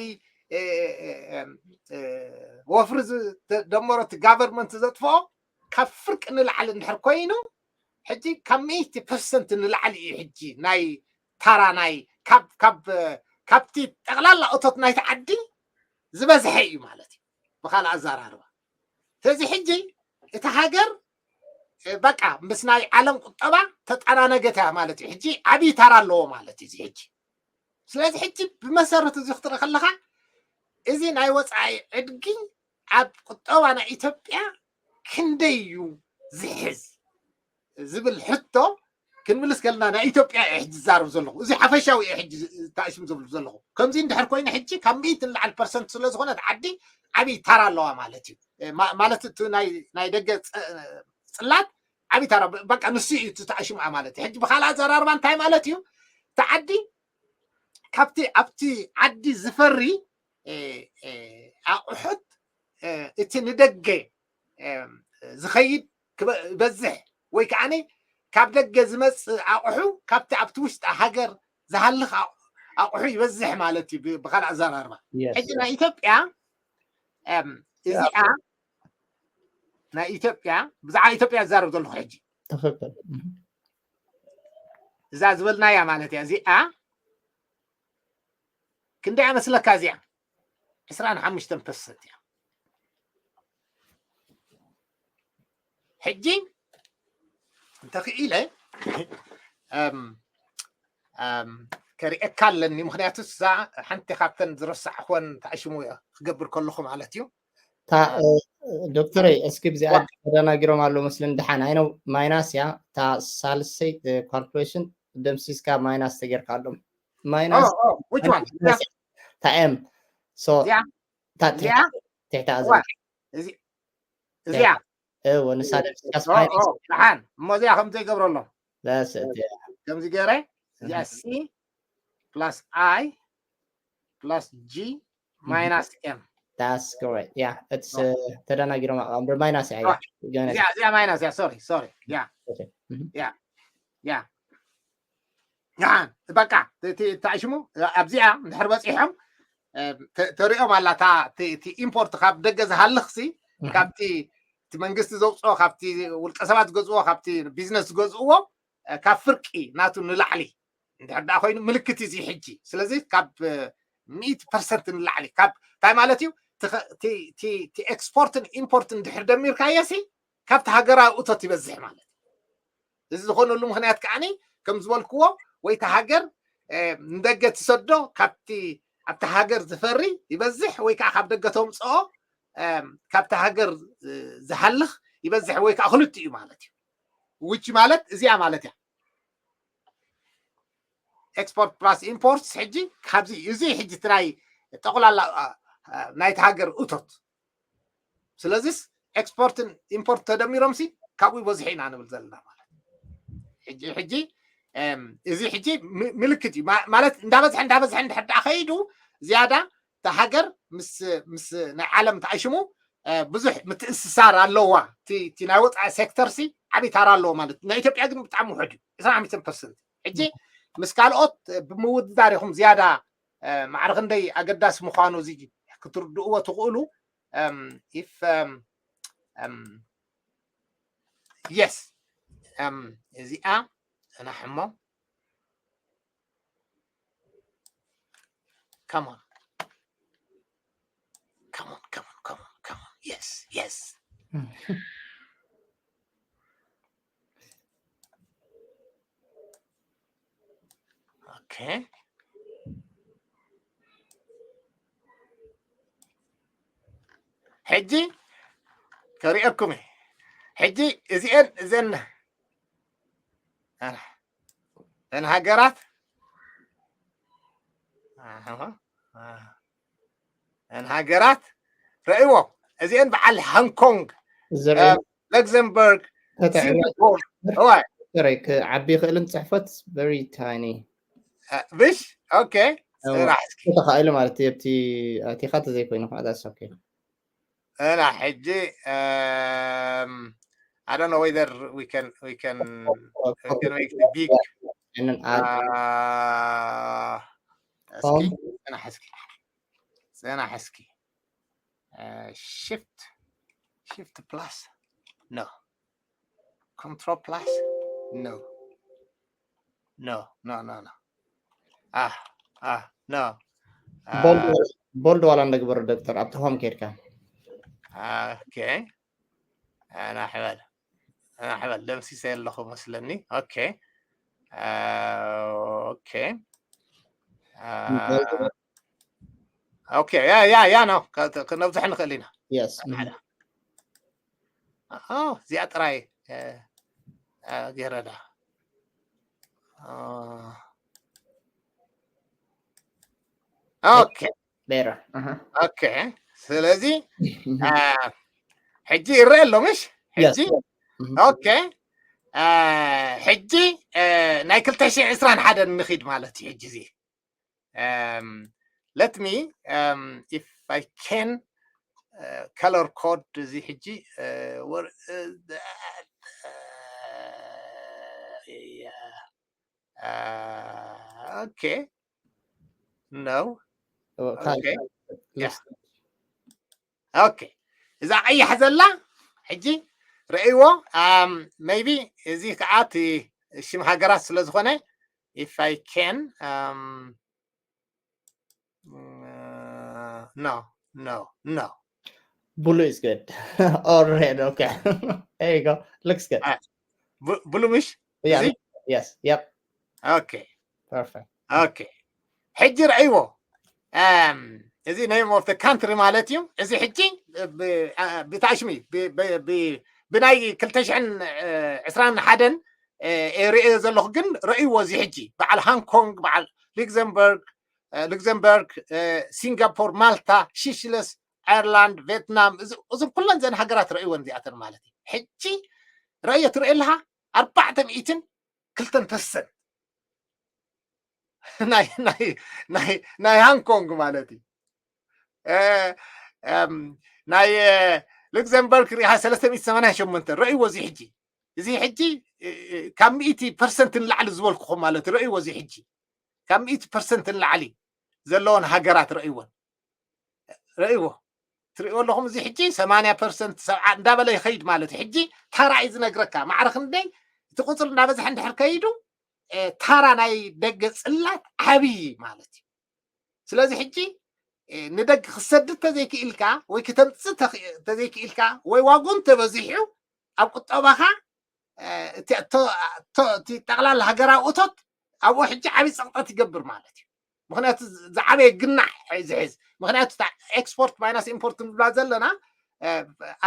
ወፍሪ ተደመሮ እቲ government ዘጥፍኦ ካብ ፍርቂ ንላዕሊ እንድሕር ኮይኑ ሕጂ ካብ ሚእቲ ፐርሰንት ንላዕሊ እዩ ሕጂ ናይ ታራ ናይ ካብ ካብ ካብቲ ጠቕላላ እቶት ናይቲ ዓዲ ዝበዝሐ እዩ ማለት እዩ። ብካልእ ኣዘራርባ ስለዚ ሕጂ እቲ ሃገር በቃ ምስ ናይ ዓለም ቁጠባ ተጠናነገት እያ ማለት እዩ። ሕጂ ዓብዪ ታራ ኣለዎ ማለት እዩ እዚ ሕጂ። ስለዚ ሕጂ ብመሰረት እዚ ክትርኢ ከለካ እዚ ናይ ወፃኢ ዕድጊ ኣብ ቁጠባ ናይ ኢትዮጵያ ክንደይ እዩ ዝሕዝ ዝብል ሕቶ ክንምልስ ከለና ናይ ኢትዮጵያ እየ ሕጂ ዝዛረብ ዘለኹ። እዚ ሓፈሻዊ እየ ሕጂ ተኣሽም ዝብል ዘለኹ። ከምዚ እንድሕር ኮይኑ ሕጂ ካብ ሚእቲ ንላዕሊ ፐርሰንት ስለ ዝኾነት ዓዲ ዓብዪ ታራ ኣለዋ ማለት እዩ። ማለት እቲ ናይ ደገ ፅላት ዓብዪ ታራ በቃ ንሱ እዩ እቲ ተኣሽምኣ ማለት እዩ። ሕጂ ብካልእ ኣዘራርባ እንታይ ማለት እዩ? እቲ ዓዲ ካብቲ ኣብቲ ዓዲ ዝፈሪ ኣቑሑት እቲ ንደገ ዝኸይድ ይበዝሕ ወይ ከዓ ካብ ደገ ዝመፅእ ኣቑሑ ካብቲ ኣብቲ ውሽጢ ሃገር ዝሃልኽ ኣቑሑ ይበዝሕ ማለት እዩ። ብካልእ ኣዘራርባ ሕጂ ናይ ኢትዮጵያ እዚኣ ናይ ኢትዮጵያ ብዛዕባ ኢትዮጵያ ዝዛረብ ዘለኹ ሕጂ ትኽክል እዛ ዝበልናያ ማለት እያ። እዚኣ ክንደይ መስለካ? እዚኣ ዕስራን ሓሙሽተን ፐርሰንት እያ። ሕጂ እንተኽኢለ ከርእየካ ኣለኒ። ምክንያቱ እዛ ሓንቲ ካብተን ዝረሳዕኹወን ተኣሽሙ ክገብር ከለኹ ማለት እዩ። ዶክተረይ እስኪ ብዚኣ ተደናጊሮም ኣለዉ መስለኒ። ድሓን ኣይነው ማይናስ እያ እታ ሳልሰይ ካልኩሌሽን ደምሲስካ ማይናስ ተጌርካ ኣሎ። ማይናስ እታ ኤም ትሕታ እዚኣ ንሳ ደምሲስካ ማይናስ ደሓን እሞ እዚኣ ከምዚ ይገብረሎም ከምዚ ገይረ እዚኣ ሲ plus I plus G minus M. That's correct. Yeah, it's ተደናጊሮም ኣምር ማይናስ እያ። እዚኣ ማይናስ እያ። Sorry sorry yeah yeah yeah በቃ እቲ ተኣሽሙ ኣብዚኣ እንድሕር በፂሖም ተሪኦም ኣላ እቲ ኢምፖርት ካብ ደገ ዝሃልኽሲ ካብቲ እቲ መንግስቲ ዘውፅኦ ካብቲ ውልቀ ሰባት ዝገዝእዎ ካብቲ ቢዝነስ ዝገዝእዎ ካብ ፍርቂ ናቱ ንላዕሊ እንድሕር ደኣ ኮይኑ ምልክት እዚ ሕጂ። ስለዚ ካብ ሚእቲ ፐርሰንት ንላዕሊ ካብ እንታይ ማለት እዩ? ኤክስፖርትን ኢምፖርትን እንድሕር ደሚርካዮ ሲ ካብቲ ሃገራዊ እቶት ይበዝሕ ማለት እዩ። እዚ ዝኾነሉ ምኽንያት ከዓኒ ከም ዝበልክዎ ወይ እቲ ሃገር ንደገ ትሰዶ ካብቲ ኣብቲ ሃገር ዝፈሪ ይበዝሕ ወይ ከዓ ካብ ደገ ተምፅኦ ካብቲ ሃገር ዝሃልኽ ይበዝሕ ወይ ከዓ ክልቲኡ ማለት እዩ። ውጭ ማለት እዚኣ ማለት እያ። ኤክስፖርት ፕላስ ኢምፖርት ሕጂ ካብዚ እዚ ሕጂ ትራይ ጠቕላላ ናይቲ ሃገር እቶት ስለዚስ ኤክስፖርትን ኢምፖርት ተደሚሮም ሲ ካብኡ ይበዝሑ ኢና ንብል ዘለና ማለት ሕጂ ሕጂ እዚ ሕጂ ምልክት እዩ ማለት እንዳበዝሐ እንዳበዝሐ እንድሕር ደኣ ከይዱ ዝያዳ እታ ሃገር ምስ ምስ ናይ ዓለም ተኣሽሙ ብዙሕ ምትእስሳር ኣለዋ። እቲ ናይ ወፃኢ ሴክተር ሲ ዓብዪ ታራ ኣለዎ ማለት ናይ ኢትዮጵያ ግን ብጣዕሚ ውሕድ እዩ። ዕስራ ሓሙሽተ ፐርሰንት ሕጂ ምስ ካልኦት ብምውድዳር ኢኹም ዝያዳ ማዕረ ክንደይ ኣገዳሲ ምዃኑ እዚ ክትርድእዎ ትኽእሉ። ኢፍ የስ እዚኣ ጽናሕ እሞ come on come on come on come on come on yes yes okay ሕጂ ከሪአኩም ሕጂ እዚአን እዘን እዘን ሃገራት እዘን ሃገራት ረእዎ እዚአን በዓል ሃንኮንግ ለግዘምበርግ ሲንጋፖር ዓቢ ይኽእልን ፅሕፈት very tiny ብሽ okay ተኻኢሉ ማለት ኣብቲ ኣቲኻ ተዘይኮይኑ ከዓ that's okay እና ሕጂ I don't know whether we can we can we can make the big and then add uh, እስኪ ጽናሕ እስኪ ጽናሕ እስኪ shift shift plus no control plus no no no no no ah ah no bold ዋላ እንደግበሩ ዶክተር ኣብቲ ሆም ኬድካ okay ኣና ሕበል ኣና ሕበል ደምሲሰ ኣለኹ መስለኒ okay okay okay yeah yeah yeah no ክነብዝሕ ንኽእል ኢና yes እዚኣ ጥራይ ገረዳ okay there okay ስለዚ ሕጂ ይረአ ኣሎ ምሽ ሕጂ okay ሕጂ ናይ ክልተ ሽሕ ዕስራን ሓደን ንኺድ ማለት እዩ ሕጂ እዚ let me if I can color code እዚ ሕጂ okay no okay እዛ ቀያሕ ዘላ ሕጂ ረእይዎ maybe እዚ ከዓ እቲ ሽም ሃገራት ስለ ዝኾነ if I can no no no blue is good or red okay there you go looks good ብሉ ምሽ yeah yes yep okay perfect okay ሕጂ ረእይዎ እዚ name of the country ማለት እዩ እዚ ሕጂ ብታሽሚ ብናይ ክልተ ሽሕን ዕስራን ሓደን ርእዮ ዘለኹ ግን ረእይዎ እዚ ሕጂ በዓል ሃንኮንግ በዓል ሉክዘምበርግ ሉክዘምበርግ ሲንጋፖር ማልታ ሽሽለስ ኣየርላንድ ቬትናም እዞም ኩለን ዘን ሃገራት ረእይወን እዚኣተን ማለት እዩ ሕጂ ረእዮ ትርኢ ኣለኻ ኣርባዕተ ሚእትን ክልተን ፐርሰንት ናይ ሃንኮንግ ማለት እዩ ናይ ሉክዘምበርግ ሪኢኻ ሰለስተ ሚእቲ ሰማንያ ሸሞንተ ረእይዎ እዚ ሕጂ እዚ ሕጂ ካብ ሚእቲ ፐርሰንት ንላዕሊ ዝበልኩኹም ማለት ረእይዎ እዚ ሕጂ ካብ ሚእቲ ፐርሰንት ንላዕሊ ዘለዎን ሃገራት ረእይዎን ረእይዎ ትሪእዎ ኣለኹም እዚ ሕጂ ሰማንያ ፐርሰንት ሰብዓ እንዳበለ ይኸይድ ማለት እዩ ሕጂ ታራ እዩ ዝነግረካ ማዕረ ክንደይ እቲ ቁፅሪ እንዳበዝሐ እንድሕር ከይዱ ታራ ናይ ደገ ፅላት ዓብዪ ማለት እዩ ስለዚ ሕጂ ንደገ ክሰድድ ተዘይክኢልካ ወይ ክተምፅእ ተዘይክኢልካ ወይ ዋጎን ተበዚሑ ኣብ ቁጠባኻ እቲ ጠቕላላ ሃገራዊ እቶት ኣብኡ ሕጂ ዓብዪ ፀቕጠት ይገብር ማለት እዩ። ምክንያቱ ዝዓበየ ግናዕ ዝሕዝ፣ ምክንያቱ ኤክስፖርት ማይናስ ኢምፖርት ንብላ ዘለና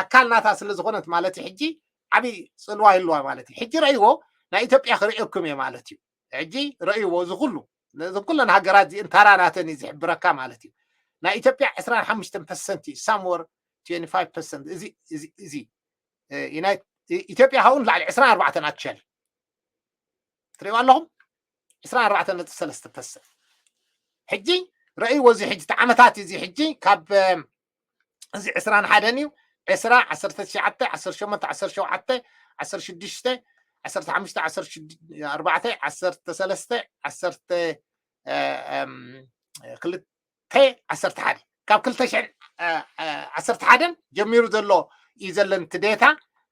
ኣካል ናታ ስለ ዝኾነት ማለት እዩ። ሕጂ ዓብዪ ፅልዋ ይልዋ ማለት እዩ። ሕጂ ረእይዎ፣ ናይ ኢትዮጵያ ክርእየኩም እየ ማለት እዩ። ሕጂ ረእይዎ፣ እዚ ኩሉ፣ እዚ ኩለን ሃገራት እዚእን ታራ ናተን እዩ ዝሕብረካ ማለት እዩ። ናይ ኢትዮጵያ ዕስራን ሓሙሽተን ፐርሰንት እዩ፣ ሳምወር ትዌንቲ ፋይቭ ፐርሰንት። እዚ እዚ ኢትዮጵያ ካብኡ ንላዕሊ ዕስራን ኣርባዕተን ኣክቸሊ ትሪእዋ ኣለኹም። ዕስራን ኣርባዕተን ነጥቢ ሰለስተ ፐርሰንት። ሕጂ ረእይዎ፣ እዚ ሕጂ እቲ ዓመታት እዚ ሕጂ ካብ እዚ ዕስራን ሓደን እዩ። ዕስራ፣ ዓሰርተ ትሽዓተ፣ ዓሰርተ ሸሞንተ፣ ዓሰርተ ሸውዓተ፣ ዓሰርተ ሽዱሽተ፣ ዓሰርተ ሓሙሽተ፣ ዓሰርተ ኣርባዕተ፣ ዓሰርተ ሰለስተ፣ ዓሰርተ ክልተ፣ ዓሰርተ ሓደ፣ ካብ ክልተ ሽሕን ዓሰርተ ሓደን ጀሚሩ ዘሎ እዩ ዘለን እቲ ዴታ።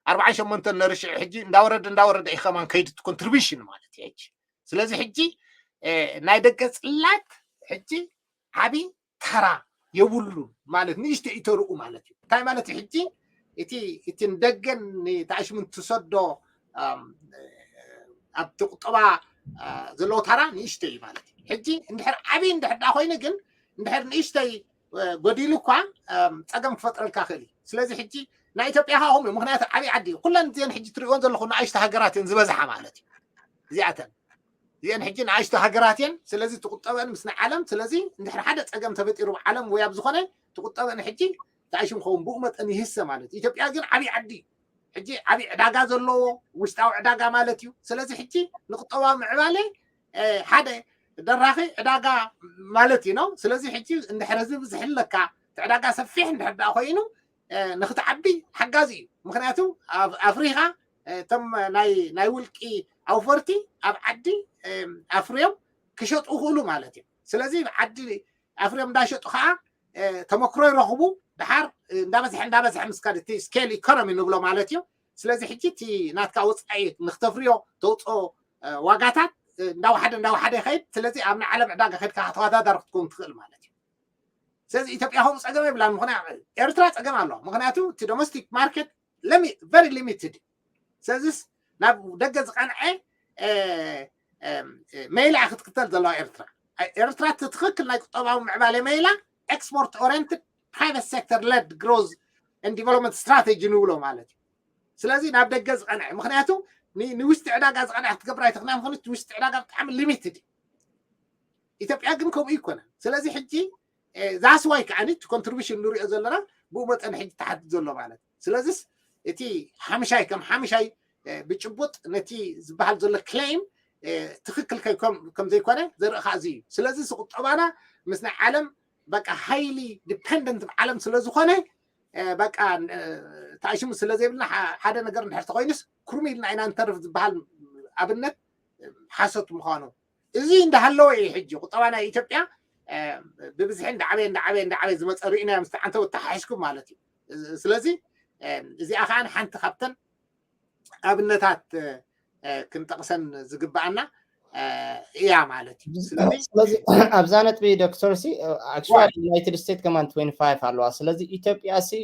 ኣርባዓን ሸሞንተን ነርሽዑ ሕጂ እንዳወረደ እንዳወረደ እዩ ከማን ከይዱ እቲ ኮንትሪቢሽን ማለት እዩ ሕጂ። ስለዚ ሕጂ ናይ ደገ ፅላት ሕጂ ዓብዪ ተራ የብሉን ማለት ንእሽተይ እዩ ተርኡ ማለት እዩ። እንታይ ማለት እዩ ሕጂ? እቲ እቲ ንደገን ንታሽምን ትሰዶ ኣብቲ ቁጠባ ዘለዎ ተራ ንእሽተይ እዩ ማለት እዩ። ሕጂ እንድሕር ዓብዪ እንድሕር ዳ ኮይኑ ግን እንድሕር ንእሽተይ ጎዲሉ እኳ ፀገም ክፈጥረልካ ክእል እዩ። ስለዚ ሕጂ ናይ ኢትዮጵያ ካ ከምኡ እዩ። ምክንያቱ ዓብዪ ዓዲ እዩ። ኩለን እዚአን ሕጂ ትሪእዎን ዘለኹ ንኣሽቱ ሃገራት እየን ዝበዝሓ ማለት እዩ። እዚኣተን እዚአን ሕጂ ንኣሽቱ ሃገራት እየን። ስለዚ ትቁጠበን ምስ ናይ ዓለም። ስለዚ እንድሕር ሓደ ፀገም ተፈጢሩ ዓለም ወይ ኣብ ዝኾነ ትቁጠበን ሕጂ ታሽም ኸውን ብኡ መጠን ይህሰ ማለት እዩ። ኢትዮጵያ ግን ዓብዪ ዓዲ እዩ። ሕጂ ዓብዪ ዕዳጋ ዘለዎ ውሽጣዊ ዕዳጋ ማለት እዩ። ስለዚ ሕጂ ንቁጠባዊ ምዕባለ ሓደ ደራኺ ዕዳጋ ማለት እዩ ነው። ስለዚ ሕጂ እንድሕር ህዝቢ ብዝሕ ኣለካ እቲ ዕዳጋ ሰፊሕ እንድሕር ደኣ ኮይኑ ንክትዓቢ ሓጋዚ እዩ። ምክንያቱ ኣፍሪኻ እቶም ናይ ውልቂ ኣውፈርቲ ኣብ ዓዲ ኣፍርዮም ክሸጡ ይኽእሉ ማለት እዩ። ስለዚ ዓዲ ኣፍርዮም እንዳሸጡ ከዓ ተመክሮ ይረኽቡ። ድሓር እንዳበዝሐ እንዳበዝሐ ምስካድ እቲ ስኬል ኢኮኖሚ ንብሎ ማለት እዩ። ስለዚ ሕጂ እቲ ናትካ ወፃኢ ንክተፍርዮ ተውፅኦ ዋጋታት እንዳወሓደ እንዳወሓደ ይኸይድ። ስለዚ ኣብ ናይ ዓለም ዕዳጋ ከድካ ተወዳዳሪ ክትከውን ትኽእል ማለት እዩ። ስለዚ ኢትዮጵያ ከምኡ ፀገም የብላን። ምክንያቱ ኤርትራ ፀገም ኣለዋ። ምክንያቱ እቲ ዶሜስቲክ ማርኬት ቨሪ ሊሚትድ። ስለዚስ ናብ ደገ ዝቀንዐ ሜላ ክትክተል ዘለዋ ኤርትራ። ኤርትራ እቲ ትኽክል ናይ ቁጠባዊ ምዕባለ ሜላ ኤክስፖርት ኦሪየንትድ ፕራይቨት ሴክተር ለድ ግሮዝ ን ዲቨሎፕመንት ስትራቴጂ ንብሎ ማለት እዩ። ስለዚ ናብ ደገ ዝቀንዐ ምክንያቱ ንውሽጢ ዕዳጋ ዝቀንዐ ክትገብር ኣይትኽእልን። ምክንያቱ ውሽጢ ዕዳጋ ብጣዕሚ ሊሚትድ እዩ። ኢትዮጵያ ግን ከምኡ ይኮነን። ስለዚ ሕጂ ዛስዋይ ከዓ እቲ ኮንትሪቢሽን ንሪኦ ዘለና ብኡ መጠን ሕጂ ተሓትት ዘሎ ማለት። ስለዚስ እቲ ሓምሻይ ከም ሓምሻይ ብጭቡጥ ነቲ ዝበሃል ዘሎ ክሌም ትኽክል ከም ዘይኮነ ዘርኢ ከዓ እዚ እዩ። ስለዚ እዚ ቁጠባና ምስ ናይ ዓለም በቃ ሃይሊ ዲፐንደንት ዓለም ስለዝኾነ በቃ ተኣሽሙ ስለዘይብልና ሓደ ነገር እንድሕር ተኮይኑስ ክሩም ኢልና ኢና ንተርፍ ዝበሃል ኣብነት ሓሶት ምዃኑ እዚ እንዳሃለወ እዩ። ሕጂ ቁጠባ ናይ ኢትዮጵያ ብብዝሒ እንዳዓበየ እንዳዓበየ እንዳዓበየ ዝመፀ ርኢናዮ ምስ ዓንተው ተሓሒዝኩም ማለት እዩ። ስለዚ እዚኣ ከዓ ሓንቲ ካብተን ኣብነታት ክንጠቕሰን ዝግባኣና እያ ማለት እዩ። ስለዚ ኣብዛ ነጥቢ ዶክተር ሲ ኣክቹዋሊ ዩናይትድ ስቴትስ ከማን ትዌንቲ ፋይቭ ኣለዋ። ስለዚ ኢትዮጵያ ሲ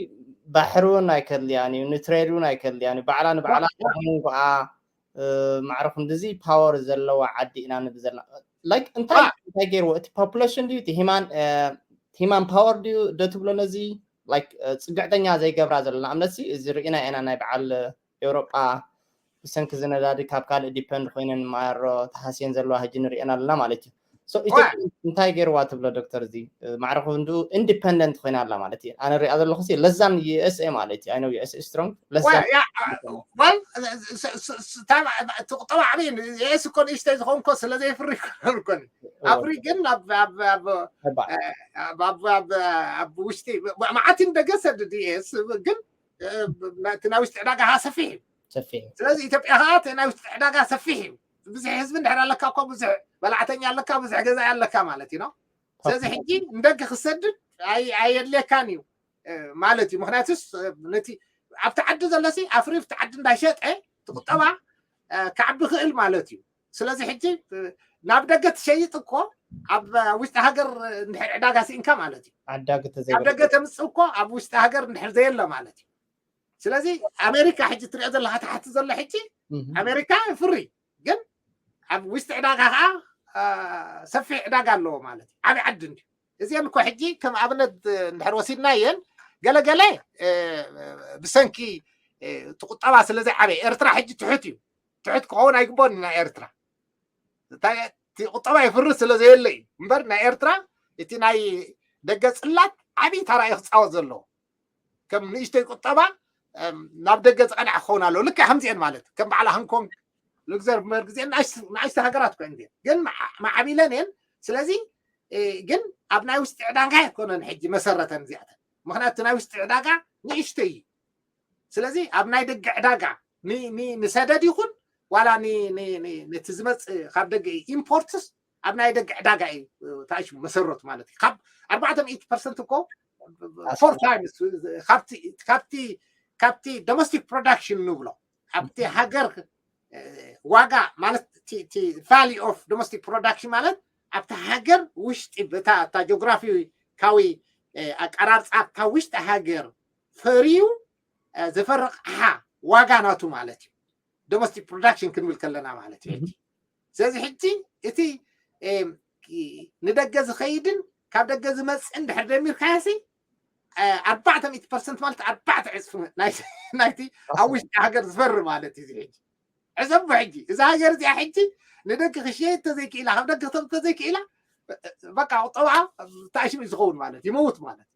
ባሕሪ እውን ኣይከድልያን እዩ፣ ንትሬድ እውን ኣይከድልያን እዩ። ባዕላ ንባዕላ መንጎኣ ማዕረ ክንድዚ ፓወር ዘለዋ ዓዲ ኢና ንብል ዘለና። ላይክ እንታይ እንታይ ገይርዎ እቲ ፖፑሌሽን ድዩ እቲ ሂማን ሂማን ፓወር ድዩ ዶ ትብሎ ነዚ ላይክ ፅግዕተኛ ዘይገብራ ዘሎ ንኣብነት እዚ ርኢና ኢና ናይ በዓል ኤውሮጳ ብሰንኪ ዝነዳዲ ካብ ካልእ ዲፐንድ ኮይነን ማሮ ተሃስየን ዘለዋ ሕጂ ንሪኤን ኣለና ማለት እዩ። ኢትዮጵያ እንታይ ገይርዋ ትብሎ ዶክተር እዚ ማዕረ ክንድኡ ኢንዲፐንደንት ኮይና ኣላ ማለት እዩ። ኣነ ሪኣ ዘለኹ ለዛን ዩኤስኤ ማለት እዩ። ኣይ ዩኤስኤ ስትሮንግ ለዛን እቲ ቁጠባ ዓብዪ ዩኤስ እኮ ንእሽተይ ዝኾንኮ ስለ ዘይፍሪ ይኮነን ኮን ኣፍሪ ግን ኣብ ውሽጢ መዓትን ደገ ሰድድ ዩኤስ ግን እቲ ናይ ውሽጢ ዕዳጋ ካ ሰፊሕ እዩ። ሰፊሕ እዩ። ስለዚ ኢትዮጵያ ከዓ እቲ ናይ ውሽጢ ዕዳጋ ሰፊሕ እዩ። ብዙሕ ህዝቢ እንድሕር ኣለካ እኮ ብዙሕ በላዕተኛ ኣለካ፣ ብዙሕ ገዛኢ ኣለካ ማለት እዩ ነው። ስለዚ ሕጂ ንደገ ክሰድድ ኣየድልየካን እዩ ማለት እዩ። ምክንያቱስ ነቲ ኣብቲ ዓዲ ዘሎ ሲ ኣፍሪ ኣብቲ ዓዲ እንዳሸጠ ትቁጠባ ክዓቢ ክእል ማለት እዩ። ስለዚ ሕጂ ናብ ደገ ትሸይጥ እኮ ኣብ ውሽጢ ሃገር እንድሕር ዕዳጋ ስኢንካ ማለት እዩ። ዓዳጊ ናብ ደገ ተምፅእ እኮ ኣብ ውሽጢ ሃገር እንድሕር ዘየለ ማለት እዩ። ስለዚ ኣሜሪካ ሕጂ ትሪኦ ዘለካ ትሓቲ ዘሎ ሕጂ ኣሜሪካ ፍሪ ግን ኣብ ውሽጢ ዕዳጋ ከዓ ሰፊሕ ዕዳጋ ኣለዎ ማለት እዩ። ዓብዪ ዓዲ እንድዩ። እዚአን እኮ ሕጂ ከም ኣብነት እንድሕር ወሲድናየን ገለገለ ብሰንኪ እቲ ቁጠባ ስለዘይዓበየ ኤርትራ ሕጂ ትሑት እዩ። ትሑት ክኸውን ኣይግባኦን ናይ ኤርትራ። እንታይ እቲ ቁጠባ ይፍርስ ስለ ዘየለ እዩ እምበር ናይ ኤርትራ እቲ ናይ ደገ ጽላት ዓብዪ ታራ እዩ ክጻወት ዘለዎ። ከም ንእሽተይ ቁጠባ ናብ ደገ ዝቐንዐ ክኸውን ኣለዎ። ልክዕ ከምዚአን ማለት ከም በዓል ሃንኮንግ፣ ሉክዘምበርግ እዚአን ንኣሽተ ሃገራት ኮይን ግን ማዕቢለን እየን። ስለዚ ግን ኣብ ናይ ውሽጢ ዕዳጋ ኣይኮነን ሕጂ መሰረተን እዚኣተን። ምክንያቱ ናይ ውሽጢ ዕዳጋ ንእሽተይ እዩ። ስለዚ ኣብ ናይ ደገ ዕዳጋ ንሰደድ ይኹን ዋላ ነቲ ዝመፅእ ካብ ደገ ኢምፖርትስ ኣብ ናይ ደገ ዕዳጋ እዩ ተኣሽሙ መሰረቱ ማለት እዩ። ካብ ኣርባዕተ ሚእቲ ፐርሰንት እኮ ፎር ታይምስ ካብቲ ዶሜስቲክ ፕሮዳክሽን ንብሎ ኣብቲ ሃገር ዋጋ ማለት ቫሊ ኦፍ ዶሜስቲክ ፕሮዳክሽን ማለት ኣብቲ ሃገር ውሽጢ እታ ጂኦግራፊካዊ ኣቀራርፃ ኣብታ ውሽጢ ሃገር ፈርዩ ዘፈሪ ኣቕሓ ዋጋ ናቱ ማለት እዩ። ዶሜስቲክ ፕሮዳክሽን ክንብል ከለና ማለት እዩ። ስለዚ ሕጂ እቲ ንደገ ዝኸይድን ካብ ደገ ዝመፅእን ድሕር ደሚርካዮሲ ኣርባዕተ ሚእቲ ፐርሰንት ማለት ኣርባዕተ ዕፅፊ ናይቲ ኣብ ውሽጢ ሃገር ዝፈሪ ማለት እዩ። ሕጂ ዕዘቡ ሕጂ እዛ ሃገር እዚኣ ሕጂ ንደገ ክሸየት ተዘይክኢላ ካብ ደገ ክተምፅ ተዘይክኢላ በቃ ቁጠባኣ ተኣሽሙ እዩ ዝኸውን ማለት ይመውት ማለት።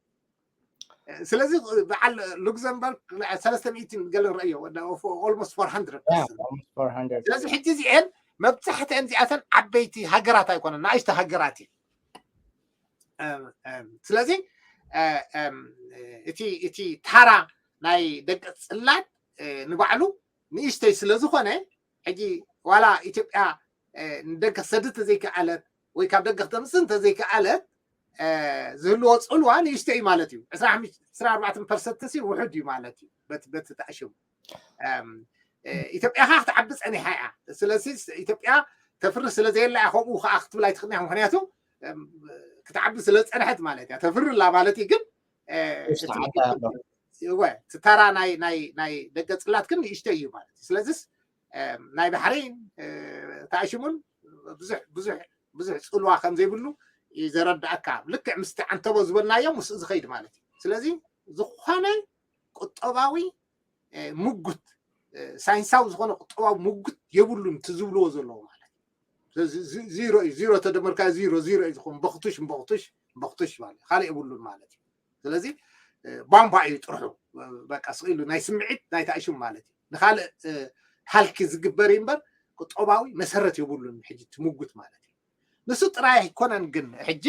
ስለዚ በዓል ሉክዘምበርግ ሰለስተ ሚእቲ ገለ ንረእዮ ኦልሞስት ፎር ሃንድረድ። ስለዚ ሕጂ እዚአን መብዛሕትአን እዚኣተን ዓበይቲ ሃገራት ኣይኮነን፣ ንኣሽተ ሃገራት እየን። ስለዚ እቲ እቲ ታራ ናይ ደቂ ጽላት ንባዕሉ ንእሽተይ ስለ ዝኾነ ሕጂ ዋላ ኢትዮጵያ ንደገ ክሰድድ ተዘይከኣለት ወይ ካብ ደገ ክተምፅእ እንተዘይከኣለት ዝህልዎ ፅልዋ ንእሽቶ እዩ ማለት እዩ። ዕስራ ኣርባዕተ ፐርሰንት ሲ ውሑድ እዩ ማለት እዩ በቲ ተኣሽሙ። ኢትዮጵያ ከዓ ክትዓቢ ፀኒሓ እያ። ስለዚ ኢትዮጵያ ተፍሪ ስለ ዘየላ እያ ከምኡ ከዓ ክትብል ኣይትኽእልን እያ። ምክንያቱ ክትዓቢ ስለ ዝፀንሐት ማለት እያ። ተፍሪ ኣላ ማለት እዩ ግን እወ እቲ ተራ ናይ ናይ ናይ ደገ ፅላት ግን ንእሽቶ እዩ ማለት እዩ። ስለዚስ ናይ ባሕሪ ተኣሽሙን ብዙሕ ብዙሕ ብዙሕ ፅልዋ ከም ዘይብሉ እዩ ዘረዳእካ። ልክዕ ምስቲ ዓንተቦ ዝበልናዮ ምስኡ ዝኸይድ ማለት እዩ። ስለዚ ዝኾነ ቁጠባዊ ምጉት ሳይንሳዊ ዝኾነ ቁጠባዊ ምጉት የብሉን እቲ ዝብልዎ ዘለዉ ማለት እዩ። ዚሮ እዩ። ዚሮ ተደመርካ ዚሮ ዚሮ እዩ ዝኾን በኽቱሽ በኽቱሽ በኽቱሽ ማለት ካልእ የብሉን ማለት እዩ። ስለዚ ቧንቧ እዩ ጥርሑ። በቃ ስኢሉ ናይ ስምዒት ናይ ተኣሽሙ ማለት እዩ። ንኻልእ ሃልኪ ዝግበር እዩ እምበር ቁጠባዊ መሰረት የብሉን። ሕጂ ትምጉት ማለት እዩ። ንሱ ጥራይ ኣይኮነን ግን ሕጂ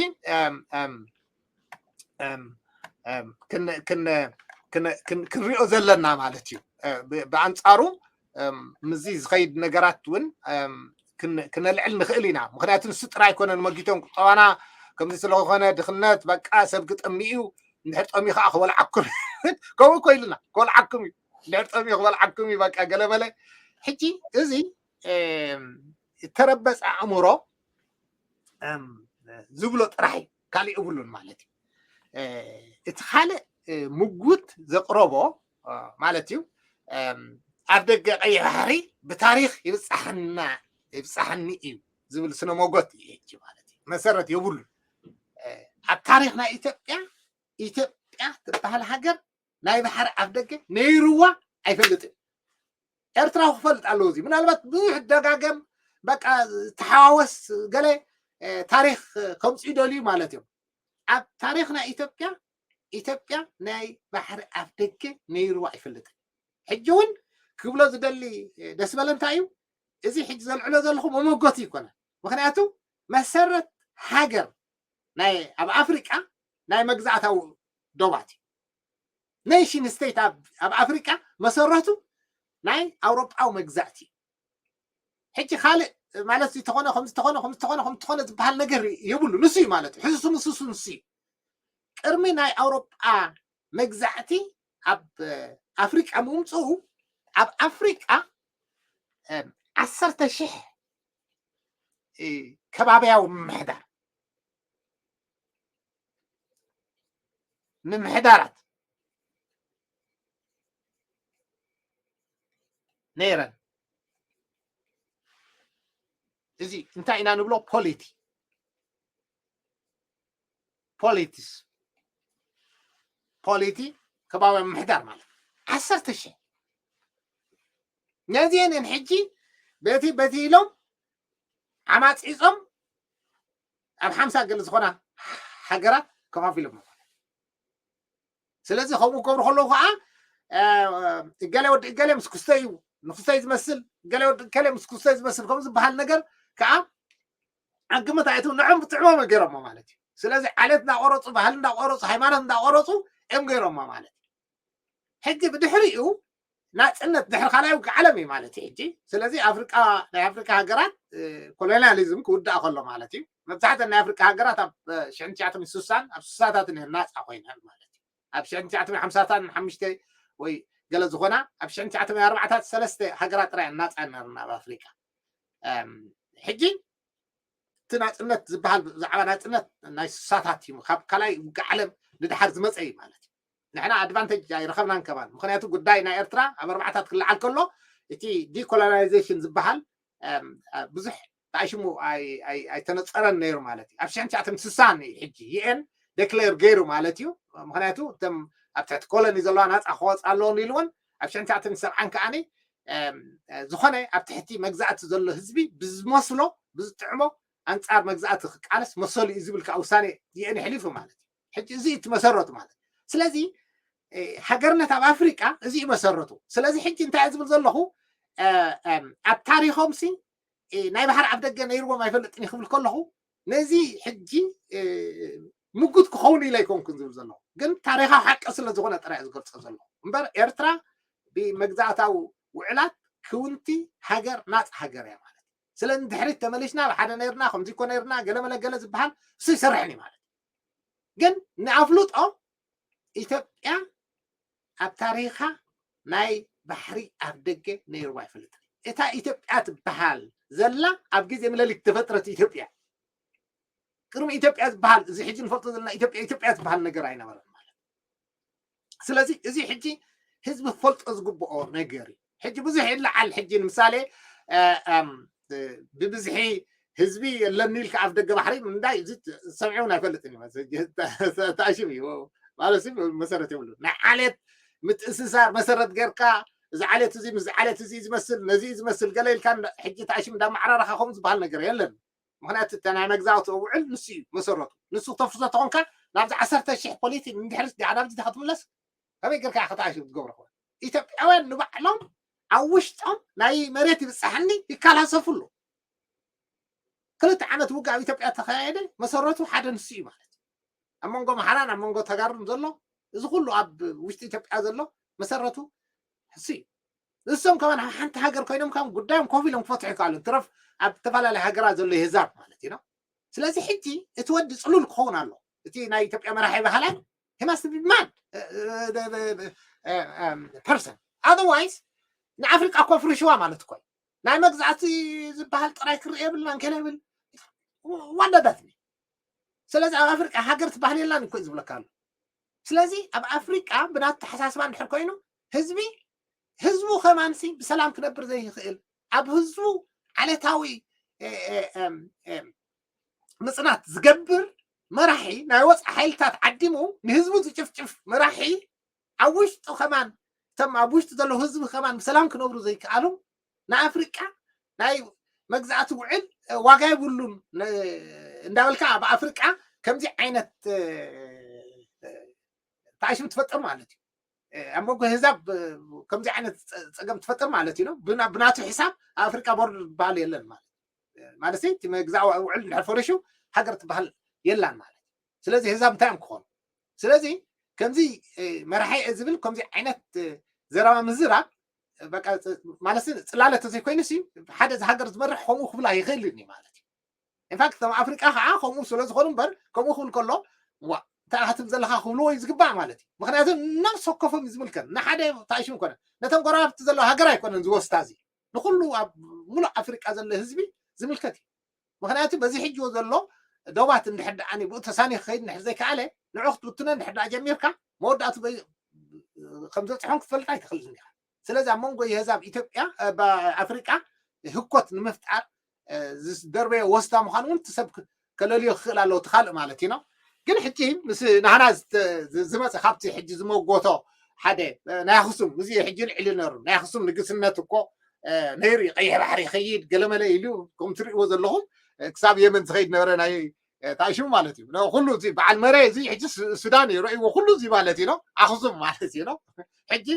ክንሪኦ ዘለና ማለት እዩ። ብኣንፃሩ ምዚ ዝኸይድ ነገራት እውን ክነልዕል ንኽእል ኢና። ምክንያቱ ንሱ ጥራይ ኣይኮነን መጊቶም ቁጠባና ከምዚ ስለዝኾነ ድኽነት በቃ ሰብ ክጠሚ እዩ። እንድሕር ጠሚ ከዓ ክበልዓኩም ከምኡ እኮ ኢሉና ክበልዓኩም እዩ። እንድሕር ጠሚ ክበልዓኩም እዩ በቃ ገለመለ። ሕጂ እዚ እተረበፀ ኣእምሮ ዝብሎ ጥራሕ እዩ፣ ካሊእ የብሉን ማለት እዩ። እቲ ካልእ ምጉት ዘቕረቦ ማለት እዩ ኣብ ደገ ቀይሕ ባሕሪ ብታሪክ ይብፃሓና ይብፃሓኒ እዩ ዝብል ስነ ሞጎት እዩ ሕጂ ማለት እዩ። መሰረት የብሉን። ኣብ ታሪክ ናይ ኢትዮጵያ ኢትዮጵያ ትበሃል ሃገር ናይ ባሕሪ ኣፍ ደገ ነይርዋ ኣይፈልጥን። ኤርትራዊ ክፈልጥ ኣለዎ። እዚ ምናልባት ብዙሕ ደጋገም በቃ ተሓዋወስ ገለ ታሪክ ከምፅኡ ይደልዩ ማለት እዮም። ኣብ ታሪክ ናይ ኢትዮጵያ ኢትዮጵያ ናይ ባሕሪ ኣፍ ደገ ነይርዋ ኣይፈልጥን። ሕጂ እውን ክብሎ ዝደሊ ደስ በለ እንታይ እዩ እዚ ሕጂ ዘልዕሎ ዘለኹ መመጎቲ ይኮነ። ምክንያቱ መሰረት ሃገር ናይ ኣብ ኣፍሪቃ ናይ መግዛእታዊ ዶባት እዩ። ኔሽን ስቴት ኣብ ኣፍሪቃ መሰረቱ ናይ ኣውሮጳዊ መግዛእቲ እዩ። ሕጂ ካልእ ማለት ዝተኾነ ከምዝተኾነ ከምዝተኾነ ከምዝተኾነ ዝበሃል ነገር የብሉ። ንሱ እዩ ማለት እዩ። ሕሱም ስሱ ንሱ እዩ። ቅድሚ ናይ ኣውሮጳ መግዛእቲ ኣብ ኣፍሪቃ ምምፅኡ ኣብ ኣፍሪቃ ዓሰርተ ሽሕ ከባቢያዊ ምምሕዳር ምምሕዳራት ነይረን። እዚ እንታይ ኢና ንብሎ? ፖሊቲ ፖሊቲስ ፖሊቲ ከባቢ ምሕዳር ማለት ዓሰርተ ሺሕ ነዚአን ሕጂ በቲ በቲ ኢሎም ዓማፂፆም ኣብ ሓምሳ ገለ ዝኾና ሃገራት ከፋፊሎም። ስለዚ ከምኡ ክገብሩ ከለዉ ከዓ እገሌ ወዲ እገሌ ምስ ክስተ እዩ፣ ንክስተ እዩ ዝመስል፣ እገሌ ወዲ እገሌ ምስ ክስተ እዩ ዝመስል ከም ዝበሃል ነገር ከዓ ኣብ ግምት ኣየእትዉ፣ ንዕም ብጥዕሞም ገይሮሞ ማለት እዩ። ስለዚ ዓሌት እንዳቆረፁ፣ ባህሊ እንዳቆረፁ፣ ሃይማኖት እንዳቆረፁ እዮም ገይሮሞ ማለት እዩ። ሕጂ ብድሕሪኡ ናፅነት ድሕሪ ካልኣይ ውግእ ዓለም እዩ ማለት እዩ። ሕጂ ስለዚ ኣፍሪቃ፣ ናይ ኣፍሪካ ሃገራት ኮሎኒያሊዝም ክውዳእ ከሎ ማለት እዩ። መብዛሕተን ናይ ኣፍሪካ ሃገራት ኣብ ሽሕን ትሽዓተ ሚእትን ስሳን ኣብ ስሳታትን እየን ናፃ ኮይነን ማለት እዩ። ኣብ ሽሕን ትሽዓተ ሚእትን ሓምሳን ሓሙሽተ ወይ ገለ ዝኾና ኣብ ሽሕን ትሽዓተ ሚእትን ኣርባዓታት ሰለስተ ሃገራት ጥራይ እየን ናፃ ነርና ኣብ ኣፍሪካ። ሕጂ እቲ ናፅነት ዝበሃል ብዛዕባ ናፅነት ናይ ስሳታት እዩ፣ ካብ ካልኣይ ውግእ ዓለም ንድሓር ዝመፀ እዩ ማለት እዩ። ንሕና ኣድቫንቴጅ ኣይረኸብናን ከማን። ምክንያቱ ጉዳይ ናይ ኤርትራ ኣብ ኣርባዕታት ክለዓል ከሎ እቲ ዲኮሎናይዜሽን ዝበሃል ብዙሕ ብኣሽሙ ኣይተነፀረን ነይሩ ማለት እዩ። ኣብ ሽሕን ትሽዓተ ሚእትን ስሳን እዩ ሕጂ ዩኤን ዴክሌር ገይሩ ማለት እዩ። ምክንያቱ እቶም ኣብ ትሕቲ ኮሎኒ ዘለዋ ናፃ ክወፃ ኣለዎን ኢልዎን ኣብ ሽሕን ትሽዓተ ሚእትን ሰብዓን ከዓኒ ዝኾነ ኣብ ትሕቲ መግዛእቲ ዘሎ ህዝቢ ብዝመስሎ ብዝጥዕሞ ኣንፃር መግዛእቲ ክቃለስ መሰሉ እዩ ዝብል ከዓ ውሳኔ ዩኤን የሕሊፉ ማለት እዩ። ሕጂ እዚ እዩ እቲ መሰረቱ ማለት እዩ። ስለዚ ሃገርነት ኣብ ኣፍሪቃ እዚ እዩ መሰረቱ። ስለዚ ሕጂ እንታይ ዝብል ዘለኹ ኣብ ታሪኾም ሲ ናይ ባሕሪ ኣፍ ደገ ነይርዎም ኣይፈልጥን እዩ ክብል ከለኹ ነዚ ሕጂ ምጉት ክኸውን ኢለ ኣይኮንኩን ዝብል ዘለኹ፣ ግን ታሪኻዊ ሓቂ ስለ ዝኾነ ጥራይ ዝገልፆ ዘለኹ እምበር ኤርትራ ብመግዛእታዊ ውዕላት ክውንቲ ሃገር ናፃ ሃገር እያ ማለት። ስለ ንድሕሪት ተመሊስና ብሓደ ነይርና ከምዚ እኮ ነይርና ገለመለ ገለ ዝበሃል እሱ ይሰርሕን እዩ ማለት። ግን ንኣፍልጦ ኢትዮጵያ ኣብ ታሪኻ ናይ ባሕሪ ኣፍ ደገ ነይርዋ ኣይፈልጥን። እታ ኢትዮጵያ ትበሃል ዘላ ኣብ ግዜ ምለሊክ ተፈጥረት ኢትዮጵያ፣ ቅድሚ ኢትዮጵያ ዝበሃል እዚ ሕጂ ንፈልጦ ዘለና ኢትዮጵያ ኢትዮጵያ ዝበሃል ነገር ኣይነበረን ማለት። ስለዚ እዚ ሕጂ ህዝቢ ክፈልጦ ዝግብኦ ነገር እዩ። ሕጂ ብዙሕ ይለዓል። ሕጂ ንምሳሌ ብብዝሒ ህዝቢ የለኒ ኢልካ ኣፍ ደገ ባሕሪ ምንዳይ እዚ ሰሚዑ እውን ኣይፈልጥን እዩ። ተኣሽም እዩ ማለት መሰረት የብሉ። ናይ ዓሌት ምትእስሳር መሰረት ጌርካ እዚ ዓሌት እዚ ምስ ዓሌት እዚ ዝመስል ነዚ ዝመስል ገለ ኢልካ ሕጂ ተኣሽም እንዳመዓራረኻ ከምኡ ዝበሃል ነገር የለን። ምክንያቱ እተ ናይ መግዛእቲ ውዕል ንሱ እዩ መሰረቱ። ንሱ ክተፍርሶ ተኾንካ ናብዚ ዓሰርተ ሽሕ ፖሊቲ ንድሕሪት ዲኣ ናብዚ ዲኻ ትምለስ? ከመይ ጌርካ ከተኣሽም ትገብሮ? ኢትዮጵያውያን ንባዕሎም ኣብ ውሽጦም ናይ መሬት ይብፃሕኒ ይከላሰፉ ኣለዉ። ክልተ ዓመት ውግእ ኣብ ኢትዮጵያ ተካየደ መሰረቱ ሓደ ንሱ እዩ ማለት እዩ። ኣብ መንጎ ኣምሓራን ኣብ መንጎ ተጋሩን ዘሎ እዚ ኩሉ ኣብ ውሽጢ ኢትዮጵያ ዘሎ መሰረቱ ንሱ እዩ። ንሶም ከማን ሓንቲ ሃገር ኮይኖም ከም ጉዳዮም ኮፍ ኢሎም ክፈትሑ ይከኣሉ። ትረፍ ኣብ ዝተፈላለዩ ሃገራት ዘሎ የህዛብ ማለት እዩ። ስለዚ ሕጂ እቲ ወዲ ፅሉል ክኸውን ኣሎ። እቲ ናይ ኢትዮጵያ መራሒ ባህላይ he must be mad person, otherwise ንኣፍሪቃ እኮ ኣፍርሽዋ ማለት እኮ እዩ። ናይ መግዛእቲ ዝበሃል ጥራይ ክርኢ የብልናን ከለ ይብል ዋዳዳት። ስለዚ ኣብ ኣፍሪቃ ሃገር ትበሃል የላን እኮ እዩ ዝብለካ ኣሎ። ስለዚ ኣብ ኣፍሪቃ ብናቱ ተሓሳስባ እንድሕር ኮይኑ ህዝቢ ህዝቡ ከማንሲ ብሰላም ክነብር ዘይኽእል ኣብ ህዝቡ ዓለታዊ ምፅናት ዝገብር መራሒ ናይ ወፃኢ ሓይልታት ዓዲሙ ንህዝቡ ዝጭፍጭፍ መራሒ ኣብ ውሽጡ ከማን እቶም ኣብ ውሽጡ ዘለዉ ህዝቢ ከማን ብሰላም ክነብሩ ዘይከኣሉ ንኣፍሪቃ ናይ መግዛእቲ ውዕል ዋጋ የብሉን እንዳበልካ ኣብ ኣፍሪቃ ከምዚ ዓይነት ተኣሽም ትፈጥር ማለት እዩ። ኣብ መንጎ ህዛብ ከምዚ ዓይነት ፀገም ትፈጥር ማለት እዩ። ብናቱ ሒሳብ ኣብ ኣፍሪቃ ቦርድ ዝበሃል የለን ማለት ማለት እቲ መግዛእ ውዕል እንድሕር ፈሪሹ ሃገር ትበሃል የላን ማለት። ስለዚ ህዛብ እንታይ እዮም ክኾኑ? ስለዚ ከምዚ መራሒ እየ ዝብል ከምዚ ዓይነት ዘረባ ምዝራብ ማለት ፅላለ ተዘይኮይኑ ሓደ ሃገር ዝመርሕ ከምኡ ክብል ኣይኽእልን እዩ ማለት እዩ። ኢንፋክት ከም ኣፍሪቃ ከዓ ከምኡ ስለ ዝኾኑ እምበር ከምኡ ክብል ከሎ ዋ እንታይ ክትብል ዘለካ ክብልዎ እዩ ዝግባእ ማለት እዩ። ምክንያቱ ነብሲ ወከፎም እዩ ዝምልከት ንሓደ ታይሽም ኮነ ነተን ጎረባብቲ ዘለዋ ሃገር ኣይኮነን ዝወስታ እዚ ንኩሉ ኣብ ሙሉእ ኣፍሪቃ ዘሎ ህዝቢ ዝምልከት እዩ። ምክንያቱ በዚ ሕጂ ዘሎ ዶባት እንድሕር ደኣ ብኡ ተሳኒ ክኸይድ እንድሕር ዘይከኣለ ንዑ ክትብትኖ እንድሕር ደኣ ጀሚርካ መወዳእቱ ከም ዘብፅሖም ክትፈልጥ ኣይትኽእልን ኢኻ። ስለዚ ኣብ መንጎ የህዛብ ኢትዮጵያ ኣፍሪቃ ህኮት ንምፍጣር ዝደርበዮ ወስታ ምዃኑ እውን ትሰብ ከለልዮ ክኽእል ኣለዎ ትኻልእ ማለት እዩ። ግን ሕጂ ምስ ናህና ዝመፀ ካብቲ ሕጂ ዝመጎቶ ሓደ ናይ ኣክሱም እዚ ሕጂ ልዕሊ ነሩ ናይ ኣክሱም ንግስነት እኮ ነይሩ ቀይሕ ባሕሪ ይኸይድ ገለመለ ኢሉ ከም ትርእይዎ ዘለኹም ክሳብ የመን ዝኸይድ ነበረ ናይ ታሽሙ ማለት እዩ። ኩሉ እዚ በዓል መረ እዚ ሕጂ ሱዳን እዩ ረእይዎ ኩሉ እዚ ማለት እዩ። ኣክሱም ማለት እዩ። ሕጂ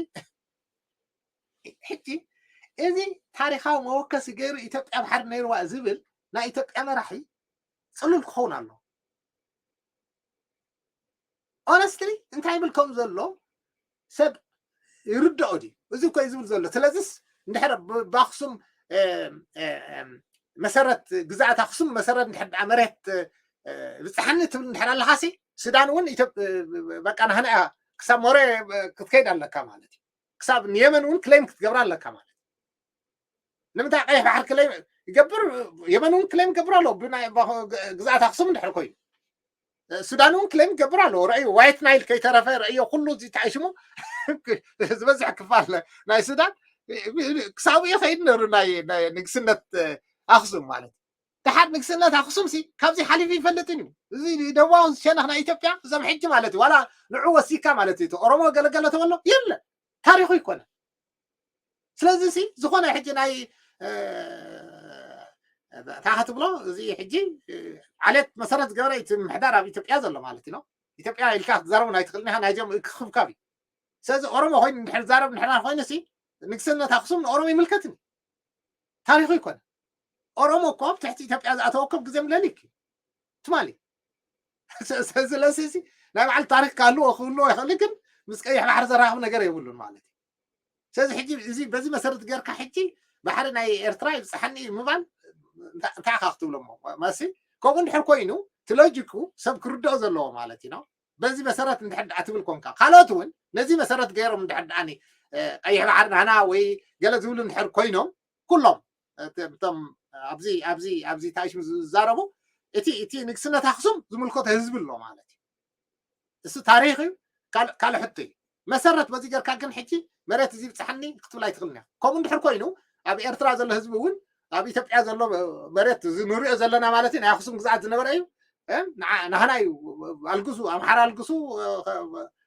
ሕጂ እዚ ታሪካዊ መወከሲ ገይሩ ኢትዮጵያ ባሕሪ ነይርዋ ዝብል ናይ ኢትዮጵያ መራሒ ፅሉል ክኸውን ኣሎ። ኦነስትሊ እንታይ ይብል ከም ዘሎ ሰብ ይርድኦ ድዩ? እዚ እኮ እዩ ዝብል ዘሎ። ስለዚስ እንድሕር ብኣክሱም መሰረት ግዛኣት ኣክሱም መሰረት እንድሕር ደኣ መሬት ብፅሓኒ ትብል እንድሕር ኣለኻሲ ሱዳን እውን በቃ ናህና እያ ክሳብ ሞሬ ክትከይድ ኣለካ ማለት እዩ። ክሳብ ንየመን እውን ክሌም ክትገብር ኣለካ ማለት ንምንታይ ቀይሕ ባሕር ክሌም ይገብር የመን እውን ክሌም ይገብር ኣሎ ግዛኣት ኣክሱም እንድሕር ኮይኑ ሱዳን እውን ክሌም ይገብር ኣሎ ረእዩ ዋይት ናይል ከይተረፈ ረእዮ ኩሉ እዚ ተኣሽሙ ዝበዝሕ ክፋል ናይ ሱዳን ክሳብ ይኸይድ ነሩ ናይ ንግስነት ኣክሱም ማለት ደሓር ንግስነት ኣክሱም ሲ ካብዚ ሓሊፉ ይፈልጥን እዩ እዚ ደቡባዊ ሸነኽ ናይ ኢትዮጵያ እዞም ሕጂ ማለት እዩ ዋላ ንዑ ወሲካ ማለት እዩ ኦሮሞ ገለገለ ተበሎ የለ ታሪኹ ይኮነ ስለዚ ሲ ዝኾነ ሕጂ ናይ እታ ክትብሎ እዚ ሕጂ ዓሌት መሰረት ዝገበረ እቲ ምሕዳር ኣብ ኢትዮጵያ ዘሎ ማለት እዩ ኢትዮጵያ ኢልካ ክትዛረቡ ናይ ትኽእል ናይዞም ክኽብካብ እዩ ስለዚ ኦሮሞ ኮይኑ እንድሕር ዛረብ እንድሕር ኮይኑ ሲ ንግስነት ኣክሱም ንኦሮሞ ይምልከትን ታሪኹ ይኮነ ኦሮሞ እኮ ኣብ ትሕቲ ኢትዮጵያ ዝኣተወ ኮብ ግዜ ምለሊክ ትማሊ ስለዚ ናይ በዓል ታሪክ ካህልዎ ክህልዎ ይኽእል ግን ምስ ቀይሕ ባሕሪ ዘራኽብ ነገር የብሉን ማለት እዩ ስለዚ ሕጂ እዚ በዚ መሰረት ገርካ ሕጂ ባሕሪ ናይ ኤርትራ ይብፅሓኒ እዩ ምባል እንታይ ኢኻ ክትብሎ እሞ መሲ ከምኡ እንድሕር ኮይኑ እቲ ሎጂኩ ሰብ ክርድኦ ዘለዎ ማለት እዩ በዚ መሰረት እንድሕር ደኣ ትብል ኮንካ ካልኦት እውን ነዚ መሰረት ገይሮም እንድሕር ደኣኒ ቀይሕ ባሕሪ ናህና ወይ ገለ ዝብሉ እንድሕር ኮይኖም ኩሎም እቶም ኣብዚ ኣብዚ ኣብዚ ታሽሙ ዝዛረቡ እቲ እቲ ንግስነት ኣክሱም ዝምልከቶ ህዝቢ ኣሎ ማለት እዩ እሱ ታሪክ እዩ ካልእ ሕቶ እዩ መሰረት በዚ ገርካ ግን ሕጂ መሬት እዚ ብፅሓኒ ክትብል ኣይትኽእልን እያ ከምኡ እንድሕር ኮይኑ ኣብ ኤርትራ ዘሎ ህዝቢ እውን ኣብ ኢትዮጵያ ዘሎ መሬት እዚ ንሪኦ ዘለና ማለት እዩ ናይ ኣክሱም ግዝኣት ዝነበረ እዩ ናህና እዩ ኣልግሱ ኣምሓራ ኣልግሱ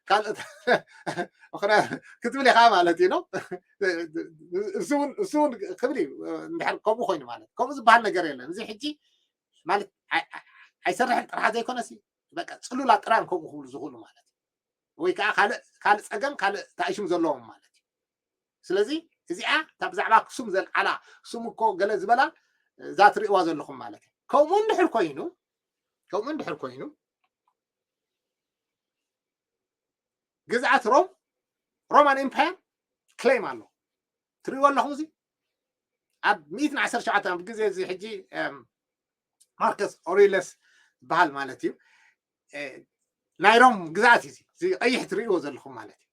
ካልእ ክትብል ኢኻ ማለት እዩ እሱ እውን ክብል እዩ እንድሕር ከምኡ ኮይኑ ማለት ከምኡ ዝበሃል ነገር የለን እዚ ሕጂ ማለት ኣይሰርሕን ጥራሕ ዘይኮነሲ በቃ ፅሉላ ጥራን ከምኡ ክብሉ ዝኽእሉ ማለት እዩ ወይ ከዓ ካልእ ካልእ ፀገም ካልእ ተኣሽም ዘለዎም ማለት እዩ ስለዚ እዚኣ እታ ብዛዕባ ክሱም ዘልዓላ ክሱም እኮ ገለ ዝበላ እዛ ትርእዋ ዘለኹም ማለት እዩ ከምኡ እንድሕር ኮይኑ ከምኡ እንድሕር ኮይኑ ግዝኣት ሮም ሮማን ኤምፓየር ክሌም ኣሎ ትርእዎ ኣለኹም እዚ ኣብ ሚእትን ዓሰርተ ሸውዓተን ኣብ ግዜ እዚ ሕጂ ማርከስ ኦሪለስ ዝበሃል ማለት እዩ ናይ ሮም ግዝኣት እዩ እዚ ቀይሕ ትርእዎ ዘለኹም ማለት እዩ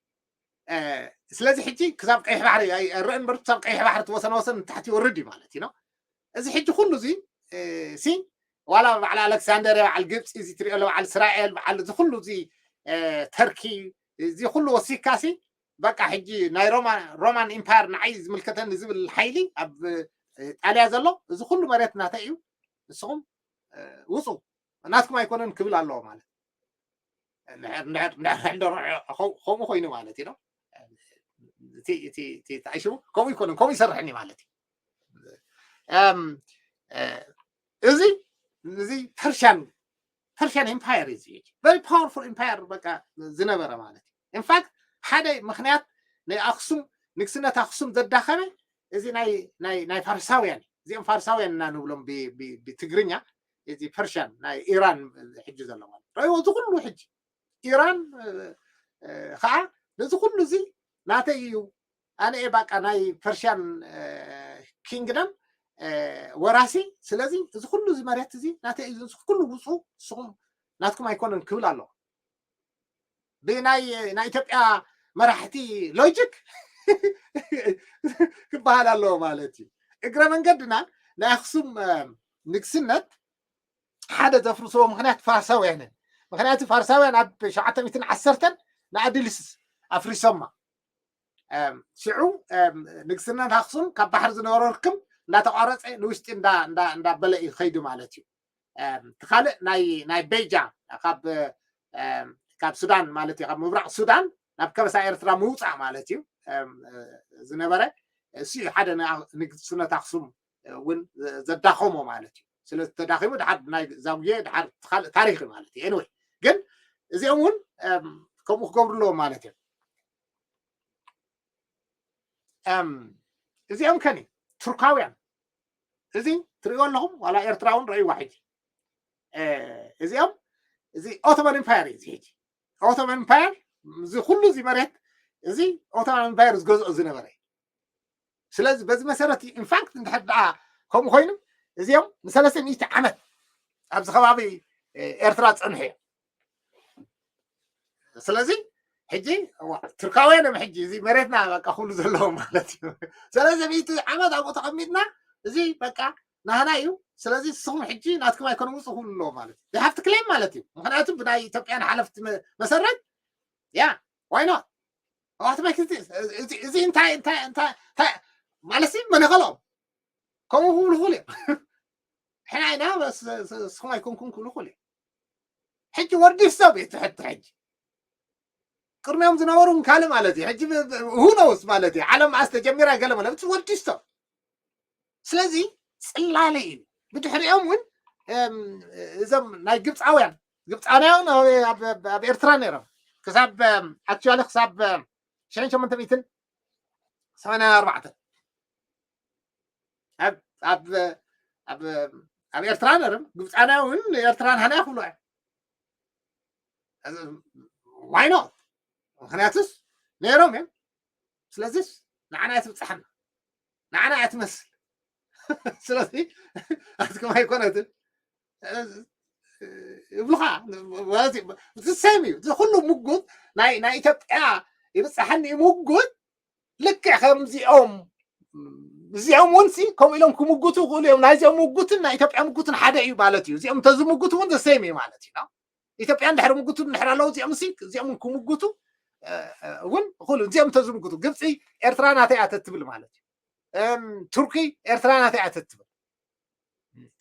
ስለዚ ሕጂ ክሳብ ቀይሕ ባሕሪ ኣይረእን በርቱ ክሳብ ቀይሕ ባሕሪ ትወሰነ ወሰን ንታሕቲ ይወርድ እዩ ማለት እዩ እዚ ሕጂ ኩሉ እዚ ሲ ዋላ በዓል ኣሌክሳንደር በዓል ግብፂ እዚ ትሪኦ በዓል እስራኤል በዓል እዚ ኩሉ እዚ ተርኪ እዚ ኩሉ ወሲካ ሲ በቃ ሕጂ ናይ ሮማን ኢምፓየር ንዓይ ዝምልከተኒ ዝብል ሓይሊ ኣብ ጣልያ ዘሎ እዚ ኩሉ መሬት ናተይ እዩ ንስኹም ውፁ ናትኩም ኣይኮነን ክብል ኣለዎ ማለት ከምኡ ኮይኑ ማለት እዩ ተኣሽቡ ከምኡ ይኮነን ከምኡ ይሰርሕኒ ማለት እዩ እዚ እዚ ፐርሽያን ፐርሽያን ኤምፓየር እዩ very powerful empire በቃ ዝነበረ ማለት እዩ ኢንፋክት ሓደ ምክንያት ናይ ኣክሱም ንግስነት ኣክሱም ዘዳኸመ እዚ ናይ ፋርሳውያን እዚኦም ፋርሳውያን እና ንብሎም ብትግርኛ እዚ ፐርሽያን ናይ ኢራን ሕጂ ዘሎ ማለት ረእይዎ እዚ ኩሉ ሕጂ ኢራን ከዓ ነዚ ኩሉ እዚ ናተይ እዩ ኣነ እየ ባቃ ናይ ፐርሽያን ኪንግደም ወራሲ ስለዚ እዚ ኩሉ እዚ መሬት እዚ ናተይ እዩ ኩሉ ውፁ ንስኹም ናትኩም ኣይኮነን ክብል ኣለዎ ብናይ ናይ ኢትዮጵያ መራሕቲ ሎጂክ ክበሃል ኣለዎ ማለት እዩ እግረ መንገድና ናይ ኣክሱም ንግስነት ሓደ ዘፍርስዎ ምክንያት ፋርሳውያንን ምክንያቱ ፋርሳውያን ኣብ ሸዓተ ሚእትን ዓሰርተን ንኣዲሊስስ ኣፍሪሶማ ሽዑ ንግስነት ኣክሱም ካብ ባሕሪ ዝነበሮ ርክብ እንዳተቋረፀ ንውሽጢ እንዳበለ እዩ ከይዱ ማለት እዩ። እቲ ካልእ ናይ ቤጃ ካብ ሱዳን ማለት እዩ፣ ካብ ምብራቕ ሱዳን ናብ ከበሳ ኤርትራ ምውፃእ ማለት እዩ ዝነበረ። እሱ ሓደ ንግስነት ኣክሱም እውን ዘዳኸሞ ማለት እዩ። ስለዚ ተዳኺሙ ድሓር ናይ ዛጉዬ ድሓር ካልእ ታሪክ እዩ ማለት እዩ። ኤኒወይ ግን እዚኦም እውን ከምኡ ክገብሩ ኣለዎም ማለት እዮም። እዚኦም ከኒ ቱርካውያን እዚ ትሪእዎ ኣለኹም ዋላ ኤርትራ እውን ረእይዋ ሕጂ እዚኦም እዚ ኦቶማን ኢምፓየር እዩ እዚ ሕጂ ኦቶማን ኢምፓየር እዚ ኩሉ እዚ መሬት እዚ ኦቶማን ኢምፓየር ዝገዝኦ ዝነበረ እዩ። ስለዚ በዚ መሰረት ኢንፋክት እንድሕር ደኣ ከምኡ ኮይኑ እዚኦም ንሰለስተ ሚእቲ ዓመት ኣብዚ ከባቢ ኤርትራ ዝፀንሑ እዮም። ስለዚ ሕጂ ቱርካውያን እዮም ሕጂ እዚ መሬትና በቃ ኩሉ ዘለዎም ማለት እዩ። ሰለስተ ሚእቲ ዓመት ኣብኡ ተቐሚጥና እዚ በቃ ናህና እዩ። ስለዚ ንስኹም ሕጂ ናትኩም ኣይኮነ ውፁ ክብሉ ኣለዎ ማለት እዩ። ሃፍቲ ክሌም ማለት እዩ። ምክንያቱ ብናይ ኢትዮጵያን ሓለፍቲ መሰረት ያ ዋይ ኖት ኣዋትማይ ክልቲ እዚ እንታይ እንታይ እንታይ ማለት ሲ መን ይኸሎም ከምኡ ክብሉ ክብሉ እዮም። ሕና ኢና ስኹም ኣይኮንኩም ክብሉ ክብሉ እዮም። ሕጂ ወዲ ሰብ እዩ ትሕቲ ሕጂ ቅድሚኦም ዝነበሩ ካልእ ማለት እዩ። ሕጂ ሁነውስ ማለት እዩ። ዓለም ኣስ ተጀሚራ ገለ ማለት ወዲ ሰብ ስለዚ ፅላለ እዩ። ብድሕሪኦም እውን እዞም ናይ ግብፃውያን ግብፃውያን ኣብ ኤርትራ ነይሮም ክሳብ ኣክቹዋሊ ክሳብ ሸን ሸሞንተ ሚእትን ሰማንያን ኣርባዕተን ኣብ ኤርትራ ነይሮም ግብፃውያን እውን ኤርትራ ንሃና ክብሉ እዮም። ዋይ ኖት ምክንያቱስ ነይሮም እዮም። ስለዚስ ንዓና እያ ትብፅሓና ንዓና እያ ትመስል። ስለዚ ኣትኩም ኣይኮነትን ይብሉኻ ዝሰም እዩ እዚ ኩሉ ምጉት ናይ ናይ ኢትዮጵያ ይብፅሓኒ ምጉት ልክዕ ከምዚኦም እዚኦም እውን ሲ ከምኡ ኢሎም ክምጉቱ ይኽእሉ እዮም። ናይዚኦም ምጉትን ናይ ኢትዮጵያ ምጉትን ሓደ እዩ ማለት እዩ። እዚኦም እንተዝምጉቱ እውን ዘሰም እዩ ማለት እዩ። ኢትዮጵያ እንድሕር ምጉቱ እንድሕር ኣለዉ እዚኦም ሲ እዚኦም ክምጉቱ እውን እኽእሉ እዚኦም እንተዝምጉቱ ግብፂ ኤርትራ ናተይ ኣተትብል ማለት እዩ። ቱርኪ ኤርትራ ናተይ ኣተትብል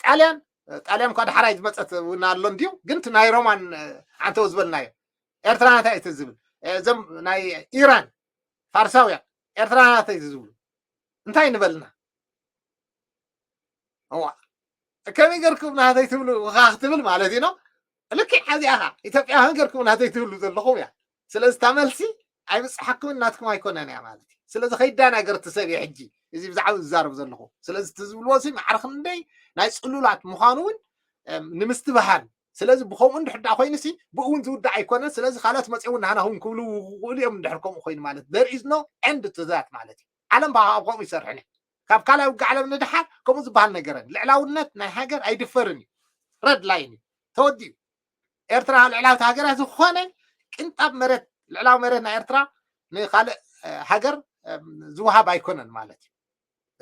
ጣልያን ጣልያን እኳ ዳሕራይ ዝመፀት እውን ኣሎ እንድዩ ግን እቲ ናይ ሮማን ዓንተው ዝበልናዮ ኤርትራ ናተይ ኣይተዝብል እዞም ናይ ኢራን ፋርሳውያን ኤርትራ ናተይ ዝብሉ እንታይ ንበልና እዋ ከመይ ገርኩም ናተይ ትብሉ ካ ክትብል ማለት እዩ ልክዕ ሓዚኣ ኻ ኢትዮጵያውያን ገርኩም ናተይ ትብሉ ዘለኹም እያ ስለዚ እታ መልሲ ኣይብፅሓኩምን ናትኩም ኣይኮነን እያ ማለት እዩ ስለዚ ከይዳናገር እቲ ሰብ እየ ሕጂ እዚ ብዛዕባ ዝዛረብ ዘለኹ ስለዚ እቲ ዝብልዎ ሲ ማዕረ ክንደይ ናይ ፅሉላት ምዃኑ እውን ንምስትብሃል ስለዚ ብኸምኡ እንድሕር ደኣ ኮይኑ ሲ ብእውን ዝውዳእ ኣይኮነን ስለዚ ካልኦት መፅኦም ናህና እውን ክብሉ ክኽእሉ እዮም እንድሕር ከምኡ ኮይኑ ማለት there is no end to that ማለት እዩ ዓለም ብኣብ ከምኡ ይሰርሕን ካብ ካልኣይ ውግእ ዓለም ንድሓር ከምኡ ዝበሃል ነገረን ልዕላውነት ናይ ሃገር ኣይድፈርን እዩ ረድ ላይን እዩ ተወዲኡ ኤርትራ ልዕላዊት ሃገር እያ ዝኾነ ቅንጣብ መሬት ልዕላዊ መሬት ናይ ኤርትራ ንካልእ ሃገር ዝወሃብ ኣይኮነን ማለት እዩ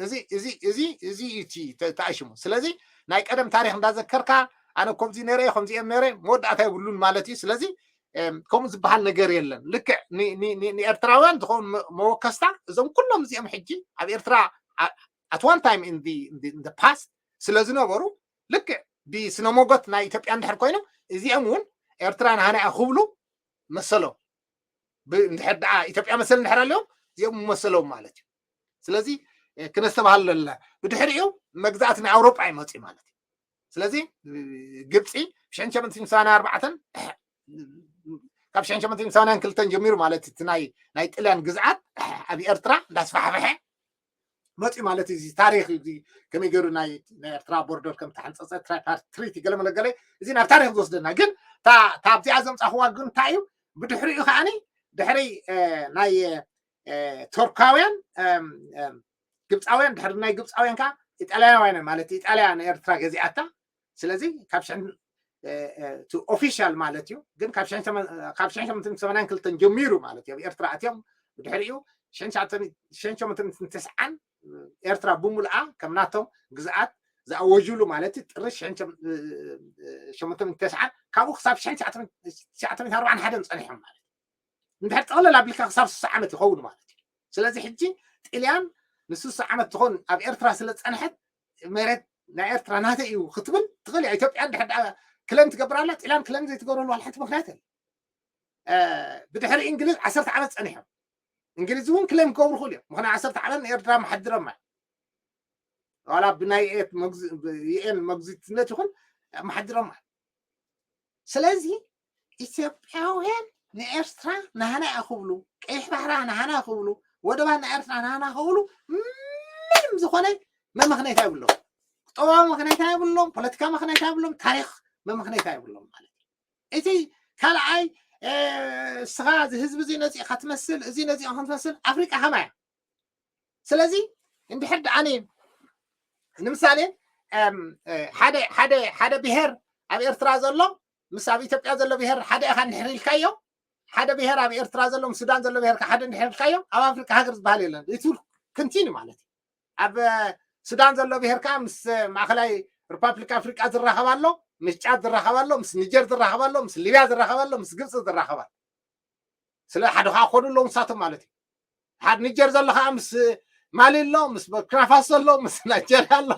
እዚ እዚ እዚ እዚ እዩ እቲ ተኣሽሙ ስለዚ ናይ ቀደም ታሪክ እንዳዘከርካ ኣነ ከምዚ ነረ ከምዚ እዮም ነረ መወዳእታ የብሉን ማለት እዩ ስለዚ ከምኡ ዝበሃል ነገር የለን ልክዕ ንኤርትራውያን ዝኸውን መወከስታ እዞም ኩሎም እዚኦም ሕጂ ኣብ ኤርትራ at one time in the past ስለ ዝነበሩ ልክዕ ብስነ ሞጎት ናይ ኢትዮጵያ እንድሕር ኮይኖም እዚኦም እውን ኤርትራ ንሃና እያ ክብሉ መሰሎም እንድሕር ደኣ ኢትዮጵያ መሰል እንድሕር ኣለዎም እዚኦም መሰሎም ማለት እዩ ስለዚ ክነስተባሃሉ ኣለና ብድሕሪኡ መግዛእቲ ናይ ኣውሮጳ ይመፅኡ ማለት እዩ ስለዚ ግብፂ ብሽሕን ሸሞንተ ሚእትን ሰማንያን ኣርባዕተን ካብ ሽሕን ሸሞንተ ሚእትን ሰማንያን ክልተን ጀሚሩ ማለት እቲ ናይ ናይ ጥልያን ግዝኣት ኣብ ኤርትራ እንዳስፋሕፈሐ መፅኡ ማለት እዚ ታሪክ እዚ ከመይ ገይሩ ናይ ናይ ኤርትራ ቦርደር ከም ተሓንፀፀ ትራይፓርት ትሪቲ ገለ መለገለ እዚ ናብ ታሪክ ዝወስደና ግን ካብዚኣ ዘምፃኽዋ ግን እንታይ እዩ ብድሕሪኡ ከዓኒ ድሕሪ ናይ ቱርካውያን ግብፃውያን ድሕሪ ናይ ግብፃውያን ከዓ ኢጣልያውያን ማለት ኢጣልያ ንኤርትራ ገዚኣታ ስለዚ ካብ ኦፊሻል ማለት እዩ ግን ካብ ሸሞንተ ሰማንያን ክልተን ጀሚሩ ማለት እዩ ኣብ ኤርትራ ኣትዮም ብድሕሪኡ ሸሞንተ ሰማንያን ተስዓን ኤርትራ ብምሉኣ ከም ናቶም ግዝኣት ዝኣወጅሉ ማለት ጥሪ ሸሞንተ ተስዓን ካብኡ ክሳብ ሸሞንተ ኣርባዓን ሓደን ፀኒሖም ማለት እንድሕር ጠቕለል ኣቢልካ ክሳብ ስሳ ዓመት ይኸውን ማለት እዩ ስለዚ ሕጂ ጥልያን ንስሱ ዓመት ትኾን ኣብ ኤርትራ ስለ ዝጸንሐት መሬት ናይ ኤርትራ ናተ እዩ ክትብል ትኽእል እያ። ኢትዮጵያ እንድሕር ደኣ ክለም ትገብር ኣላ፣ ጥልያን ክለም ዘይትገብረሉ ዋላ ሓንቲ ምኽንያት የለን። ብድሕሪ እንግሊዝ ዓሰርተ ዓመት ጸኒሖም። እንግሊዝ እውን ክለም ክገብሩ ክእሉ እዮም። ምኽንያት ዓሰርተ ዓመት ንኤርትራ መሓድሮማ ዋላ ብናይ ዩኤን መግዚትነት ይኹን መሓድሮማ። ስለዚ ኢትዮጵያውያን ንኤርትራ ናህና እያ ክብሉ፣ ቀይሕ ባሕራ ናህና ክብሉ፣ ወደባት ናይ ኤርትራ ናህና ክብሉ ምንም ዝኾነ መመኽነይታ የብሎም። ቁጠባዊ መኽነይታ የብሎም፣ ፖለቲካ መኽነይታ የብሎም፣ ታሪኽ መመኽነይታ የብሎም ማለት እዩ። እቲ ካልኣይ እስኻ እዚ ህዝቢ እዚ ነፂእኻ ትመስል፣ እዚ ነፂእኻ ትመስል፣ ኣፍሪቃ ከማይ እያ። ስለዚ እንድሕር ደኣኒ ንምሳሌ ሓደ ሓደ ሓደ ብሄር ኣብ ኤርትራ ዘሎ ምስ ኣብ ኢትዮጵያ ዘሎ ብሄር ሓደ ኢኻ እንድሕር ኢልካዮ፣ ሓደ ብሄር ኣብ ኤርትራ ዘሎ ምስ ሱዳን ዘሎ ብሄር ሓደ እንድሕር ኢልካዮ፣ ኣብ ኣፍሪካ ሃገር ዝበሃል የለን። ኢት ዊል ኮንቲኒ ማለት እዩ። ኣብ ሱዳን ዘሎ ብሄር ከዓ ምስ ማእኸላይ ሪፓብሊክ ኣፍሪቃ ዝራኸብ ኣሎ፣ ምስ ጫድ ዝራኸብ ኣሎ፣ ምስ ኒጀር ዝራኸብ ኣሎ፣ ምስ ሊብያ ዝራኸብ ኣሎ፣ ምስ ግብፂ ዝራኸብ ኣሎ። ስለ ሓደ ከዓ ክኾኑ ኣለዉ ንሳቶም ማለት እዩ። ሓደ ኒጀር ዘሎ ከዓ ምስ ማሊ ኣሎ፣ ምስ ቡርኪና ፋሶ ኣሎ፣ ምስ ናይጀርያ ኣሎ፣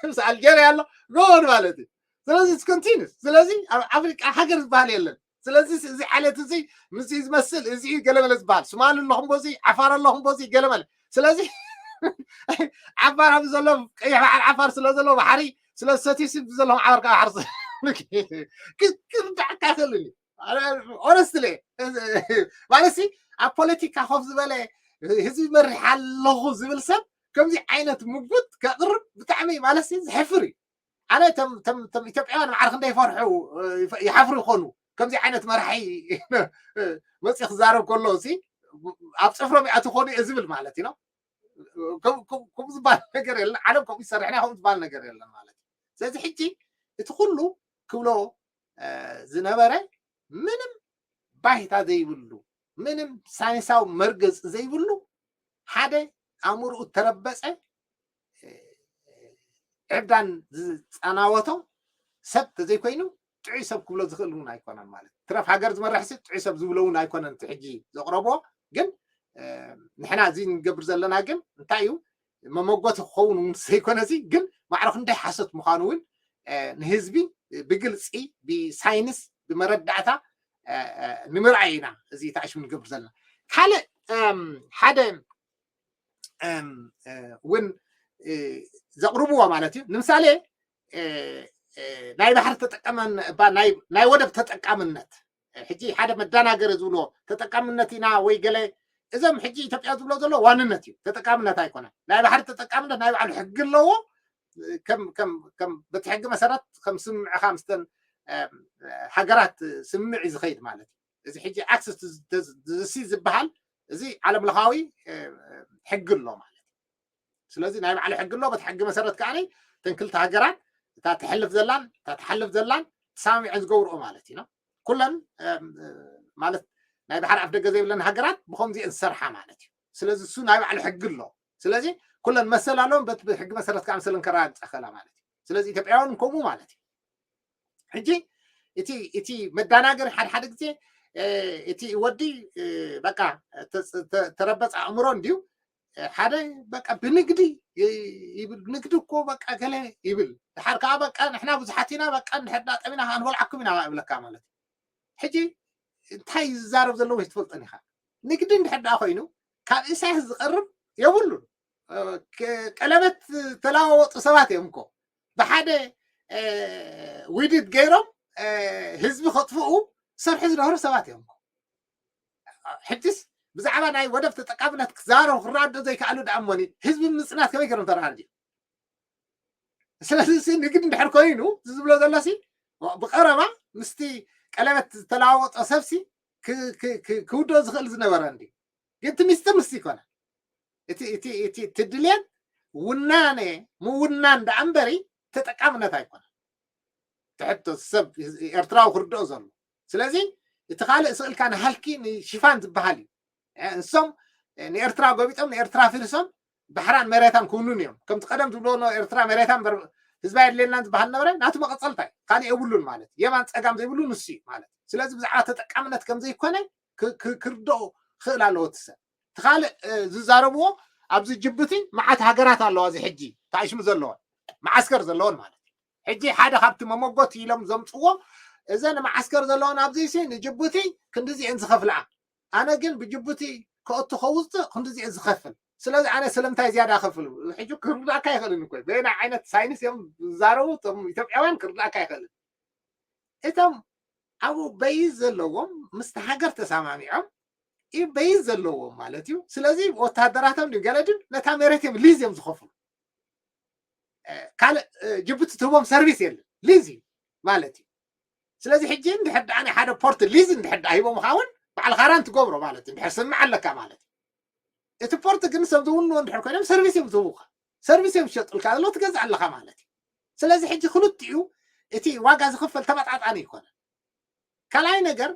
ምስ ኣልጀርያ ኣሎ፣ ጎን ማለት እዩ። ስለዚ ኮንቲኒስ። ስለዚ ኣብ ኣፍሪቃ ሃገር ዝበሃል የለን። ስለዚ እዚ ዓይነት እዚ ምስ ዝመስል እዚ ገለመለ ዝበሃል ሶማሊ ኣለኹም በዚ፣ ዓፋር ኣለኹም በዚ ገለመለ። ስለዚ ዓፋር ኣብ ዘሎ ቀይሕ በዓል ዓፋር ስለ ዘሎ ባሕሪ ስለ ዝሰትዩ ዘለኹም ዓፋር ከዓ ባሕሪ ክርዳዕካ ይኽእል እዩ። ኦነስትሊ ማለት ኣብ ፖለቲካ ኮፍ ዝበለ ህዝቢ መሪሕ ኣለኹ ዝብል ሰብ ከምዚ ዓይነት ምጉት ከቕርብ ብጣዕሚ ማለት ዘሕፍር እዩ። ኣነ ቶም ኢትዮጵያውያን ማዕረ ክንደይ ይፈርሑ ይሓፍሩ ይኾኑ። ከምዚ ዓይነት መራሒ መፂ ክዛረብ ከሎ ሲ ኣብ ፅፍሮም ይኣትኾኑ እየ ዝብል ማለት እዩ። ከምኡ ዝበሃል ነገር የለን። ዓለም ከምኡ ይሰርሕና ከምኡ ዝበሃል ነገር የለን ማለት እዩ። ስለዚ ሕጂ እቲ ኩሉ ክብሎ ዝነበረ ምንም ባይታ ዘይብሉ፣ ምንም ሳይንሳዊ መርገፂ ዘይብሉ ሓደ ኣእምርኡ ተረበፀ ዕብዳን ዝፃናወቶ ሰብ ተዘይኮይኑ ጥዑይ ሰብ ክብሎ ዝኽእል እውን ኣይኮነን ማለት ትረፍ ሃገር ዝመርሕ ሲ ጥዑይ ሰብ ዝብሎ እውን ኣይኮነን። እቲ ሕጂ ዘቕረቦ ግን ንሕና እዚ ንገብር ዘለና ግን እንታይ እዩ መመጎቲ ክኸውን እውን ዘይኮነ ሲ ግን ማዕረ ክንደይ ሓሶት ምዃኑ እውን ንህዝቢ ብግልፂ ብሳይንስ ብመረዳእታ ንምርኣይ ኢና እዚ ተኣሽሙ ንገብር ዘለና። ካልእ ሓደ እውን ዘቕርብዎ ማለት እዩ። ንምሳሌ ናይ ባሕሪ ተጠቀመን ናይ ወደብ ተጠቃምነት ሕጂ ሓደ መዳናገሪ ዝብልዎ ተጠቃምነት ኢና ወይ ገለ እዞም ሕጂ ኢትዮጵያ ዝብሎ ዘሎ ዋንነት እዩ። ተጠቃምነት ኣይኮነን። ናይ ባሕሪ ተጠቃምነት ናይ ባዕሉ ሕጊ ኣለዎ። ከም ከም ከም በቲ ሕጊ መሰረት ከም ስምምዕኻ ምስተን ሃገራት ስምምዕ እዩ ዝኸይድ ማለት እዩ። እዚ ሕጂ ኣክሰስ ሲ ዝበሃል እዚ ዓለም ለኻዊ ሕጊ ኣሎ ማለት እዩ። ስለዚ ናይ ባዕሉ ሕጊ ኣሎ። በቲ ሕጊ መሰረት ከዓ ተን ክልተ ሃገራት እታ ትሕልፍ ዘላን እታ ትሓልፍ ዘላን ተሰማሚዐን ዝገብርኦ ማለት እዩ። ኩለን ማለት ናይ ባሕሪ ኣፍ ደገ ዘይብለን ሃገራት ብከምዚአን ዝሰርሓ ማለት እዩ። ስለዚ እሱ ናይ ባዕሉ ሕጊ ኣሎ። ስለዚ ኩለን መሰል ኣለዎም። በቲ ሕጊ መሰረት ከዓ መሰለን ከረጋግፃ ክእላ ማለት እዩ። ስለዚ ኢትዮጵያውያን ከምኡ ማለት እዩ። ሕጂ እቲ እቲ መዳናገሪ ሓደ ሓደ ግዜ እቲ ወዲ በቃ ተረበፅ ኣእምሮ እንድዩ ሓደ በቃ ብንግዲ ይብል ንግዲ እኮ በቃ ገለ ይብል ድሓር ከዓ በቃ ንሕና ብዙሓት ኢና በቃ እንድሕር ዳ ጠሚና ከዓ ንበልዓኩም ኢና ይብለካ ማለት እዩ። ሕጂ እንታይ ዝዛረብ ዘለዎ ትፈልጠን ኢኻ። ንግዲ እንድሕር ዳ ኮይኑ ካብ ኢሳያስ ዝቐርብ የብሉን። ቀለበት ተለዋወጡ ሰባት እዮም እኮ ብሓደ ውድድ ገይሮም ህዝቢ ከጥፍኡ ዝሰርሑ ዝነበሩ ሰባት እዮም። ሕጅስ ብዛዕባ ናይ ወደብ ተጠቃምነት ክዛረቡ ክረዳዱ ዘይከኣሉ ደኣ እሞኒ ህዝቢ ምፅናት ከመይ ገይሮም ተረዳድኡ? ስለዚ ንግድ እንድሕር ኮይኑ ዝብሎ ዘሎሲ ብቀረባ ምስቲ ቀለበት ዝተለዋወጦ ሰብሲ ክውደኦ ዝኽእል ዝነበረ እንዲ ግን እቲ ሚስጥር ምስቲ ይኮነ እቲ ድልየት ውናነ ምውናን ደኣ እምበሪ ተጠቃምነት ኣይኮነን። ትሕቶ ሰብ ኤርትራዊ ክርድኦ ዘሎ ስለዚ እቲ ካልእ ስእልካ ንሃልኪ ንሽፋን ዝበሃል እዩ። ንሶም ንኤርትራ ጎቢጦም ንኤርትራ ፍሪሶም ባሕራን መሬታን ክውንኑ እዮም። ከምቲ ቀደም ዝብልዎ ኤርትራ መሬታ እምበር ህዝባ የድልየናን ዝበሃል ነበረ ናቱ መቐፀልታ እዩ። ካልእ የብሉን ማለት የማን ፀጋም ዘይብሉ ንሱ እዩ ማለት ስለዚ ብዛዕባ ተጠቃምነት ከምዘይኮነ ክርድኦ ክእል ኣለዎ እቲ ሰብ። እቲ ካልእ ዝዛረብዎ ኣብዚ ጅቡቲ መዓት ሃገራት ኣለዋ እዚ ሕጂ ተኣሽሙ ዘለዎን መዓስከር ዘለዎን ማለት እዩ። ሕጂ ሓደ ካብቲ መመጎት ኢሎም ዘምፅዎ እዘን መዓስከር ዘለዎን ኣብዚ ሲ ንጅቡቲ ክንዲዚአን ዝኸፍልኣ፣ ኣነ ግን ብጅቡቲ ከእቱ ከውፅእ ክንዲዚአን ዝኸፍል። ስለዚ ኣነ ስለምንታይ ዝያዳ ከፍል? ሕጂ ክርዳእካ ይኽእልን እኮ በየናይ ዓይነት ሳይንስ እዮም ዝዛረቡ እቶም ኢትዮጵያውያን ክርዳእካ ይኽእልን። እቶም ኣብኡ በይዝ ዘለዎም ምስቲ ሃገር ተሰማሚዖም እዩ በይዝ ዘለዎም ማለት እዩ። ስለዚ ወታደራቶም ድዩ ገለ ድዩ ነታ መሬት እዮም ሊዝ እዮም ዝኸፍሉ። ካልእ ጅቡቲ ትህቦም ሰርቪስ የለን፣ ሊዝ እዩ ማለት እዩ። ስለዚ ሕጂ እንድሕር ደኣ ናይ ሓደ ፖርት ሊዝ እንድሕር ደኣ ሂቦምኻ እውን ባዕልኻ ራን ትገብሮ ማለት እዩ፣ እንድሕር ስምዕ ኣለካ ማለት እዩ። እቲ ፖርት ግን ሰብ ዝውንዎ እንድሕር ኮይኖም ሰርቪስ እዮም ዝህቡካ፣ ሰርቪስ እዮም ዝሸጡልካ ዘለዉ ትገዝእ ኣለኻ ማለት እዩ። ስለዚ ሕጂ ክልቲኡ እቲ ዋጋ ዝኽፈል ተመጣጣኒ ይኮነ። ካልኣይ ነገር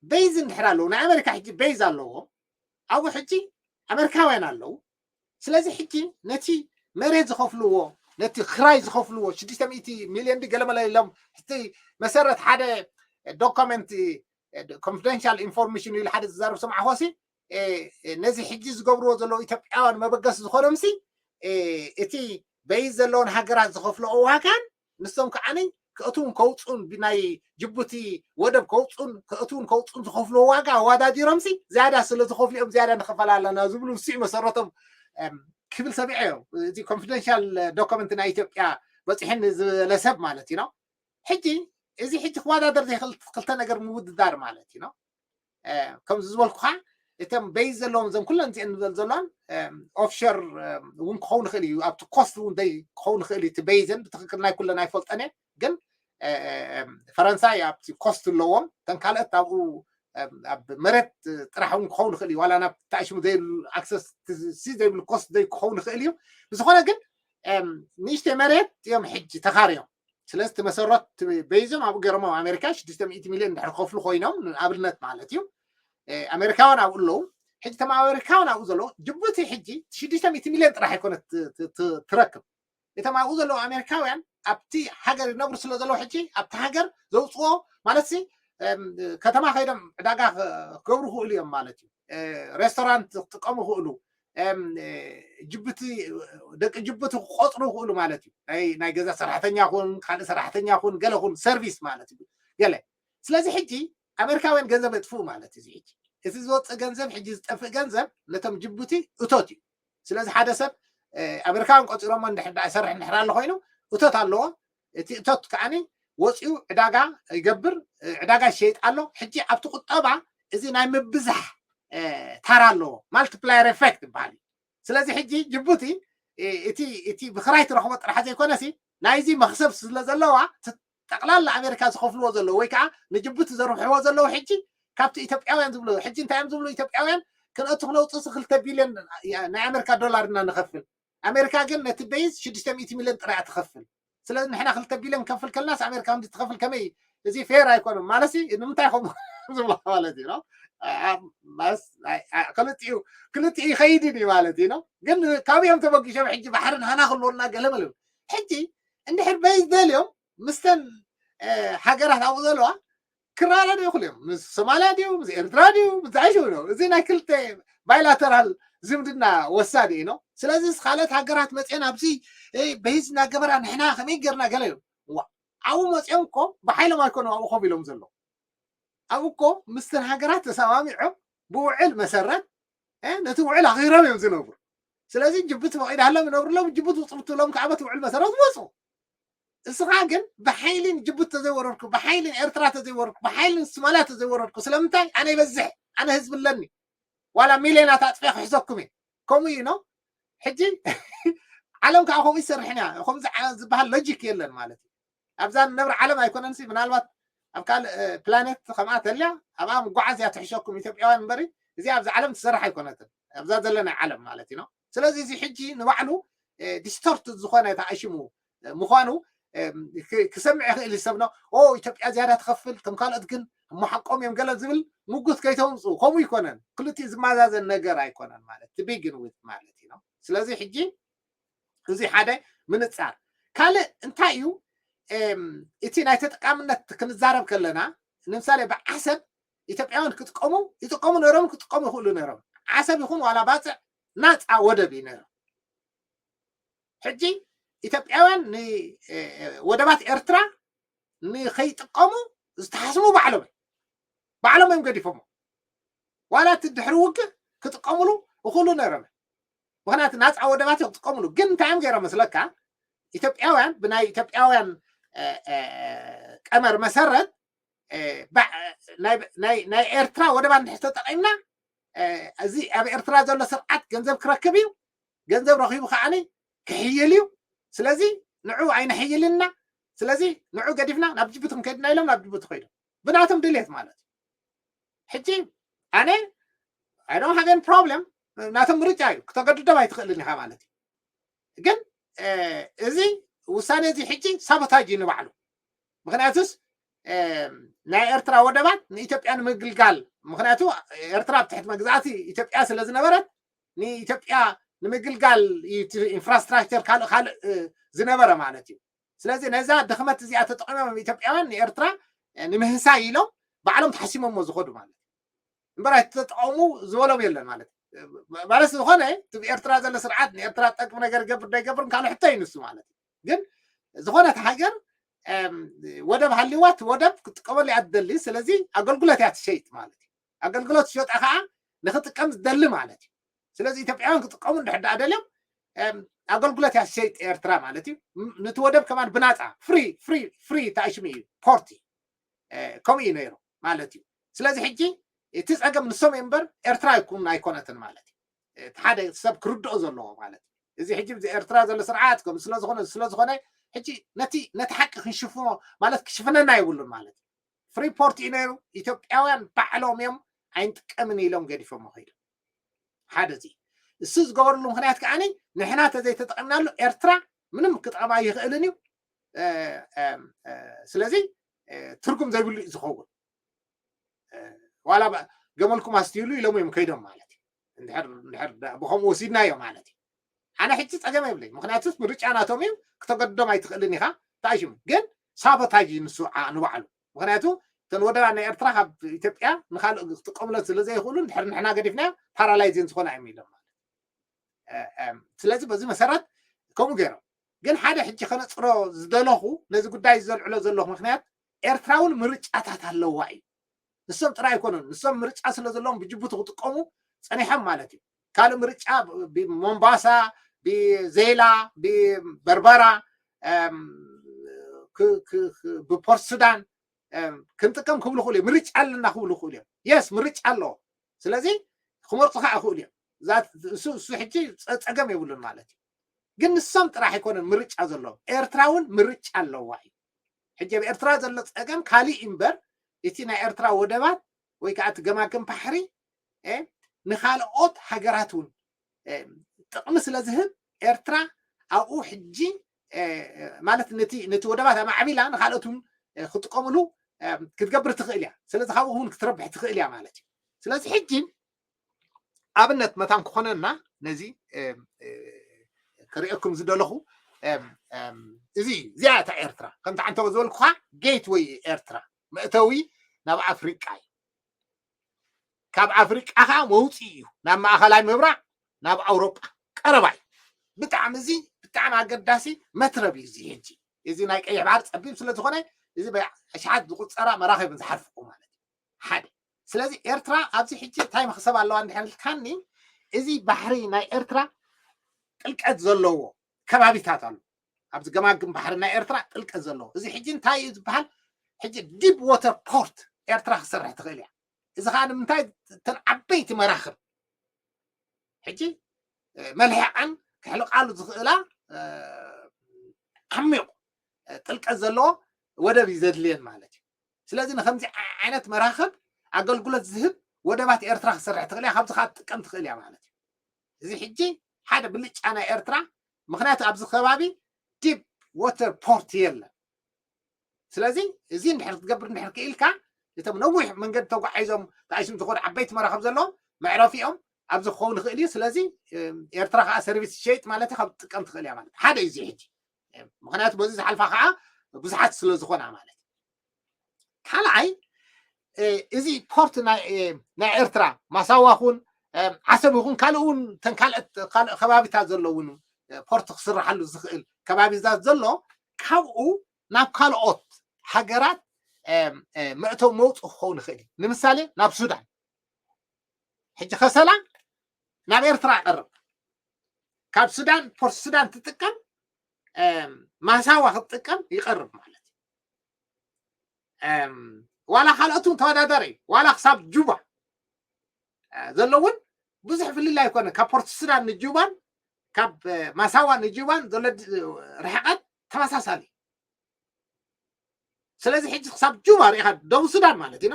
በይዝ እንድሕር ኣለዉ ናይ ኣሜሪካ ሕጂ በይዝ ኣለዎ፣ ኣብኡ ሕጂ ኣሜሪካውያን ኣለዉ። ስለዚ ሕጂ ነቲ መሬት ዝኸፍልዎ ነቲ ክራይ ዝኸፍልዎ ሽዱሽተ ሚእቲ ሚልዮን ዲ ገለመለ ኢሎም እቲ መሰረት ሓደ ዶክመንት ኮንፊደንሻል ኢንፎርሜሽን ኢሉ ሓደ ዝዛረብ ሰማዕኾሲ ነዚ ሕጂ ዝገብርዎ ዘለዉ ኢትዮጵያውያን መበገሲ ዝኾኖምሲ እቲ በይዝ ዘለውን ሃገራት ዝኸፍልኦ ዋጋን ንሶም ከዓኒ ክእትውን ከውፅኡን ብናይ ጅቡቲ ወደብ ከውፅኡን ክእትውን ከውፅኡን ዝኸፍልዎ ዋጋ ኣወዳዲሮምሲ ዝያዳ ስለ ዝኸፍሉ እዮም ዝያዳ ንኸፈል ኣለና ዝብሉ ንሱ እዩ መሰረቶም ክብል ሰሚዐ እዮም። እዚ ኮንፊደንሻል ዶክመንት ናይ ኢትዮጵያ በፂሕኒ ዝበለ ሰብ ማለት እዩ ነው። ሕጂ እዚ ሕጂ ክወዳደር ዘይክእል ክልተ ነገር ምውድዳር ማለት እዩ ነው። ከምዚ ዝበልኩኻ እቶም በይዝ ዘለዎም እዞም ኩለን እዚአን ንበል ዘለዋን ኦፍሸር እውን ክኸውን ይኽእል እዩ። ኣብቲ ኮስት እውን ዘይ ክኸውን ይኽእል እዩ። እቲ በይዘን ብትክክል ናይ ኩለን ኣይፈልጠን እየ፣ ግን ፈረንሳይ ኣብቲ ኮስት ኣለዎም። እተን ካልኦት ኣብኡ ኣብ መሬት ጥራሕ እውን ክኸውን ይኽእል እዩ። ዋላ ናብ ተኣሽሙ ዘይብሉ ኣክሰስ ሲ ዘይብሉ ኮስት ዘይ ክኸውን ይኽእል እዩ። ብዝኾነ ግን ንእሽተይ መሬት እዮም ሕጂ ተኻርዮም። ስለዚ እቲ መሰረት በይዞም ኣብኡ ገይሮሞ ኣሜሪካ ሽዱሽተ ሚእቲ ሚልዮን እንድሕር ክኸፍሉ ኮይኖም ንኣብነት ማለት እዩ። ኣሜሪካውያን ኣብኡ ኣለዉ። ሕጂ እቶም ኣሜሪካውያን ኣብኡ ዘለዉ ጅቡቲ ሕጂ ሽዱሽተ ሚእቲ ሚልዮን ጥራሕ ኣይኮነት ትረክብ። እቶም ኣብኡ ዘለዉ ኣሜሪካውያን ኣብቲ ሃገር ይነብሩ ስለ ዘለዉ ሕጂ ኣብቲ ሃገር ዘውፅኦ ማለት ሲ ከተማ ከይዶም ዕዳጋ ክገብሩ ክእሉ እዮም ማለት እዩ። ሬስቶራንት ክጥቀሙ ክእሉ ጅቡቲ ደቂ ጅቡቲ ክቆፅሩ ክእሉ ማለት እዩ። ናይ ገዛ ሰራሕተኛ ኩን ካልእ ሰራሕተኛ ኩን ገለ ኩን ሰርቪስ ማለት እዩ ገለ። ስለዚ ሕጂ ኣሜሪካውያን ገንዘብ የጥፍኡ ማለት እዩ። ሕጂ እቲ ዝወፅእ ገንዘብ ሕጂ ዝጠፍእ ገንዘብ ነቶም ጅቡቲ እቶት እዩ። ስለዚ ሓደ ሰብ ኣሜሪካውያን ቆፂሮሞ እንድሕር ሰርሕ እንድሕር ኣሎ ኮይኑ እቶት ኣለዎ። እቲ እቶት ከዓኒ ወፂኡ ዕዳጋ ይገብር፣ ዕዳጋ ይሸይጥ ኣሎ። ሕጂ ኣብቲ ቁጠባ እዚ ናይ ምብዛሕ ታራ ኣለዎ፣ ማልቲፕላየር ኤፌክት ይበሃል። ስለዚ ሕጂ ጅቡቲ እቲ እቲ ብክራይ ትረኽቦ ጥራሕ ዘይኮነሲ ናይዚ መክሰብ ስለ ዘለዋ ጠቕላላ ኣሜሪካ ዝኸፍልዎ ዘለዉ ወይ ከዓ ንጅቡቲ ዘርብሕዎ ዘለዉ ሕጂ ካብቲ ኢትዮጵያውያን ዝብሉ ሕጂ እንታይ እዮም ዝብሉ ኢትዮጵያውያን ክንእቱ ክነውፅእሲ ክልተ ቢልዮን ናይ ኣሜሪካ ዶላር እና ንኸፍል። ኣሜሪካ ግን ነቲ በይዝ ሽዱሽተ ሚእቲ ሚልዮን ጥራይ ትኸፍል። ስለዚ ንሕና ክልተ ቢልዮን ከፍል ከልናስ ኣሜሪካ እንዲ ትኸፍል ከመይ እዚ ፌር ኣይኮነን ማለት ሲ ንምንታይ ከም ዝብሎ ማለት እዩ። ክልቲኡ ክልቲኡ ይኸይድን እዩ ማለት እዩ። ግን ካብኦም ተበጊሾም ሕጂ ባሕርን ሃና ክልወና ገለመለ ሕጂ እንድሕር በይዝ ደልዮም ምስተን ሃገራት ኣብኡ ዘለዋ ክረዳድኡ ይኽእሉ እዮም። ምስ ሶማልያ ድዩ ምስ ኤርትራ ድዩ ምስ ዝሓሸ ነው። እዚ ናይ ክልተ ባይላተራል ዝምድና ወሳዲ እዩ ነው። ስለዚ ካልኦት ሃገራት መፅአን ኣብዚ በይዝ እናገበራ ንሕና ከመይ ገርና ገለ እዮም። ኣብኡ መፅኦም እኮ ብሓይሎም ኣይኮኑ ኣብኡ ኮፍ ኢሎም ዘለዉ። ኣብኡ እኮ ምስተን ሃገራት ተሰማሚዖም ብውዕል መሰረት ነቲ ውዕል ኣኺሮም እዮም ዝነብሩ። ስለዚ ጅቡቲ ፈቒዳሎም ይነብሩ ኣለዉ። ጅቡቲ ውፅእ ብትብሎም ከዓ በቲ ውዕል መሰረት ይወፁ። እስኻ ግን ብሓይሊ ንጅቡቲ ተዘይወረድኩ ብሓይሊ ንኤርትራ ተዘይወረድኩ ብሓይሊ ንሶማልያ ተዘይወረድኩ ስለምንታይ ኣነ ይበዝሕ ኣነ ህዝቢ ኣለኒ ዋላ ሚልዮናት ኣጥፊአ ክሕዘኩም እየ። ከምኡ እዩ ነው። ሕጂ ዓለም ከዓ ከምኡ ይሰርሕን እያ። ከምዚ ዝበሃል ሎጂክ የለን ማለት እዩ። ኣብዛ ንነብር ዓለም ኣይኮነንሲ ምናልባት ኣብ ካልእ ፕላኔት ከምኣ ተልያ ኣብኣ ምጓዓዝ እያ ትሕሸኩም ኢትዮጵያውያን እምበሪ እዚኣ ኣብዚ ዓለም ትሰርሕ ኣይኮነትን ኣብዛ ዘለና ዓለም ማለት እዩ ነው። ስለዚ እዚ ሕጂ ንባዕሉ ዲስቶርት ዝኾነ ተኣሽሙ ምዃኑ ክሰምዕ ይኽእል ሰብ ነው። ኢትዮጵያ ዝያዳ ትኸፍል ቶም ካልኦት ግን እሞ ሓቆም እዮም ገለ ዝብል ምጉት ከይተምፁ ከምኡ ይኮነን። ክልቲኡ ዝመዛዘን ነገር ኣይኮነን ማለት ትቢግን ዊት ማለት እዩ ነው። ስለዚ ሕጂ እዚ ሓደ ምንፃር ካልእ እንታይ እዩ እቲ ናይ ተጠቃምነት ክንዛረብ ከለና ንምሳሌ ብዓሰብ ኢትዮጵያውያን ክጥቀሙ ይጥቀሙ ነሮም ክጥቀሙ ይኽእሉ ነሮም። ዓሰብ ይኹን ዋላ ባፅዕ ናፃ ወደብ እዩ ነይሩ። ሕጂ ኢትዮጵያውያን ንወደባት ኤርትራ ንኸይጥቀሙ ዝተሓስሙ ባዕሎም ባዕሎም እዮም ገዲፎሞ። ዋላ እቲ ድሕሪ ውግእ ክጥቀምሉ እኽእሉ ነይሮም። ምክንያቱ ናፃ ወደባት እዮም ክጥቀምሉ። ግን እንታይ እዮም ገይሮም መስለካ? ኢትዮጵያውያን ብናይ ኢትዮጵያውያን ቀመር መሰረት ናይ ኤርትራ ወደባት እንድሕር ተጠቒምና እዚ ኣብ ኤርትራ ዘሎ ስርዓት ገንዘብ ክረክብ እዩ። ገንዘብ ረኺቡ ከዓኒ ክሕይል እዩ። ስለዚ ንዑ ኣይንሕይልና። ስለዚ ንዑ ገዲፍና ናብ ጅቡቲ ክንከይድና ኢሎም ናብ ጅቡቲ ከይዶም ብናቶም ድሌት ማለት እዩ። ሕጂ ኣነ I don't have any problem፣ ናቶም ምርጫ እዩ። ክተገድዶም ኣይትኽእልን ኢኻ ማለት እዩ። ግን እዚ ውሳኔ እዚ ሕጂ ሳቦታጅ እዩ ንባዕሉ። ምክንያቱስ ናይ ኤርትራ ወደባት ንኢትዮጵያ ንምግልጋል፣ ምክንያቱ ኤርትራ ኣብ ትሕቲ መግዛእቲ ኢትዮጵያ ስለ ዝነበረት ንኢትዮጵያ ንምግልጋል ኢንፍራስትራክቸር ካልእ ካልእ ዝነበረ ማለት እዩ። ስለዚ ነዛ ድኽመት እዚኣ ተጠቒሞም ኢትዮጵያውያን ንኤርትራ ንምህሳይ ኢሎም ባዕሎም ተሓሲሞሞ ዝኸዱ ማለት እዩ። እምበር ኣይተጠቐሙ ዝበሎም የለን ማለት ማለት ዝኾነ እቲ ኤርትራ ዘሎ ስርዓት ንኤርትራ ጠቅም ነገር ይገብር ዶ ይገብርን ካልእ ሕቶ እዩ ንሱ ማለት እዩ። ግን ዝኾነት ሃገር ወደብ ሃልዋት ወደብ ክጥቀመሉ እያ ትደሊ። ስለዚ ኣገልግሎት እያ ትሸይጥ ማለት እዩ። ኣገልግሎት ትሸጣ ከዓ ንክጥቀም ዝደሊ ማለት እዩ። ስለዚ ኢትዮጵያውያን ክጥቀሙ እንድሕር ደኣ ደልዮም ኣገልግሎት እያ ትሸይጥ ኤርትራ ማለት እዩ። ነቲ ወደብ ከማን ብናፃ ፍሪ ፍሪ ፍሪ ተኣሽሙ እዩ ፖርት ከምኡ እዩ ነይሩ ማለት እዩ። ስለዚ ሕጂ እቲ ፀገም ንሶም እምበር ኤርትራ ኣይኮነትን ማለት እዩ። እቲ ሓደ ሰብ ክርድኦ ዘለዎ ማለት እዩ። እዚ ሕጂ ኤርትራ ዘሎ ስርዓት ከም ስለዝኾነ ስለዝኾነ ሕጂ ነቲ ነቲ ሓቂ ክንሽፍኖ ማለት ክሽፍነና የብሉን ማለት እዩ። ፍሪፖርት እዩ ነይሩ። ኢትዮጵያውያን ባዕሎም እዮም ኣይንጥቀምን ኢሎም ገዲፎም ኸይዶም። ሓደ እዚ እሱ ዝገበርሉ ምክንያት ከዓኒ ንሕና ተዘይተጠቐምናሉ ኤርትራ ምንም ክጠቕማ ይኽእልን እዩ። ስለዚ ትርጉም ዘይብሉ እዩ ዝኸውን። ዋላ ገመልኩም ኣስትይሉ ኢሎም እዮም ከይዶም ማለት እዩ። እንድሕር ብከምኡ ወሲድናዮ ማለት እዩ። ኣነ ሕጂ ፀገም የብለይ። ምክንያቱ ምርጫ ናቶም እዩ። ክተገድዶም ኣይትኽእልን ኢኻ። ተኣሽሙ ግን ሳቦታጅ ንሱ ንባዕሉ። ምክንያቱ እተን ወደባት ናይ ኤርትራ ካብ ኢትዮጵያ ንካልእ ክጥቀምለን ስለ ዘይኽእሉ እንድሕር ንሕና ገዲፍናዮ ፓራላይዝን ዝኾነ እዮም ኢሎም ማለት። ስለዚ በዚ መሰረት ከምኡ ገይሮም። ግን ሓደ ሕጂ ከነፅሮ ዝደለኹ ነዚ ጉዳይ ዘልዕሎ ዘለኹ ምክንያት ኤርትራ እውን ምርጫታት ኣለዋ እዩ። ንሶም ጥራይ ኣይኮኑን። ንሶም ምርጫ ስለ ዘለዎም ብጅቡቲ ክጥቀሙ ፀኒሖም ማለት እዩ። ካልእ ምርጫ ብሞምባሳ፣ ብዜላ፣ ብበርበራ፣ ብፖርት ሱዳን ክንጥቀም ክብሉ ክእሉ እዮም። ምርጫ ኣለና ክብሉ ክእሉ እዮም። የስ ምርጫ ኣለዎ። ስለዚ ክመርፁ ከዓ ክእሉ እዮም። እሱ ሕጂ ፀገም የብሉን ማለት እዩ። ግን ንሶም ጥራሕ ኣይኮነን ምርጫ ዘለዎም፣ ኤርትራ እውን ምርጫ ኣለዋ እዩ። ሕጂ ኣብ ኤርትራ ዘሎ ፀገም ካሊእ እምበር እቲ ናይ ኤርትራ ወደባት ወይ ከዓ እቲ ገማግም ባሕሪ ንካልኦት ሃገራት እውን ጥቕሚ ስለ ዝህብ ኤርትራ ኣብኡ ሕጂ ማለት ነቲ ወደባት ኣማዕቢላ ንካልኦት እውን ክጥቀምሉ ክትገብር ትኽእል እያ። ስለዚ ካብኡ እውን ክትረብሕ ትኽእል እያ ማለት እዩ። ስለዚ ሕጂ ኣብነት መታን ክኾነና ነዚ ክርእየኩም ዝደለኹ እዚ እዚኣ እታ ኤርትራ ከምቲ ዓንተወ ዝበልኩኻ ጌት ወይ ኤርትራ መእተዊ ናብ ኣፍሪቃ እዩ። ካብ ኣፍሪቃ ከዓ መውፅኢ እዩ ናብ ማእኸላይ ምብራቕ ናብ ኣውሮጳ ቀረባ እዩ። ብጣዕሚ እዚ ብጣዕሚ ኣገዳሲ መትረብ እዩ። እዚ ሕጂ እዚ ናይ ቀይሕ ባሕሪ ፀቢብ ስለ ዝኾነ እዚ ኣሽሓት ዝቁፀራ መራኸብን ዝሓልፍኩ ማለት እዩ። ሓደ ስለዚ ኤርትራ ኣብዚ ሕጂ እንታይ መክሰብ ኣለዋ እንድሕር ኢልካኒ እዚ ባሕሪ ናይ ኤርትራ ጥልቀት ዘለዎ ከባቢታት ኣሎ። ኣብዚ ገማግም ባሕሪ ናይ ኤርትራ ጥልቀት ዘለዎ እዚ ሕጂ እንታይ እዩ ዝበሃል? ሕጂ ዲፕ ዋተር ፖርት ኤርትራ ክሰርሕ ትኽእል እያ። እዚ ከዓ ንምንታይ እተን ዓበይቲ መራኽብ ሕጂ መልሕቐን ክሕልቃሉ ዝኽእላ ዓሚቑ ጥልቀት ዘለዎ ወደብ እዩ ዘድልየን ማለት እዩ። ስለዚ ንከምዚ ዓይነት መራኽብ ኣገልግሎት ዝህብ ወደባት ኤርትራ ክሰርሕ ትኽእል እያ። ካብዚ ከዓ ትጥቀም ትኽእል እያ ማለት እዩ። እዚ ሕጂ ሓደ ብልጫ ናይ ኤርትራ ምክንያቱ ኣብዚ ከባቢ ዲፕ ዋተር ፖርት የለን። ስለዚ እዚ እንድሕር ክትገብር እንድሕር ክኢልካ እቶም ነዊሕ መንገዲ ተጓዒዞም ተኣሽም ዝኾኑ ዓበይቲ መራኽብ ዘለዎም መዕረፊኦም ኣብዚ ክኸውን ይኽእል እዩ። ስለዚ ኤርትራ ከዓ ሰርቪስ ትሸይጥ ማለት ካብ ትጥቀም ትኽእል እያ ማለት ሓደ እዩ። እዚ ሕጂ ምክንያቱ በዚ ዝሓልፋ ከዓ ብዙሓት ስለ ዝኾና ማለት ካልኣይ እዚ ፖርት ናይ ኤርትራ ማሳዋ ኹን ዓሰብ ይኹን ካልእ እውን ተን ካልኦት ካልእ ከባቢታት ዘሎ እውን ፖርት ክስርሓሉ ዝኽእል ከባቢታት ዘሎ ካብኡ ናብ ካልኦት ሃገራት መእተው መውፅእ ክኸውን ይኽእል እዩ። ንምሳሌ ናብ ሱዳን ሕጂ ከሰላ ናብ ኤርትራ ቀርብ ካብ ሱዳን ፖርት ሱዳን ትጥቀም ማሳዋ ክትጥቀም ይቀርብ ማለት እዩ። ዋላ ካልኦት ተወዳዳሪ ዋላ ክሳብ ጁባ ዘሎ እውን ብዙሕ ፍልልይ ኣይኮነ ካብ ፖርት ሱዳን ንጁባን ካብ ማሳዋ ንጁባን ዘሎ ርሕቀት ተመሳሳሊ። ስለዚ ሕጂ ክሳብ ጁባ ርኢኻ ደቡብ ሱዳን ማለት እዩ።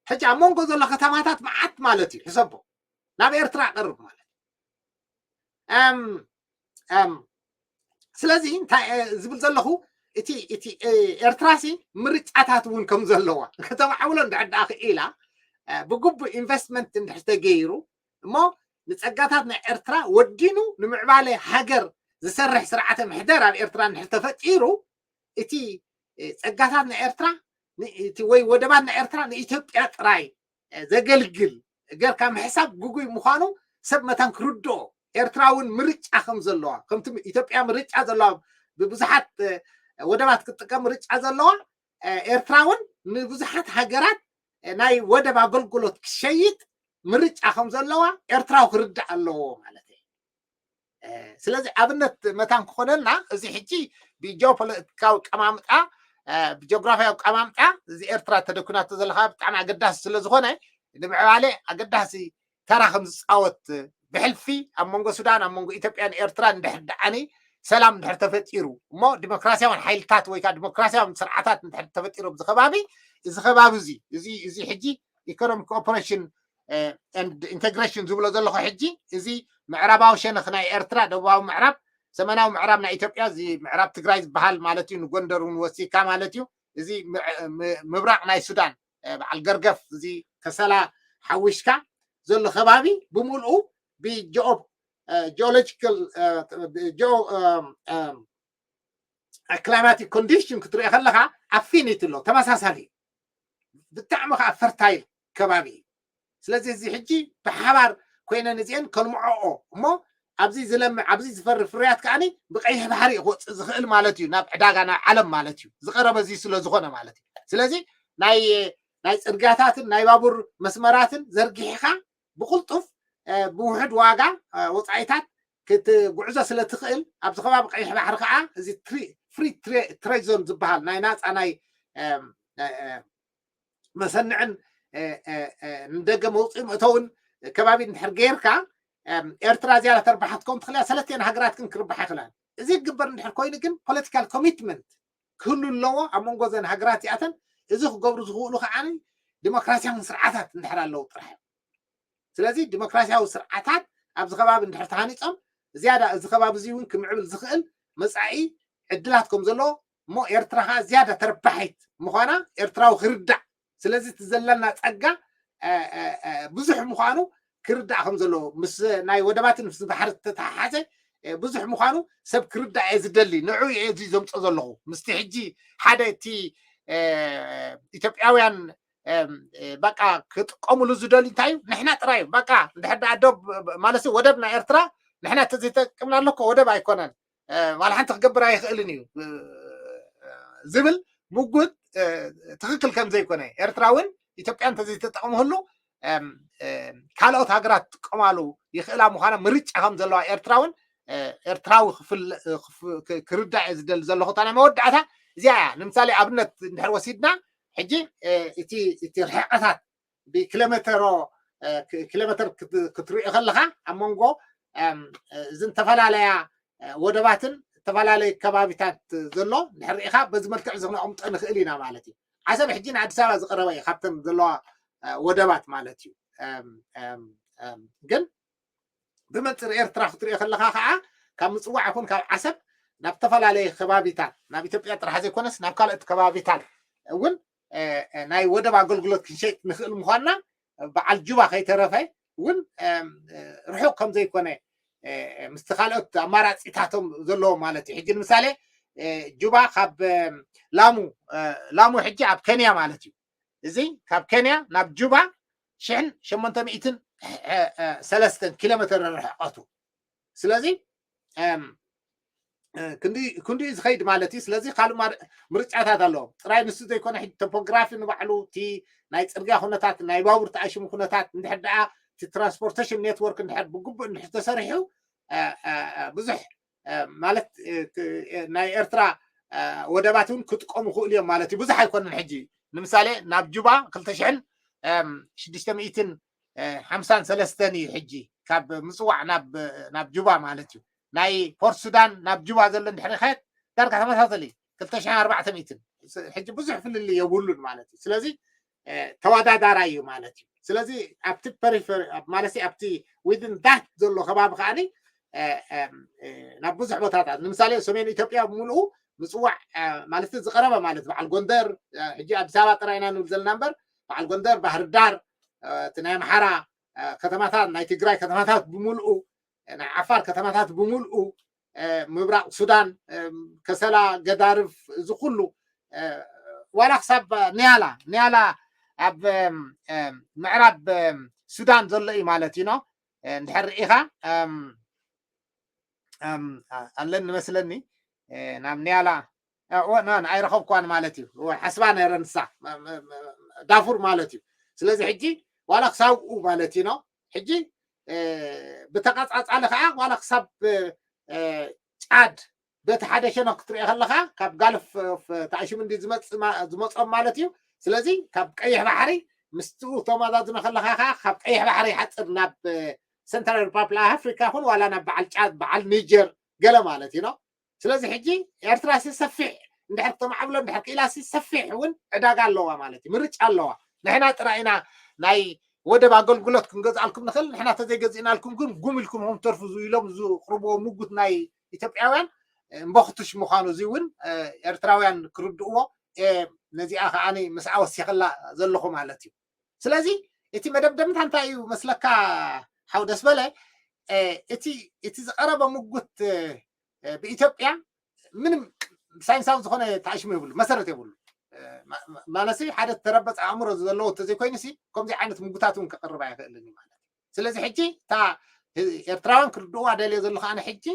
ሕጂ ኣብ መንጎ ዘሎ ከተማታት መዓት ማለት እዩ ሕሰቦ ናብ ኤርትራ ቀርብ ማለት ስለዚ እንታይ ዝብል ዘለኹ እቲ እቲ ኤርትራሲ ምርጫታት እውን ከም ዘለዋ ከተማዕብሎ እንድሕር ደኣ ክኢላ ብግቡእ ኢንቨስትመንት እንድሕር ተገይሩ እሞ ንፀጋታት ናይ ኤርትራ ወዲኑ ንምዕባለ ሃገር ዝሰርሕ ስርዓተ ምሕደር ኣብ ኤርትራ እንድሕር ተፈጢሩ እቲ ፀጋታት ናይ ኤርትራ ወይ ወደባት ናይ ኤርትራ ንኢትዮጵያ ጥራይ ዘገልግል ገርካ ምሕሳብ ግጉይ ምዃኑ ሰብ መታን ክርድኦ ኤርትራ እውን ምርጫ ከም ዘለዋ ከምቲ ኢትዮጵያ ምርጫ ዘለዋ ብብዙሓት ወደባት ክትጥቀም ምርጫ ዘለዋ ኤርትራ እውን ንብዙሓት ሃገራት ናይ ወደብ ኣገልግሎት ክሸይጥ ምርጫ ከም ዘለዋ ኤርትራዊ ክርዳእ ኣለዎ ማለት እዩ። ስለዚ ኣብነት መታን ክኾነልና እዚ ሕጂ ብጂኦፖለቲካዊ ቀማምጣ ብጂኦግራፊያዊ ቀማምጣ እዚ ኤርትራ ተደኩናቶ ዘለካ ብጣዕሚ ኣገዳሲ ስለዝኾነ ንምዕባለ ኣገዳሲ ተራ ከም ዝፃወት ብሕልፊ ኣብ መንጎ ሱዳን ኣብ መንጎ ኢትዮጵያን ኤርትራን እንድሕር ደኣኒ ሰላም እንድሕር ተፈጢሩ እሞ ዲሞክራሲያውን ሓይልታት ወይ ከዓ ዲሞክራሲያውን ስርዓታት እንድሕር ተፈጢሩ ኣብዚ ከባቢ እዚ ከባቢ እዚ እዚ እዚ ሕጂ ኢኮኖሚክ ኮኦፐሬሽን ኢንቴግሬሽን ዝብሎ ዘለኹ ሕጂ እዚ ምዕራባዊ ሸነኽ ናይ ኤርትራ ደቡባዊ ምዕራብ ሰሜናዊ ምዕራብ ናይ ኢትዮጵያ እዚ ምዕራብ ትግራይ ዝበሃል ማለት እዩ ንጎንደር እውን ወሲካ ማለት እዩ እዚ ምብራቕ ናይ ሱዳን በዓል ገርገፍ እዚ ከሰላ ሓዊሽካ ዘሎ ከባቢ ብምልኡ ብጂኦ ጂኦሎጂካል ክላይማቲክ ኮንዲሽን ክትሪኦ ከለካ ኣፊኒቲ ኣሎ ተመሳሳሊ ብጣዕሚ ከዓ ፈርታይል ከባቢ እዩ። ስለዚ እዚ ሕጂ ብሓባር ኮይነን እዚአን ከልምዖኦ እሞ ኣብዚ ዝለምዕ ኣብዚ ዝፈሪ ፍርያት ከዓኒ ብቀይሕ ባሕሪ እዩ ክወፅእ ዝኽእል ማለት እዩ ናብ ዕዳጋ ናብ ዓለም ማለት እዩ ዝቀረበ እዚ ስለዝኾነ ማለት እዩ። ስለዚ ናይ ናይ ፅርግያታትን ናይ ባቡር መስመራትን ዘርጊሕኻ ብቁልጡፍ ብውሕድ ዋጋ ወፃኢታት ክትጉዕዞ ስለ ትኽእል ኣብዚ ከባቢ ቀይሕ ባሕሪ ከዓ እዚ ፍሪ ትሬድ ዞን ዝበሃል ናይ ናፃ ናይ መሰንዕን ንደገ መውፅኢ መእተውን ከባቢ እንድሕር ገይርካ ኤርትራ ዝያዳ ተርባሓት ከም ትኽእልያ ሰለስቲአን ሃገራት ግን ክርባሓ ይኽእላን። እዚ ክግበር እንድሕር ኮይኑ ግን ፖለቲካል ኮሚትመንት ክህሉ ኣለዎ ኣብ መንጎ ዘን ሃገራት እዚኣተን እዚ ክገብሩ ዝኽእሉ ከዓ ዲሞክራሲያዊ ስርዓታት እንድሕር ኣለዉ ጥራሕ እዮም። ስለዚ ዲሞክራሲያዊ ስርዓታት ኣብዚ ከባቢ እንድሕር ተሃኒፆም ዝያዳ እዚ ከባቢ እዚ እውን ክምዕብል ዝኽእል መፃኢ ዕድላት ከም ዘለዎ እሞ ኤርትራ ከዓ ዝያዳ ተረባሒት ምዃና ኤርትራዊ ክርዳእ ስለዚ እቲ ዘለና ፀጋ ብዙሕ ምዃኑ ክርዳእ ከም ዘለዎ ምስ ናይ ወደባትን ምስ ባሕሪ ዝተተሓሓዘ ብዙሕ ምዃኑ ሰብ ክርዳእ እየ ዝደሊ ንዑ እየ እዚ ዘምፆ ዘለኹ ምስቲ ሕጂ ሓደ እቲ ኢትዮጵያውያን በቃ ክጥቀሙሉ ዝደልዩ እንታይ እዩ ንሕና ጥራይ እዩ በቃ እንድሕር ደኣ ዶብ ማለት ወደብ ናይ ኤርትራ ንሕና ተዘይጠቅምና ኣለኮ ወደብ ኣይኮነን ዋላ ሓንቲ ክገብር ኣይኽእልን እዩ ዝብል ምጉት ትኽክል ከም ዘይኮነ ኤርትራ እውን ኢትዮጵያ እንተዘይተጠቕምሉ ካልኦት ሃገራት ትጥቀማሉ ይኽእላ ምዃና ምርጫ ከም ዘለዋ ኤርትራ እውን ኤርትራዊ ክርዳእ እየ ዝደሊ ዘለኹ እታ ናይ መወዳእታ እዚኣ እያ ንምሳሌ ኣብነት እንድሕር ወሲድና ሕጂ እቲ ርሕቀታት ብኪሎሜተሮ ኪሎሜተር ክትሪኦ ከለካ ኣብ መንጎ እዝን ዝተፈላለያ ወደባትን ዝተፈላለዩ ከባቢታት ዘሎ ድሕር ርኢካ በዚ መልክዕ እዚ ክነቐምጦ ንኽእል ኢና ማለት እዩ። ዓሰብ ሕጂ ንኣዲስ ኣበባ ዝቀረበ እዩ ካብተን ዘለዋ ወደባት ማለት እዩ። ግን ብመንፅር ኤርትራ ክትሪኦ ከለካ ከዓ ካብ ምፅዋዕ ይኹን ካብ ዓሰብ ናብ ዝተፈላለየ ከባቢታት ናብ ኢትዮጵያ ጥራሕ ዘይኮነስ ናብ ካልኦት ከባቢታት እውን ናይ ወደብ ኣገልግሎት ክንሸጥ ንኽእል ምኳንና በዓል ጁባ ከይተረፈ እውን ርሑቅ ከም ዘይኮነ ምስቲ ካልኦት ኣማራፂታቶም ዘለዎ ማለት እዩ ሕጂ ንምሳሌ ጁባ ካብ ላሙ ላሙ ሕጂ ኣብ ከንያ ማለት እዩ እዚ ካብ ከንያ ናብ ጁባ ሽሕን ሸሞንተ ሚእትን ሰለስተን ኪሎ ሜትር ርሕቀቱ። ስለዚ ክንዲ ዝኸይድ ማለት እዩ። ስለዚ ካልእ ምርጫታት ኣለዎም። ጥራይ ንሱ ዘይኮነ፣ ሕጂ ቶፖግራፊ ንባዕሉ፣ እቲ ናይ ፅርግያ ኩነታት፣ ናይ ባቡር ተኣሽሙ ኩነታት፣ እንድሕር ደኣ እቲ ትራንስፖርቴሽን ኔትወርክ እንድሕር ብግቡእ እንድሕር ተሰሪሑ፣ ብዙሕ ማለት ናይ ኤርትራ ወደባት እውን ክጥቀሙ ክእሉ እዮም ማለት እዩ። ብዙሕ ኣይኮነን። ሕጂ ንምሳሌ ናብ ጁባ ክልተ ሽሕን ሽዱሽተ ሚእትን ሓምሳን ሰለስተን እዩ። ሕጂ ካብ ምፅዋዕ ናብ ጁባ ማለት እዩ። ናይ ፖርት ሱዳን ናብ ጁባ ዘሎ እንድሕር ኸየት ዳርጋ ተመሳሰሊ ክልተ ሽሕን ኣርባዕተ ሚእትን። ሕጂ ብዙሕ ፍልልይ የብሉን ማለት እዩ። ስለዚ ተወዳዳራይ እዩ ማለት እዩ። ስለዚ ኣብቲ ፐሪፈሪ ማለት ኣብቲ ዊዝን ዳት ዘሎ ከባቢ ከዓኒ ናብ ብዙሕ ቦታታት፣ ንምሳሌ ሰሜን ኢትዮጵያ ብምልኡ ምፅዋዕ ማለት ዝቀረበ ማለት በዓል ጎንደር፣ ሕጂ ኣዲስ ኣበባ ጥራይና ንብል ዘለና እምበር በዓል ጎንደር፣ ባህር ዳር፣ እቲ ናይ ኣምሓራ ከተማታት፣ ናይ ትግራይ ከተማታት ብምልኡ፣ ናይ ዓፋር ከተማታት ብምልኡ፣ ምብራቅ ሱዳን፣ ከሰላ፣ ገዳርፍ፣ እዚ ኩሉ ዋላ ክሳብ ኒያላ፣ ኒያላ ኣብ ምዕራብ ሱዳን ዘሎ እዩ ማለት እዩ። እንድሕር ርኢኻ ኣለኒ መስለኒ ናብ ኒያላ ኣይረኸብኳን ማለት እዩ። ሓስባ ነረ ንሳ ዳፉር ማለት እዩ። ስለዚ ሕጂ ዋላ ክሳብኡ ማለት እዩ። ሕጂ ብተቐፃፃሊ ከዓ ዋላ ክሳብ ጫድ በቲ ሓደ ሸነኽ ክትሪኦ ከለካ ካብ ጋልፍ ተኣሽሙ እንዲ ዝመጾም ማለት እዩ። ስለዚ ካብ ቀይሕ ባሕሪ ምስኡ ተመዛዝኖ ከለካ ከዓ ካብ ቀይሕ ባሕሪ ሓፅር ናብ ሰንትራል ሪፓብሊክ ኣፍሪካ ይኹን ዋላ ናብ በዓል ጫድ በዓል ኒጀር ገለ ማለት እዩ። ስለዚ ሕጂ ኤርትራ ሲ ሰፊሕ እንድሕር ክተማዕብሎ እንድሕር ክኢላ ሲ ሰፊሕ እውን ዕዳጋ ኣለዋ ማለት እዩ። ምርጫ ኣለዋ። ንሕና ጥራይ ኢና ናይ ወደብ ኣገልግሎት ክንገዝኣልኩም ንኽእል፣ ንሕና ተዘይገዚእናልኩም ግን ጉም ኢልኩም ኹም ተርፉ ኢሎም ዝቕርብዎ ምጉት ናይ ኢትዮጵያውያን እምበኽቱሽ ምዃኑ እዚ እውን ኤርትራውያን ክርድእዎ ነዚኣ ከዓኒ ምስኣ ወሲኽላ ዘለኹ ማለት እዩ። ስለዚ እቲ መደምደምታ እንታይ እዩ መስለካ ሓው ደስ በለ? እቲ ዝቐረበ ምጉት ብኢትዮጵያ ምንም ሳይንሳዊ ዝኾነ ተኣሽሙ የብሉ፣ መሰረት የብሉ። ማለት ሓደ ተረበፅ ኣእምሮ ዘለዎ ተዘይኮይኑ ሲ ከምዚ ዓይነት ምጉታት እውን ክቕርብ ኣይኽእልን እዩ ማለት እዩ። ስለዚ ሕጂ እታ ኤርትራውያን ክርድእዋ ደልዮ ዘለኹ ኣነ ሕጂ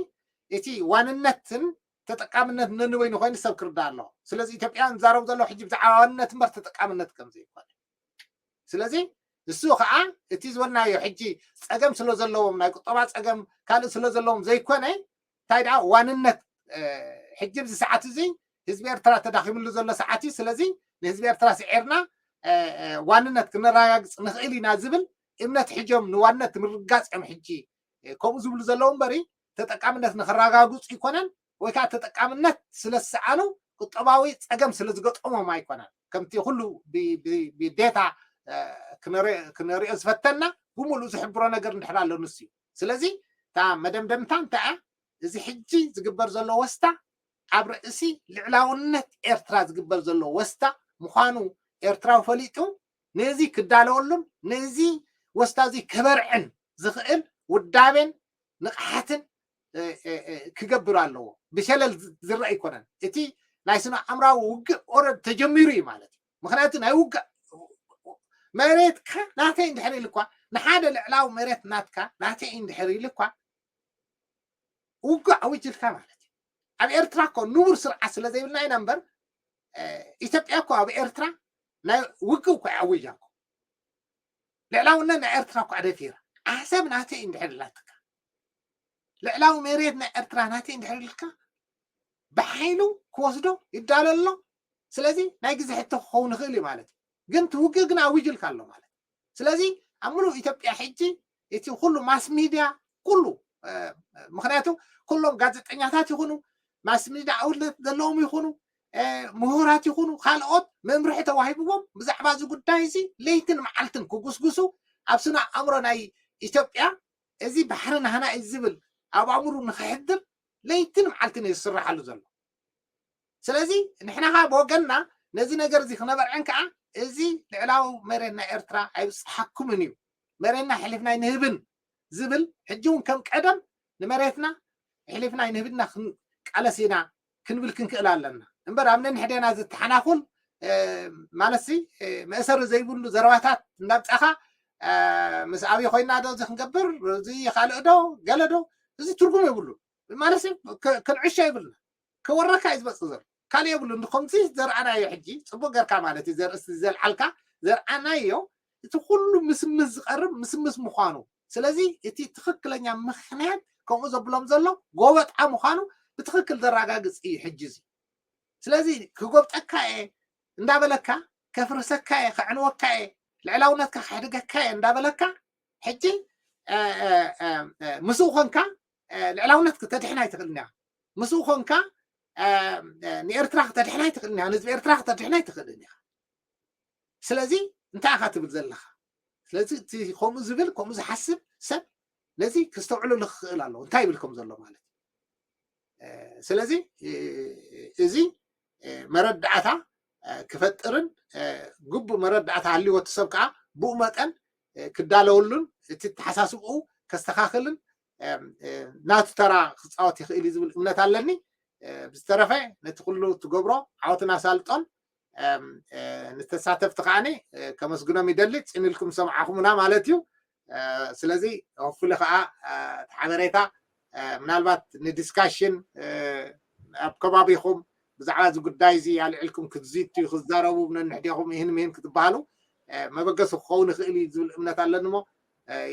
እቲ ዋንነትን ተጠቃምነት ነንበይኑ ኮይኑ ሰብ ክርዳእ ኣለዎ። ስለዚ ኢትዮጵያውያን ዝዛረቡ ዘለዉ ሕጂ ብዛዕባ ዋንነት እምበር ተጠቃምነት ከም ዘይኮነ። ስለዚ እሱ ከዓ እቲ ዝበልናዮ ሕጂ ፀገም ስለ ዘለዎም ናይ ቁጠባ ፀገም ካልእ ስለ ዘለዎም ዘይኮነ እንታይ ደኣ ዋንነት ሕጂ ኣብዚ ሰዓት እዚ ህዝቢ ኤርትራ ተዳኺምሉ ዘሎ ሰዓት እዩ። ስለዚ ንህዝቢ ኤርትራ ስዒርና ዋንነት ክነረጋግፅ ንኽእል ኢና ዝብል እምነት ሕጆም ንዋንነት ምርጋፅ እዮም ሕጂ ከምኡ ዝብሉ ዘለዉ እምበሪ ተጠቃምነት ንክረጋግፁ ይኮነን ወይ ከዓ ተጠቃምነት ስለ ዝሰኣኑ ቁጠባዊ ፀገም ስለ ዝገጠሞም ኣይኮነን። ከምቲ ኩሉ ብዴታ ክንሪኦ ዝፈተና ብምሉእ ዝሕብሮ ነገር እንድሕር ኣሎ ንሱ እዩ። ስለዚ እታ መደምደምታ እንታይ እያ? እዚ ሕጂ ዝግበር ዘሎ ወስታ ኣብ ርእሲ ልዕላውነት ኤርትራ ዝግበር ዘሎ ወስታ ምዃኑ ኤርትራዊ ፈሊጡ ነዚ ክዳለወሉን ነዚ ወስታ እዚ ከበርዕን ዝኽእል ውዳቤን ንቕሓትን ክገብር ኣለዎ። ብሸለል ዝረአ ኣይኮነን። እቲ ናይ ስነ ኣእምራዊ ውግእ ኦረድ ተጀሚሩ እዩ ማለት እዩ። ምክንያቱ ናይ ውግእ መሬትካ ናተይ እንድሕር ኢሉ እኳ ንሓደ ልዕላዊ መሬት ናትካ ናተይ እንድሕር ኢሉ እኳ ውግእ ኣዊጅልካ ማለት እዩ። ኣብ ኤርትራ እኮ ንቡር ስርዓት ስለ ዘይብልና ኢና እምበር ኢትዮጵያ እኮ ኣብ ኤርትራ ናይ ውግእ እኮ ኣዊጃ እኮ ልዕላውነት ናይ ኤርትራ እኮ ኣደፊራ ዓሰብ ናተይ እንድሕር ኢላትካ ልዕላዊ መሬት ናይ ኤርትራ ናተይ እንድሕር ኢልካ ብሓይሉ ክወስዶ ይዳሎ ኣሎ። ስለዚ ናይ ግዜ ሕቶ ክኸውን ይኽእል እዩ ማለት እዩ። ግን እቲ ውግእ ግን ኣዊጅልካ ኣሎ ማለት እዩ። ስለዚ ኣብ ምሉእ ኢትዮጵያ ሕጂ እቲ ኩሉ ማስ ሚድያ ኩሉ ምክንያቱ ኩሎም ጋዜጠኛታት ይኹኑ ማስ ሚድያ ኣውትለት ዘለዎም ይኹኑ ምሁራት ይኹኑ ካልኦት መምርሒ ተዋሂብዎም ብዛዕባ እዚ ጉዳይ እዚ ለይትን መዓልትን ክጉስጉሱ ኣብ ስነ ኣእምሮ ናይ ኢትዮጵያ እዚ ባሕሪ ናህና እዩ ዝብል ኣብ ኣእምሩ ንክሕድር ለይትን መዓልትን እዩ ዝስራሓሉ ዘሎ። ስለዚ ንሕና ከዓ ብወገንና ነዚ ነገር እዚ ክነበርዐን ከዓ እዚ ልዕላዊ መሬት ናይ ኤርትራ ኣይብፅሓኩምን እዩ መሬትና ሕሊፍና ኣይንህብን ዝብል ሕጂ እውን ከም ቀደም ንመሬትና ሕሊፍና ኣይንህብና ክንቃለስ ኢና ክንብል ክንክእል ኣለና እምበር ኣብ ነንሕደና ዝተሓናኹል ማለት ሲ መእሰሪ ዘይብሉ ዘረባታት እንዳምፃኻ ምስ ኣብይ ኮይና ዶ እዚ ክንገብር፣ እዚ ካልእ ዶ፣ ገለ ዶ፣ እዚ ትርጉም የብሉ ማለት። ክንዕሾ የብልና። ከወረካ እዩ ዝመፅእ ዘሎ፣ ካልእ የብሉ። ከምዚ ዘርኣናዮ ሕጂ ፅቡቅ ገርካ ማለት እዩ፣ ዘርእስቲ ዘልዓልካ ዘርኣናዮ፣ እቲ ኩሉ ምስምስ ዝቀርብ ምስምስ ምኳኑ። ስለዚ እቲ ትክክለኛ ምክንያት ከምኡ ዘብሎም ዘሎ ጎበጣ ምኳኑ ብትክክል ዘረጋግፅ እዩ ሕጂ እዚ። ስለዚ ክጎብጠካ እየ እንዳበለካ፣ ከፍርሰካ እየ፣ ከዕንወካ እየ፣ ልዕላውነትካ ከሕድገካ እየ እንዳበለካ፣ ሕጂ ምስኡ ኮንካ ልዕላውነት ክተድሕን ኣይትኽእልን ኢኻ። ምስኡ ኮንካ ንኤርትራ ክተድሕን ኣይትኽእልን ኢኻ፣ ንህዝቢ ኤርትራ ክተድሕን ኣይትኽእልን ኢኻ። ስለዚ እንታይ ኢኻ ትብል ዘለኻ? ስለዚ እቲ ከምኡ ዝብል፣ ከምኡ ዝሓስብ ሰብ ነዚ ክስተውዕሉ ክኽእል ኣለዎ፣ እንታይ ይብል ከም ዘሎ ማለት እዩ። ስለዚ እዚ መረዳእታ ክፈጥርን ግቡእ መረዳእታ ሃልይዎ እቲ ሰብ ከዓ ብኡ መጠን ክዳለወሉን እቲ ተሓሳስብኡ ከስተኻኽልን ናቱ ተራ ክፃወት ይኽእል እዩ ዝብል እምነት ኣለኒ። ብዝተረፈ ነቲ ኩሉ ትገብሮ ዓወትን ኣሳልጦን ንተሳተፍቲ ከዓኒ ከመስግኖም ይደሊ። ፅን ኢልኩም ሰምዓኹምና ማለት እዩ። ስለዚ ሆፉሊ ከዓ እቲ ሓበሬታ ምናልባት ንዲስካሽን ኣብ ከባቢኹም ብዛዕባ እዚ ጉዳይ እዚ ኣልዒልኩም ክትዝትዩ፣ ክዛረቡ ነንሕዴኹም ይህን ምሂን ክትበሃሉ መበገሲ ክኸውን ይኽእል እዩ ዝብል እምነት ኣለኒ። እሞ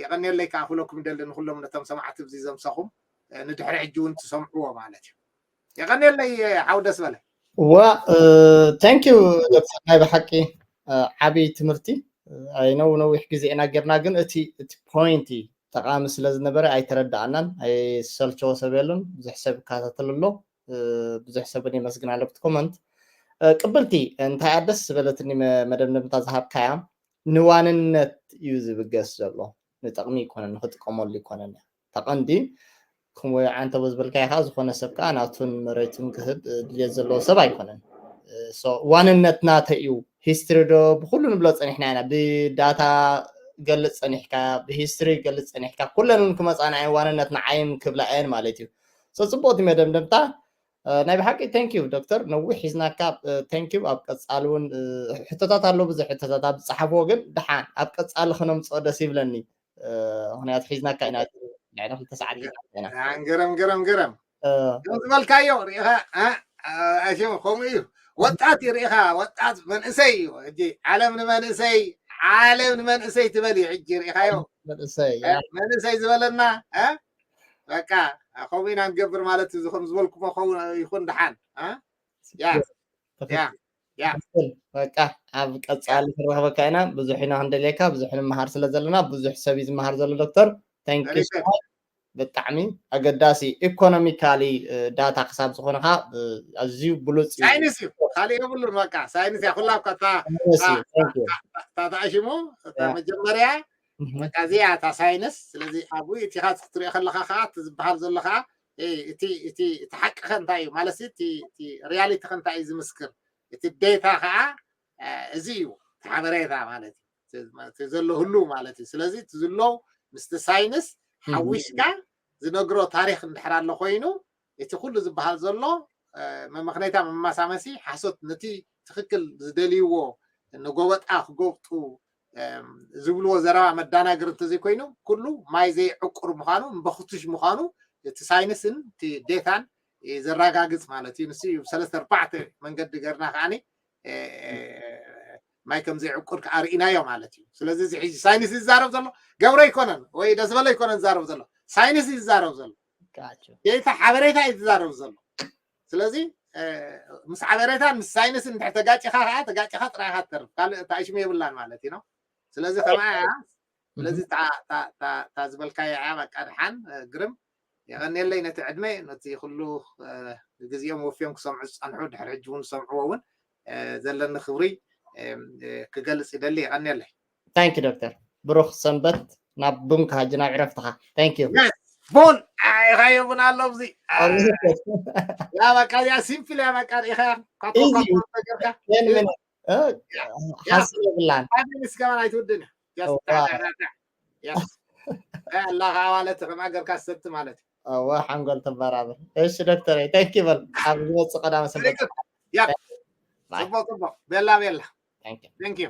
የቐንየለይ ክኣኽለኩም ይደሊ ንኩሎም ነቶም ሰማዕቲ እዚ ዘምሰኹም ንድሕሪ ሕጂ እውን ትሰምዕዎ ማለት እዩ። የቐንየለይ ሓው ደስ በለ። ዋ thank you ዶክተር፣ ናይ ብሓቂ ዓብዪ ትምህርቲ። ኣይነው ነዊሕ ግዜ ኢና ጌርና፣ ግን እቲ እቲ ፖይንት ጠቓሚ ስለ ዝነበረ ኣይተረዳኣናን። ኣይሰልቸዎ ሰብ የሉን፣ ብዙሕ ሰብ ይከታተል ኣሎ። ብዙሕ ሰብ እውን የመስግን ኣሎ ብቲ ኮመንት። ቅብልቲ እንታይ ደስ ዝበለትኒ መደምደምታ ዝሃብካያ፣ ንዋንነት እዩ ዝብገስ ዘሎ፣ ንጥቕሚ ይኮነን፣ ንክጥቀመሉ ይኮነን። ተቐንዲ ከምኡ ዓንተቦ ዝበልካዮ ከዓ ዝኾነ ሰብ ከዓ ናቱን መሬቱን ክህብ ድልየት ዘለዎ ሰብ ኣይኮነን። ዋንነት ናተ እዩ። ሂስትሪ ዶ ብኩሉ ንብሎ ፀኒሕና ኢና፣ ብዳታ ገልፅ ፀኒሕካ፣ ብሂስትሪ ገልፅ ፀኒሕካ፣ ኩለን ክመፃና እየን፣ ዋንነት ንዓይን ክብላ እየን ማለት እዩ። ሶ ፅቡቅ እቲ መደምደምታ። ናይ ብሓቂ thank you ዶክተር፣ ነዊሕ ሒዝናካ። Thank you። ኣብ ቀፃሊ እውን ሕቶታት ኣሎ፣ ብዙሕ ሕቶታት ኣብ ዝፀሓፍዎ፣ ግን ድሓን ኣብ ቀፃሊ ክነምፅኦ ደስ ይብለኒ። ምክንያቱ ሒዝናካ ኢና፣ ልዕሊ ክልተ ሰዓት ሒዝናካ ኢና። ገረም ገረም ገረም ከም ዝበልካዮ ርኢኻ ኣሽም ከምኡ እዩ። ወጣት እዩ ርኢኻ፣ ወጣት መንእሰይ እዩ። ሕጂ ዓለም ንመንእሰይ፣ ዓለም ንመንእሰይ ትበል እዩ። ሕጂ ርኢኻዮ መንእሰይ መንእሰይ ዝበለና በቃ ከምኡ ኢና ንገብር ማለት እዩ። ከም ዝበልኩሞ ይኹን ድሓን ያ ያ ያ በቃ ኣብ ቀፃሊ ክንረኽበካ ኢና። ብዙሕ ኢና ክንደልየካ፣ ብዙሕ ንምሃር ስለ ዘለና፣ ብዙሕ ሰብ እዩ ዝመሃር ዘሎ ዶክተር። Thank you so much። ብጣዕሚ ኣገዳሲ ኢኮኖሚካሊ ዳታ ክሳብ ዝኾነካ ኣዝዩ ብሉፅ እዩ። ሳይንስ እዩ፣ ካልእ የብሉን። በቃ ሳይንስ እያ ኩላ እኳ እታ ተኣሽሙ መጀመርያ በቃ እዚኣ እታ ሳይንስ። ስለዚ ኣብኡ እቲኻ ክትሪኦ ከለካ ከዓ እቲ ዝበሃል ዘሎ ከዓ እቲ እቲ እቲ ሓቂ ከ እንታይ እዩ ማለት እቲ ሪያሊቲ ከ እንታይ እዩ ዝምስክር? እቲ ዴታ ከዓ እዚ እዩ፣ እቲ ሓበሬታ ማለት እዩ፣ እቲ ዘሎ ህሉ ማለት እዩ። ስለዚ እቲ ዝሎ ምስቲ ሳይንስ ሓዊስካ ዝነግሮ ታሪክ እንድሕር ኣሎ ኮይኑ እቲ ኩሉ ዝበሃል ዘሎ መመክነይታ መማሳመሲ ሓሶት ነቲ ትክክል ዝደልይዎ ንጎበጣ ክጎብጡ ዝብልዎ ዘረባ መዳናግር እንተዘይኮይኑ ኩሉ ማይ ዘይዕቁር ምዃኑ እምበክቱሽ ምዃኑ እቲ ሳይንስን እቲ ዴታን ዘራጋግፅ ማለት እዩ። ንሱ እዩ ሰለስተ ኣርባዕተ መንገዲ ገርና ከዓኒ ማይ ከም ዘይዕቁር ከዓ ርኢናዮ ማለት እዩ። ስለዚ እዚ ሕጂ ሳይንስ ይዛረብ ዘሎ ገብረ ኣይኮነን ወይ ደስበለ ኣይኮነን ዝዛረብ ዘሎ፣ ሳይንስ እዩ ዝዛረብ ዘሎ። ዴታ ሓበሬታ እዩ ዝዛረብ ዘሎ። ስለዚ ምስ ሓበሬታን ምስ ሳይንስን እንድሕር ተጋጭኻ ከዓ ተጋጭኻ ጥራይኻ ትተርፍ፣ ካልእ ተኣሽሙ የብላን ማለት እዩ። ስለዚ ከምኣ እያ። ስለዚ እታ ዝበልካዮ እያ በቃ ድሓን ግርም የቐንየለይ ነቲ ዕድመ፣ ነቲ ኩሉ ግዜኦም ወፍዮም ክሰምዑ ዝፀንሑ ድሕሪ ሕጂ እውን ዝሰምዕዎ እውን ዘለኒ ክብሪ ክገልፅ ይደሊ። የቐንየለይ። Thank you ዶክተር፣ ብሩኽ ሰንበት። ናብ ቡንካ ሕጂ ናብ ዕረፍትኻ። Thank you። ቡን ኢኻዮ ቡን ኣሎ ኣብዚ ያ በቃ እዚኣ ሲምፕል እያ በቃ ኢኻ ካቶካ ገርካ ሓስብ የብላን። ምስ ገባን ኣይትውድን እያ ኣላ ከዓ ማለት ከምኣ ገርካ ሰቲ ማለት እዩ። እወ ሓንጎል ተበራብር። እሺ ዶክተር፣ thank you በል። ኣብ ዝመፅእ ቀዳመ ሰንበት። ፅቡቅ ፅቡቅ ቤላ ቤላ። Thank you።